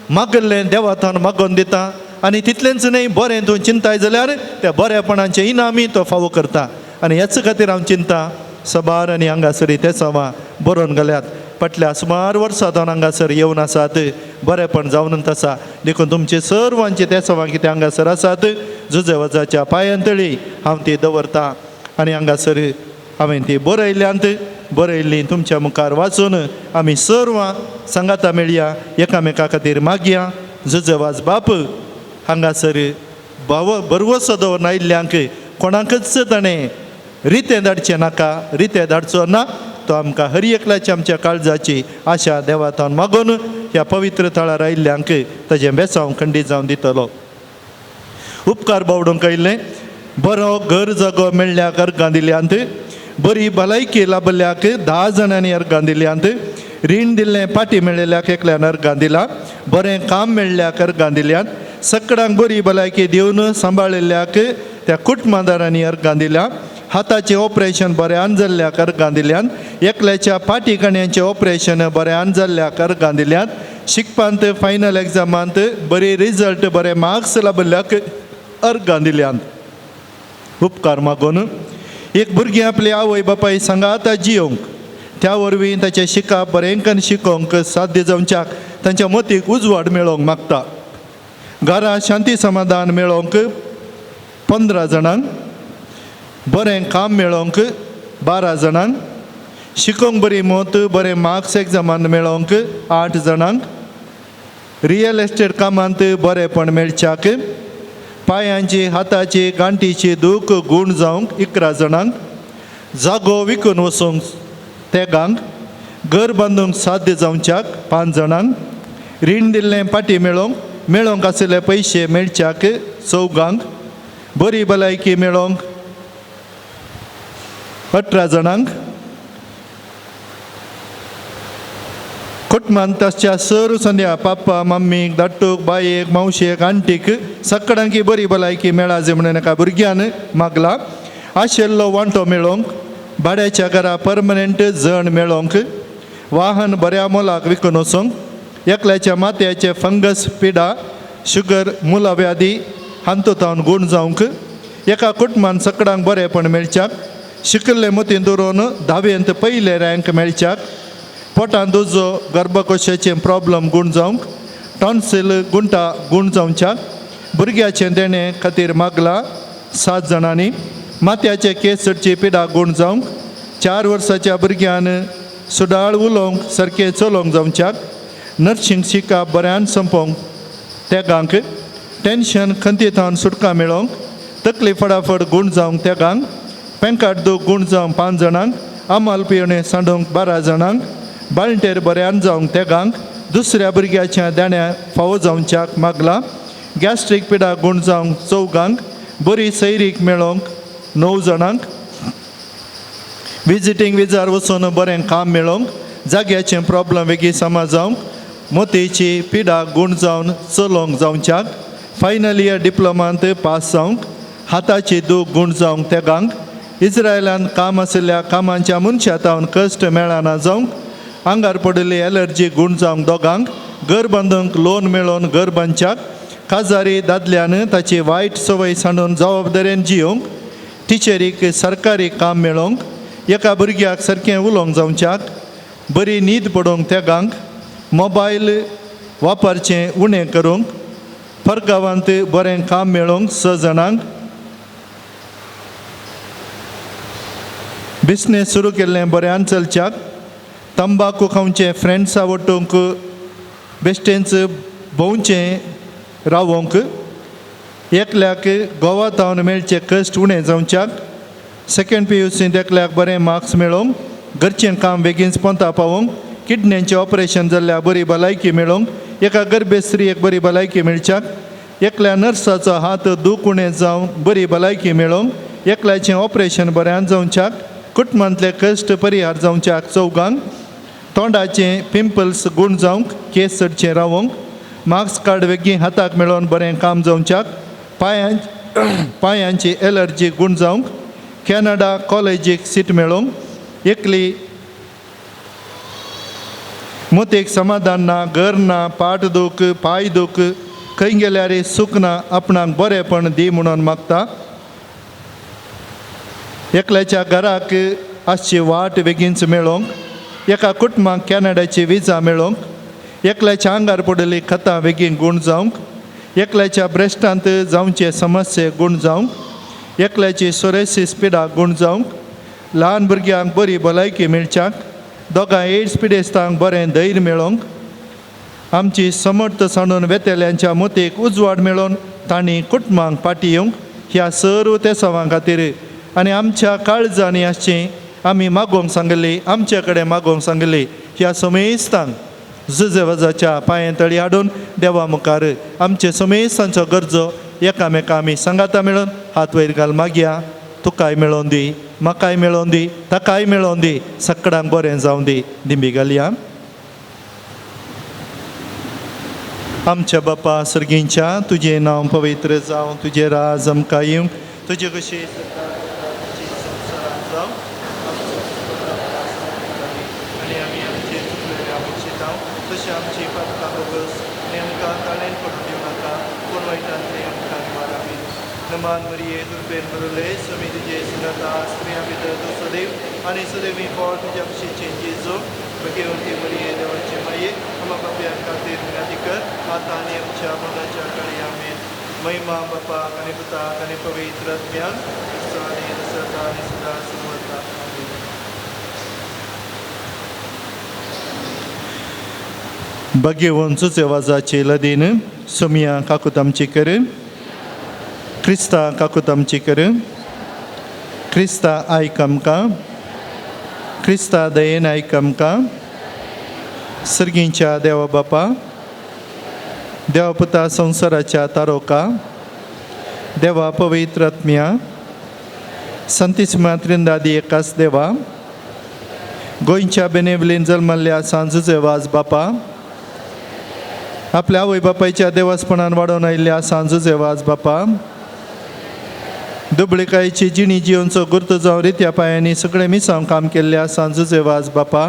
मागल्लें देवाथान मागोवन दिता. आनी तितलेंच न्हय, बरें तूं चिंताय जाल्यार त्या बरेपणाचें इनामी तो फावो करता. आनी ह्याच खातीर हांव चिंता सबार आनी हांगासर ते सवा बरोवन घाल्यात. फाटल्या सुमार वर्सां जावन हांगासर येवन आसात, बरेपण जावन आसा. देखून तुमचे सर्वांचे ते सवा कितें हांगासर आसात, जुजेवाजाच्या पांयांतळी हांव ती दवरता. आनी हांगासर हांवें ती बरयल्यांत, बरयल्ली तुमच्या मुखार वाचून आमी सर्वां सांगाता मेळया, एकामेका खातीर मागया. जुजेवाज बाप हांगासर भाव बरवसो दवरून आयिल्ल्यांक कोणाकच ताणें रितें धाडचें नाका, रितें धाडचो ना. तो आमकां हर एकल्याची आमच्या काळजाची आशा देवातान मागून ह्या पवित्र थळार आयिल्ल्यांक ताजें बेसांव खंडीत जावन दितलो. उपकार बावडूंक आयिल्लें, बरो घर जागो मेळ्ळ्याक अर्गां दिल्यांत, बरी भलायकी लाभल्याक 10 जाणांनी अर्गां दिल्यांत, रीण दिल्लें पाटी मेळिल्ल्याक एकल्यान अर्गां दिला, बरें काम मेळ्ळ्याक अर्गां दिल्यांत, सकडांक बरी भलायकी दिवन सांबाळिल्ल्याक त्या कुटुंबादारांनी अर्गां दिल्या, हाताचें ऑपरेशन बऱ्यान जाल्ल्याक अर्गां दिल्यांत, एकल्याच्या पाटी कण्याचें ऑपरेशन बऱ्यान जाल्ल्याक अर्गां दिल्यांत, शिकपांत फायनल एग्जामांत बरी रिजल्ट बरे मार्क्स लाभिल्ल्याक अर्गां दिल्यांत. उपकार मागून एक भुरगें आपली आवय बापाय सांगाता जियोंक, त्या वरवीं ताचें शिकप बरेंकन शिकोवंक साध्य जावच्याक तांच्या मतीक उजवाड मेळोवंक मागता. घरा शांती समाधान मेळोवंक 15 जाणांक, बरें काम मेळोवंक 12 जाणांक, शिकोवंक बरी मत बरें मार्क्स एग्जामान मेळोवंक 8 जाणांक, रियल एस्टेट कामांत बरेंपण मेळच्याक, पांयांची हाताची गांठीची दूख गूण जावंक 11 जाणांक, जागो विकून वचूंक 3गांक, घर बांदूंक साध्य जावच्याक 5 जाणांक, रीण दिल्लें पाटी मेळोवंक मेळोवंक आशिल्ले पयशे मेळच्याक 4गांक, बरी भलायकी मेळोवंक 18 जाणांक, कुटुंबांत ताच्या सर संध्या पाप्पा मम्मीक धाडटूक बायेक मावशेक आंटीक सगळ्यांकी बरी भलायकी मेळाजे म्हणून एका भुरग्यान मागला. आशिल्लो वांटो मेळोवंक, भाड्याच्या घरा परमनंट जण मेळोवंक, वाहन बऱ्या मोलाक विकून वचूंक, एकल्याच्या माथ्याचे फंगस पिडा शुगर मुलाव्याधी हातूंत गूण जावंक, एका कुटुंबान सगळ्यांक बरेंपण मेळच्याक, शिकिल्ले मतीन दवरून 10वेंत पयले रँक मेळच्याक, पोटांत उजो गर्भकोशाचे प्रॉब्लम गूण जावंक, टॉन्सिल गुंटा गूण जावच्याक, भुरग्याचें देणें खातीर मागला 7 जाणांनी, माथ्याचे केस चडची पिडा गूण जावंक, 4 वर्साच्या भुरग्यान सुडाळ उलोवंक सारकें चलोवंक जावच्याक, नर्सिंग शिकप बऱ्यान सोंपोवंक 3गांक, टेन्शन खंतीथावन सुटका मेळोवंक, तकली फटाफट गूण जावंक 3गांक, पेंकाट दूख गूण जावंक 5 जाणांक, आमाल पिवणें सांडोवंक 12 जाणांक, बाळंटेर बऱ्यान जावंक 3गांक, दुसऱ्या भुरग्याच्या दाण्या फावो जावच्याक मागला, गॅस्ट्रीक पिडा गूण जावंक 4गांक, बरी सैरीक मेळोवंक 9 जाणांक, विजिटींग विजार वचून बरें काम मेळोवंक, जाग्याचें प्रॉब्लम वेगीं समा जावंक, मोतीची पिडा गूण जावन चलोवंक जावच्याक, फायनल इयर डिप्लोमांत पास जावंक, हाताची दूख गूण जावंक तेगांक, इस्रायलान काम आशिल्ल्या कामांच्या मनशा तावन कश्ट मेळना जावंक, आंगार पडिल्ली एलर्जी गूण जावंक दोगांक, घर बांदूंक लोन मेळोवन घर बांदच्याक, काजारी दादल्यान ताची वायट संवय सांडून जबाबदारेन जियोंक, टिचरीक सरकारी काम मेळोवंक, एका भुरग्याक सारकें उलोवंक जावच्याक, बरी न्हीद पडोवंक तेगांक, मोबायल वापरचें उणें करूंक, परगांवांत बरें काम मेळोवंक स जाणांक, बिजनेस सुरू केल्लें बऱ्यान चलच्याक, तंबाकू खावचें फ्रेंड्सां वटूंक बेश्टेंच भोंवचें रावोंक, एकल्याक गोवा तावन मेळचे कश्ट उणें जावच्याक, सेकेंड पी यू सींत एकल्याक बरें मार्क्स मेळोवंक, घरचें काम बेगीन पोंता पावोवंक, किडण्यांचें ऑपरेशन जाल्ल्या बरी भलायकी मेळोवंक, एका गर्भेस्त्रीयेक बरी भलायकी मेळच्याक, एकल्या नर्साचो हात दूख उणें जावन बरी भलायकी मेळोवंक, एकल्याचें ऑपरेशन बऱ्यान जावच्याक, कुटुंबांतले कश्ट परिहार जावच्याक चौगांक, तोंडाचें पिंपल्स गूण जावंक, केस चडचें रावोंक, मार्क्स कार्ड बेगीन हाताक मेळोवन बरें काम जावच्याक, पांयांची एलर्जी गूण जावंक, कॅनडा कॉलेजीक सीट मेळोवंक, एकली मोतेक समाधान ना, घर ना, पाट दूख, पांय दूख, खंय गेल्यार सूख ना, आपणाक बरेंपण दी म्हणून मागता. एकल्याच्या घराक आसची वाट बेगीनच मेळोवंक, एका कुटुंबाक कॅनडाची विजा मेळोवंक, एकल्याच्या आंगार पडिल्ली खतां बेगीन गूण जावंक, एकल्याच्या ब्रेस्टांत जावचे समस्ये गूण जावंक, एकल्याची सोरेसीस पिडा गूण जावंक, ल्हान भुरग्यांक बरी भलायकी मेळच्याक, दोगां एड्स पिडेस्तांक बरें धैर्य मेळोवंक, आमची समर्थ सांडून वेतेल्यांच्या मोतीक उजवाड मेळोवन तांणी कुटुंबांक फाटी येवंक, ह्या सर्व तेसांवां खातीर आनी आमच्या काळजांनी आसचें आमी मागोवंक सांगली, आमचे कडेन मागोवंक सांगली, ह्या समेस्तांक जुजेवजाच्या पांये तळी हाडून देवा मुखार आमचे समेस्तांचो गरजो एकामेका आमी सांगाता मेळून हात वयर घाल मागया. तुकाय मेळोवन दी, म्हाकाय मेळोवन दी, ताकाय मेळोवन दी, सगळ्यांक बरें जावं दी. दिंबी घालया. आमच्या बापा सर्गींच्या, तुजें नांव पवित्र जावं, तुजें राज आमकां येवं, तुजे कशी जावं, आनी आमी आमचे चुकलेले आमी शितांव तशें आमची पातकां बोगस आनी आमकां ताळेन पडून दिवं नाका, पूण वायटांतले आमकां निवार. आमी. नमान मरिये, दुर्बेन बरोले, समी तुजे सांगाता, स्त्रियां भितर तूं सदैव आनी सदैवी फळ तुज्या कुशीचें जेजू. भगेवंती मरिये, देवाचे माये, आमा पापयां खातीर विनंती कर, आतां आनी आमच्या मरणाच्या काळी. आमेन. महिमा बापाक आनी पुताक आनी पवित्र आत्म्याक, आनी सदा आनी सदा सर्वता. आमेन. भगेवन सुचेवाजाची लदीन. सोमिया काकूत आमची कर, क्रिस्ता काकूत आमची कर, क्रिस्ता आयक आमकां, क्रिस्ता दयेन आयक आमकां. सर्गींच्या देवा बापा, देवा पुता संवसाराच्या तारोका, देवा पवित्र आत्म्या, संतीस्मा त्रिंदादी एकाच देवा, गोंयच्या बेनेवलीन जल्मल्ल्या सांजुचे वाज बापा, आपल्या आवय बापायच्या देवासपणान वाडोवन आयिल्ल्या सांजुचे वाज बापा, दुबळिकायेची जिणी जियोनचो गुर्त जावन रित्या पांयांनी सगळे मिसांव काम केल्ल्या सांजुचे वाज बापा,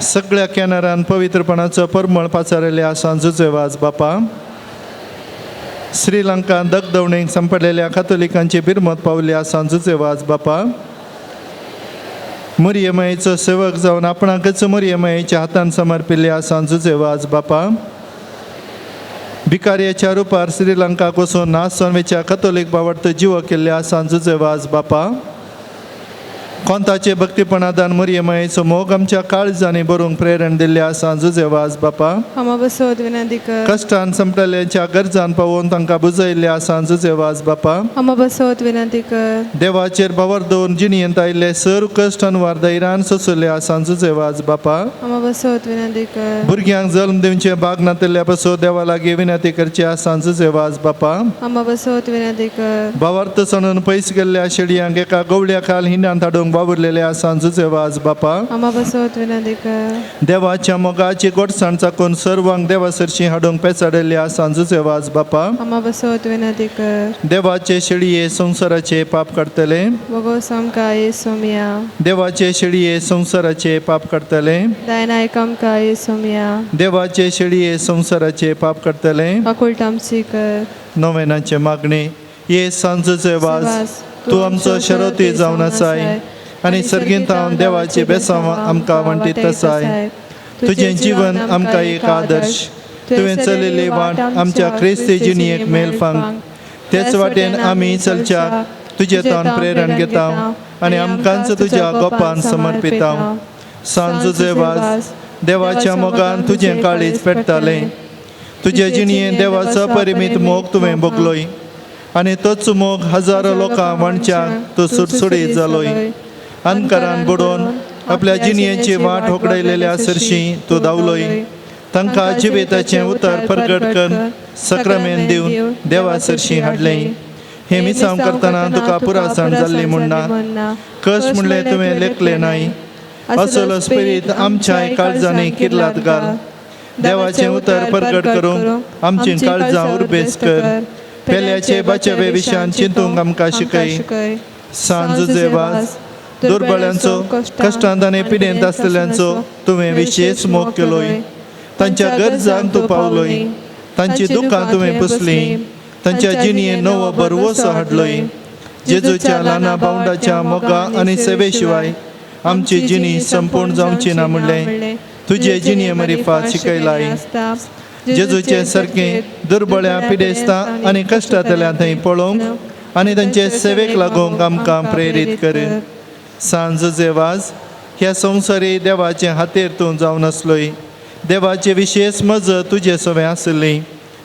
सगळ्या कॅनरान पवित्रपणाचो परमळ पाचारलेल्या सांजुचे वाज बापा, श्रीलंका दगदवणेक संपडलेल्या कातोलिकांची बिरमत पावल्या सांजुचे वाज बापा, मरियमायेचो सेवक जावन आपणाकच मरियमायेच्या हातान समर्पिल्ल्या सांजुचे वाज बापा, भिकार्याच्या रुपार श्रीलंकाक वचून नाच जावन कथोलीक बावडत जीव केल्ल्या सांजुचे वाज बापा, कोंताचे भक्तीपणादान मरियमायेचो मोग आमच्या काळजांनी बरोवंक प्रेरण दिल्ल्या सांजुचे वाज बापा, आमा बसोत विनंती कर. कश्टान संपटल्यांच्या गरजान पावोवन तांकां बुजयल्ल्या सांजुचे वाज बापा, आमा बसोत विनंती कर. देवाचेर भावर दवरून जिणयेंत आयिल्ले सर कश्ट अनवार धैर्यान सोंसले सांजुचे वाज बापा, आमा बसोत विनंती कर. भुरग्यांक जल्म दिवचे भाग नातिल्ल्या पसून देवा लागीं विनंती करची सांजुचे वाज बापा, आमा बसोत विनंती कर. भावार्थ सणून पयस गेल्ल्या शेडयांक एका गवळ्या खाल हिंडांत हाडूंक करूंक वावुरलेल्या सांजूचे वाज बापा आमा बसोत विनंती कर. देवाच्या मोगाची गोडसाण चाकून सर्वांक देवा सरशी हाडूंक पेचाडलेल्या सांजूचे वाज बापा आमा बसोत विनंती कर. देवाचे शेळये संवसाराचे पाप काडटले भोगोस आमकां येसोमिया. देवाचे शेळये संवसाराचे पाप काडटले. दयनायक आमकां येसोमिया. देवाचे शेळये संवसाराचे पाप काडटले. काकुळट आमची कर. नोवेनाचे मागणे. ये सांजूचे वाज तूं आमचो शरती जावन आसाय आनी सर्गींत देवाचे बेसांव आमकां वांटीत आसाय. तुजें जीवन आमकां एक आदर्श. तुवें चलयल्ली वाट आमच्या क्रिस्ती जिणेक मेलफांक. तेच वाटेन आमी चलच्याक तुजें तावन प्रेरण घेता आनी आमकांच तुज्या गोपान समर्पिता. सांजूचे वाज देवाच्या मोगान तुजें काळीज पेट्टालें. तुजे जिणेन देवाचो परिमीत मोग तुवें भोगलोय आनी तोच मोग हजारो लोकां वांटच्याक तूं सुडसुडीत जालोय. अंधकारान बुडोवन आपल्या जिणेची वाट होगडायलेल्या सरशी तूं धांवलोय. तांकां जिविताचें उतर परगट करून सक्रामेन दिवन देवा सरशी हाडलें. हें मिसांव करतना तुका पुरासाण जाल्ली म्हणना कश म्हणलें तुवें लेखलें नाय. असलो स्पिरीत आमच्या काळजांनी किर्लात घाल. देवाचें उतर परगट करूंक आमचीं काळजां उर्बेस कर. पेल्याचे बाचेवे विशयान चिंतूंक आमकां शिकय. सांजूचे वाज दुर्बळ्यांचो कश्टांत आनी पिडेंत आसलेल्यांचो तुवें विशेश मोग केलोय. तांच्या गरजांक तूं पावलोय. तांची दुकां तुवें पुसलीं. तांच्या जिणेंत नवो बरवसो हाडलोय. जेजूच्या ल्हाना भावंडाच्या मोगा आनी सेवे शिवाय आमची जिणी संपूर्ण जावची ना म्हणलें तुजे जिणे मरिफात शिकयलाय. जेजूचे सारकें दुर्बळ्या पिडेस्तां आनी कश्टांतल्या थंय पळोवंक आनी तांचे सेवेक लागूंक आमकां प्रेरीत कर. सांजूचे वाज ह्या संवसारी देवाचे हातेर तूं जावन आसलोय. देवाचे विशेश मजत तुजे सवें आसली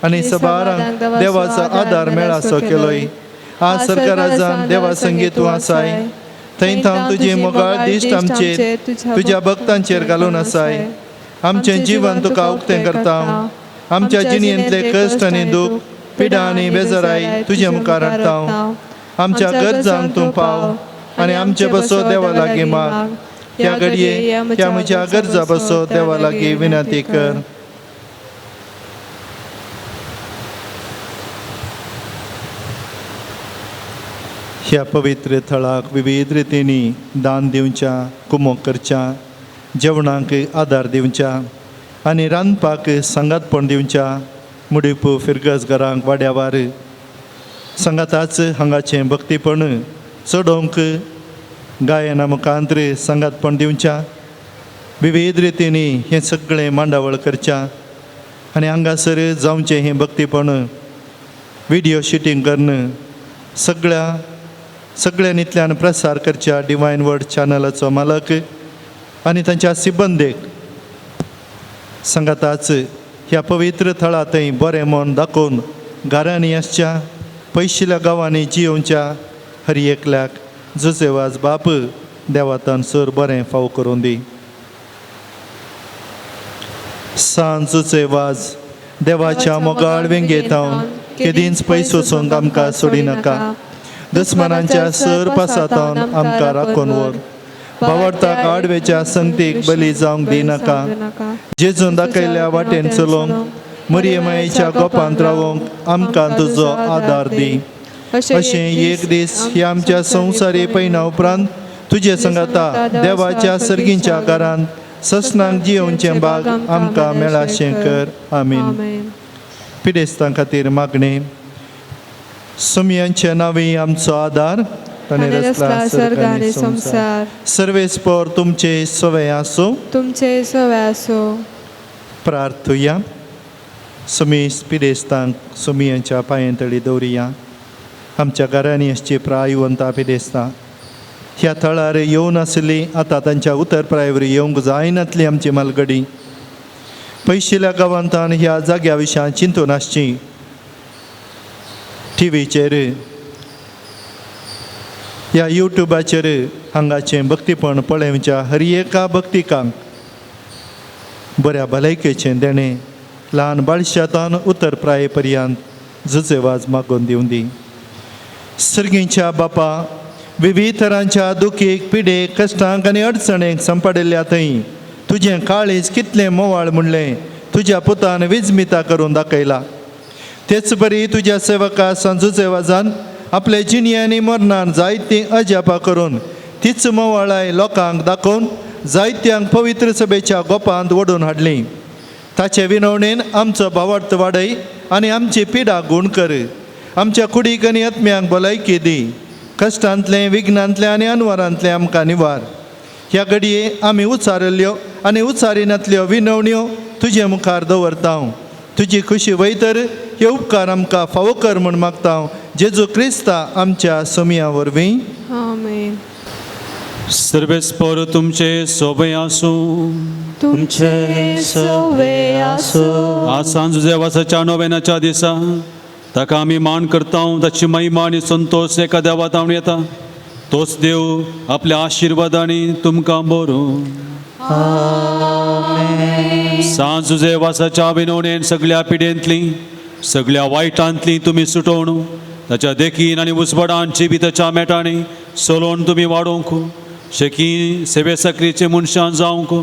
आनी सबारांक देवाचो आदार मेळासो केलोय. आज सरकाराजान देवा संगी तूं आसाय. थंय थावन तुजी मोगाळ दिश्ट आमचेर तुज्या भक्तांचेर घालून आसाय. आमचें जीवन तुका उक्तें करता. आमच्या जिणेंतले कश्ट आनी दूख पिडा आनी बेजाराय तुजे मुखार हाडटा. आमच्या गरजांक तूं पाव आनी आमचे बसो देवा लागीं माग. ह्या घडये ह्या म्हज्या गरजा बसो देवा लागीं विनंती कर. ह्या पवित्र थळाक विविध रितींनी दान दिवच्या, कुमोक करच्या, जेवणाक आदार दिवच्या आनी रांदपाक सांगातपण दिवच्या मुडीपू फिरगज घरांक वाड्यावार सांगाताच हांगाचें भक्तीपण चडोवंक गायना मुखांतर सांगातपण दिवच्या विविध रितींनी हें सगळें मांडावळ करच्या आनी हांगासर जावचें हें भक्तीपण विडियो शुटींग करून सगळ्यांतल्यान प्रसार करच्या डिवायन वर्ड चॅनलाचो मालक आनी तांच्या सिबंदेक सांगाताच ह्या पवित्र थळा थंय बरें मन दाखोवन घरांनी आसच्या पयशिल्या गांवांनी जियोवच्या हर एकल्याक जुसेवाज बाप देवातान सर बरें फाव करून दी. सांजूचे वाज देवाच्या मोगाळ वेंगेत हांव केदींच पयस वचूंक आमकां सोडिनाका. दुस्मनांच्या सर पासातावन आमकां राखून व्हर. भावार्थाक आडवेच्या संगतीक बली जावंक दिनाका. जेजून दाखयल्ल्या वाटेन चलोवंक मरियमायेच्या गोपांत रावोंक आमकां तुजो आदार दी. अशें एक दीस ह्या आमच्या संवसारी पयना उपरांत तुजे संगाता देवाच्या सर्गींच्या घरांत ससनांक जियोवचें बाग आमकां मेळाशें कर. आमीन. पिडेस्तां खातीर मागणें. सुमयांच्या नांवी आमचो आदार ताणें रचला सर्ग आनी संवसार. सर्वेस्पोर तुमचे सवे आसूं. तुमचे सवे आसूं. प्रार्थुया. सुमीस पिडेस्तांक सुमियांच्या पांयांतळी दवरिया. आमच्या घरांनी आसची प्रायवंता पिडेस्तां ह्या थळार येवन आसली आतां तांच्या उतर प्रायवर येवंक जायनातली आमची मालगडी पयशिल्या गांवांतान ह्या जाग्या विशयान चिंतून आसची टिवीचेर ह्या युट्यूबाचेर हांगाचें भक्तीपण पळोवच्या हर एका भक्तिकांक बऱ्या भलायकेचें देणें ल्हान बाळशातान उतर प्राये पर्यंत जुजेवाज मागून दिवं दी. सर्गींच्या बापा विविध तरांच्या दुखीक, पिडेक, कश्टांक आनी अडचणेक संपडिल्ल्या थंय तुजें काळीज कितलें मोवाळ म्हणलें तुज्या पुतान विजमिता करून दाखयला. तेच परी तुज्या सेवका सांजूचे वाजान आपले जिणी आनी मरणान जायतीं अजापां करून तीच मोवाळाय लोकांक दाखोवन जायत्यांक पवित्र सभेच्या गोपांत ओडून हाडली. ताचे विनवणेन आमचो भावार्थ वाडय आनी आमची पिडा गूण कर. आमच्या कुडीक आनी आत्म्यांक भलायकी दी. कश्टांतलें, विघ्नांतलें आनी अनवरांतलें आमकां निवार. ह्या घडये आमी उचारिल्ल्यो आनी उचारिनातल्यो विनवण्यो तुजे मुखार दवरता. तुजी खुशी वयतर हे उपकार आमकां फावो कर म्हूण मागता, जेजू क्रिस्ता आमच्या सोमया वरवीं. आमेन. सर्वेस्पर तुमचे सोबे आसूं. तुमचे सवे आसूं. आज सांज देवाच्या नोवेनाच्या दिसा ताका आमी मान करता. ताची महिमा आनी संतोष एका देवात हांव येता. तोच देव आपल्या आशिर्वादांनी तुमकां बरो. सांज देवासाच्या विनवणेन सगळ्या पिडेंतली, सगळ्या वायटांतली तुमी सुटोवन ताच्या देखीन आनी उजवाडान जिविताच्या मेटांनी सोलोवन तुमी वाडोवंक शेकी सेवे सक्रीचे मनशां जावंक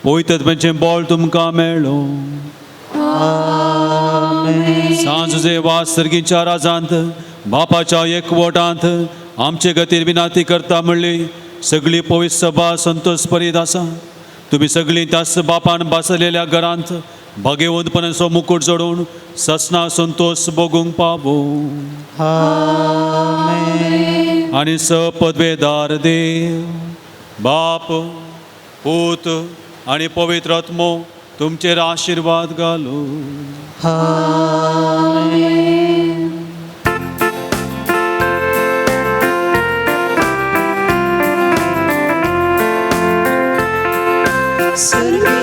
पवित्रत्वाचें बळ तुमकां मेळ्ळो. सांजुजे वास सर्गीच्या राजांत बापाच्या एकवटांत आमचे गतीर विनाती करता म्हणली सगळी पवित्र सभा संतोष परीत आसा. तुमी सगळीं त्याच बापान बसलेल्या घरांत भाग्यवंतपणाचो मुकूट जोडून ससना संतोष भोगूंक पावो. आनी स पदवेदार देव बाप, पूत आनी पवित्र आत्मो तुमचेर आशिर्वाद घालू. सुरगीच्या